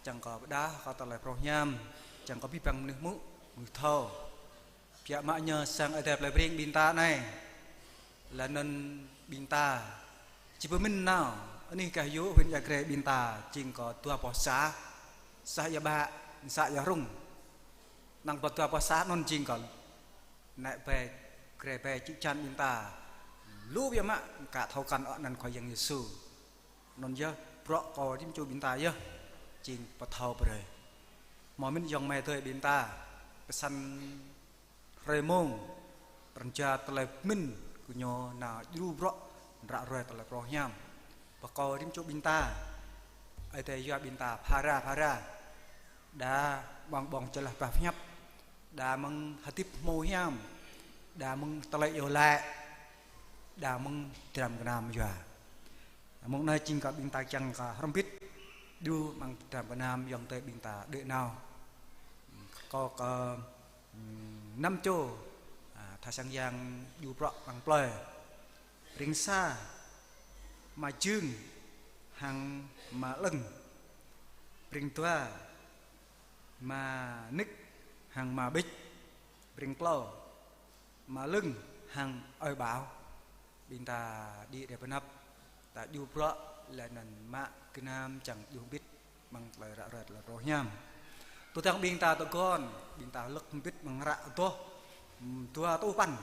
čang kơ pơdah kơ tơlơi phrâo hiam, čang kơ abih bang mơnuih hmư̆, mơnuih thâo. Biă mă ñu sang Ơi Adai plei Breng ƀing ta anai. Laih anŭn ƀing ta či pơmĭn nao, anih gah yŭ huyện Ia Grai ƀing ta jing kơ dua boh sa, sa ia ƀă, sa ia hrŭng. Năng pơ dua boh sa anŭn jing kơ nĕ ƀai, grai ƀai čư̆ čan ƀing ta. Lu biă mă ka thâo kăn ôh anăn Khua Yang Yêsu. Anŭn yơh, bruă kơ rĭm čô ƀing ta yơh, jing pơthâo brơi. Hmâo mĭn ayŏng amai adơi ƀing ta, pơsăn hrơi mông, pran jua tơlơi pơmĭn kơ ñu nao djru bruă ră ruai tơlơi phrâo hiam. Pơkŏ rĭm čô ƀing ta, Ơi Adai yua ƀing ta phara phara. Đa ƀơ̆ng ƀơ̆ng čơlah bah pơhiăp, đa mơ̆ng hơdip hmâo hiam, đa mơ̆ng tơlơi iâu laĭ, đa mơ̆ng dram gơnam yua. Mông anai jing kơ ƀing ta čang kơ hrŏm hơbĭt, djru amăng dram gơnam ayŏng adơi ƀing ta đuaĭ nao. Kâo kơ, ừm, năm čô, a, tha sang yang djru bruă amăng plơi. Ring sa, Ma Jưng hăng Ma Lơ̆ng. Ring dua, Ma Nik hăng Ma Bích. Ring klâo, Ma Lưng hăng Ơi Bảo. Ƀing ta đĭ rai pơ anăp, ta djru bruă laih anŭn mă gơnam čang djru hơbĭt amăng tơlơi ră ruai tơlơi phrâo hiam. Tơdang ƀing ta tơguan, ƀing ta lăk hơbĭt mơ̆ng hră adoh, ừm, dua rơtuh păn.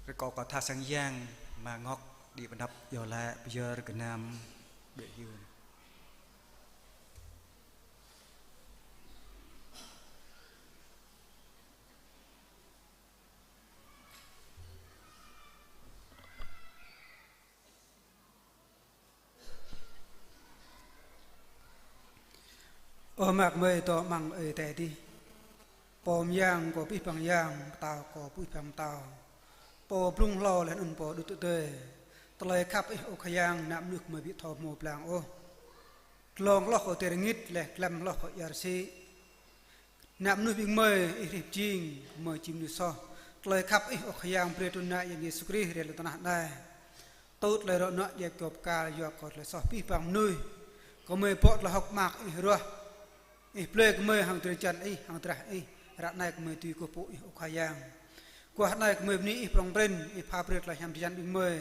Rơkâo kơ tha sang yang, mơ̆ng ngŏk đĭ pơnăp yơh lĕ pơyơr gơnam. Bĕ hiu. Ơ mă gơmơi dŏ amăng Ơi Adai adih. Pô mơyang kơ abih bang yang, pơtao kơ abih bang pơtao. Pô blung hlâo laih anŭn pô đŭt tơdơi. Tơlơi khăp Ih, ơ Khua Yang, ană mơnuih gơmơi ƀu thâo hmâo blang ôh. Glông hloh kơ tơlơi rơngit, laih glăm hloh kơ ia rơsĭ. Ană mơnuih ƀing gơmơi, Ih hrih pơjing, gơmơi či mơnuih soh. Tơlơi khăp Ih, ơ Khua Yang, brơi truh ană Yang Yêsu Krist rai lŏn tơnah anai. Tŭ tơlơi rŏ nuă djai pơkŏp kal yua kơ tơlơi soh abih bang mơnuih. Gơmơi bŏ tơlơi hơ̆k mơak Ih ruah. Ih blơi gơmơi hăng drơi jăn Ih, hăng drah Ih. Ră anai gơmơi tui kơkuh pơpŭ Ih, ơ Khua Yang. Guah anai gơmơi bơni Ih prŏng prin, Ih pha brơi tơlơi hiam drơi jăn ƀing gơmơi.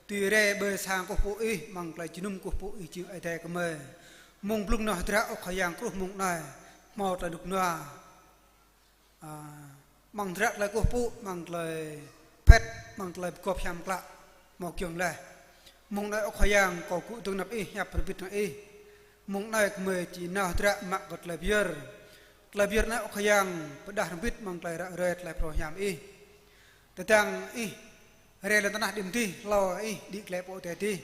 Tui rai ƀơi sang kơkuh pơpŭ Ih, amăng tơlơi jơnum kơkuh pơpŭ Ih jing Ơi Adai gơmơi. Mơ̆ng blung nao hơdră, ơ Khua Yang, truh mơ̆ng anai, hmâo tơlơi rơnŭk rơnua. A, amăng hơdră tơlơi kơkuh pơpŭ, amăng tơlơi phet, amăng tơlơi pơgop hiam klă, hmâo giŏng laih. Mơ̆ng anai, ơ Khua Yang, kâo gŭ dơ̆ng anăp Ih, hiăp hrŏm hơbĭt hăng Ih. Mơ̆ng anai gơmơi či nao hơdră mă kơ tơlơi pơyơr. Tơlơi pơyơr anai, ơ Khua Yang, pơđah hrŏm hơbĭt amăng tơlơi ră ruai tơlơi phrâo hiam Ih. Tơdang Ih rai lŏn tơnah đĭ mơ̆ng adih, hlâo Ih đĭ glaĭ pơ adai adih.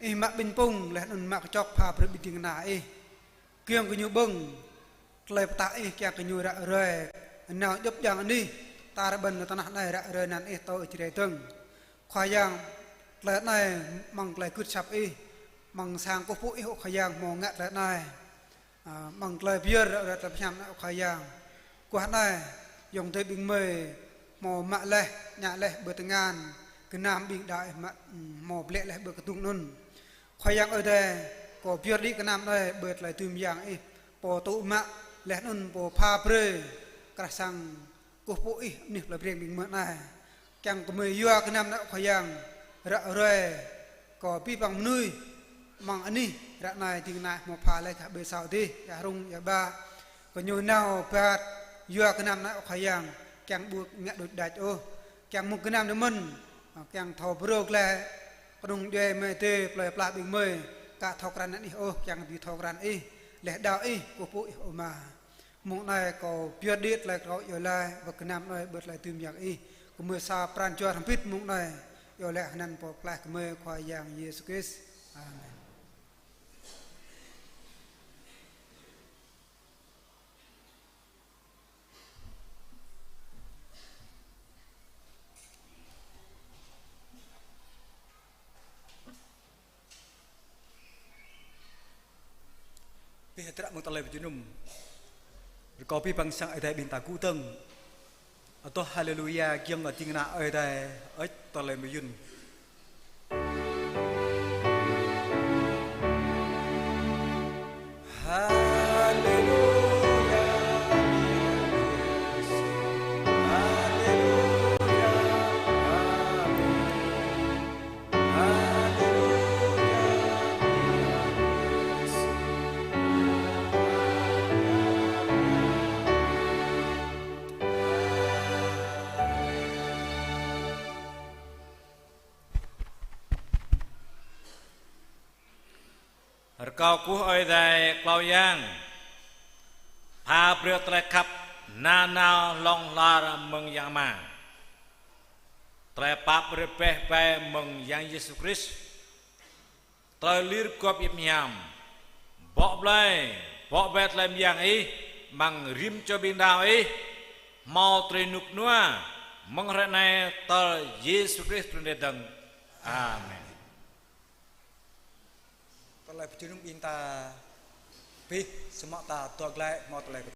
Ih mă ƀañ pŭng, laih anŭn mă kơčŏk pha brơi ƀing ding kơna Ih. Kiăng kơ ñu ƀơ̆ng tơlơi pơtă Ih, kiăng kơ ñu ră ruai nao djŏp djang anih, tar ƀơ̆n lŏn tơnah anai ră ruai anăn Ih, tơl Ih či rai dơ̆ng. Khua Yang, tơlơi anai amăng tơlơi gưt asăp Ih, amăng sang kơkuh pơpŭ Ih, ơ Khua Yang, hmâo ngă tơlơi anai. A, amăng tơlơi pơyơr ră ruai tơlơi pơhiam anai, ơ Khua Yang. Guah anai, ayŏng adơi ƀing gơmơi hmâo mă laih, ngă laih ƀơi tơngan, gơnam ƀing đaŏ Ih mă, hmâo blĕ laih ƀơi kơdŭng anŭn. Khua Yang ơi Adai, kâo pơyơr đĭ gơnam anai ƀơi tơlơi dưi mơyang Ih, pô tŭ mă, laih anŭn pô pha brơi, krah sang kơkuh pơpŭ Ih, anih plei Breng ƀing gơmơi anai. Kiăng gơmơi yua gơnam anai, ơ Khua Yang, ră ruai kơ abih bang mơnuih amăng anih. Ră anai ding kơna hmâo pha laih gah ƀơi asâo adih, ia Hrung, ia Ba. Kơ ñu nao bat yua gơnam anai, ơ Khua Yang, kiăng ƀu ngă đôč đač ôh. Kiăng mŭk gơnam anai mơ̆n, kiăng thâo phrâo glaĭ kơnung djuai amai adơi plei pla ƀing gơmơi, ka thâo krăn Ih ôh, kiăng dưi thâo krăn Ih, laih đaŏ Ih, kơkuh pơpŭ Ih, ơ Ama. Mơ̆ng anai kâo pơyơr đĭ tơlơi kâo iâu laĭ, wơ̆t gơnam anai ƀơi tơlơi dưi mơyang Ih, gơmơi sa pran jua hrŏm hơbĭt mơ̆ng anai, iâu laĭ hơnăn Pô Pơklaih gơmơi, Khua Yang Yêsu Krist. Amen. Bĕ hơdră mơ̆ng tơlơi pơjơnum. Rơkâo abih bang sang Ơi Adai ƀing ta gŭ dơ̆ng. Adoh haleluya, giŏng kơ ding kơna Ơi Adai, ơč tơlơi mơyŭn. Haleluya, Yesus. Haleluya, amen. Rơkâo kơkuh Ơi Adai Klâo Yang, pha brơi tơlơi khăp nanao hlŏng lar mơ̆ng Yang Ama. Tơlơi pap rơbeh bai mơ̆ng Yang Yêsu Krist, tơlơi lir gŏp yap hiam, bŏ blai, bŏ bai tơlơi mơyang Ih, amăng rĭm čô ƀing đaŏ Ih, hmâo tơlơi rơnŭk rơnua, mơ̆ng hrơi anai tơl Yêsu Krist trŭn rai dơ̆ng. Amen. Tơlơi pơjơnum ƀing ta abih, samơ̆ ta dŏ glaĭ hmâo tơlơi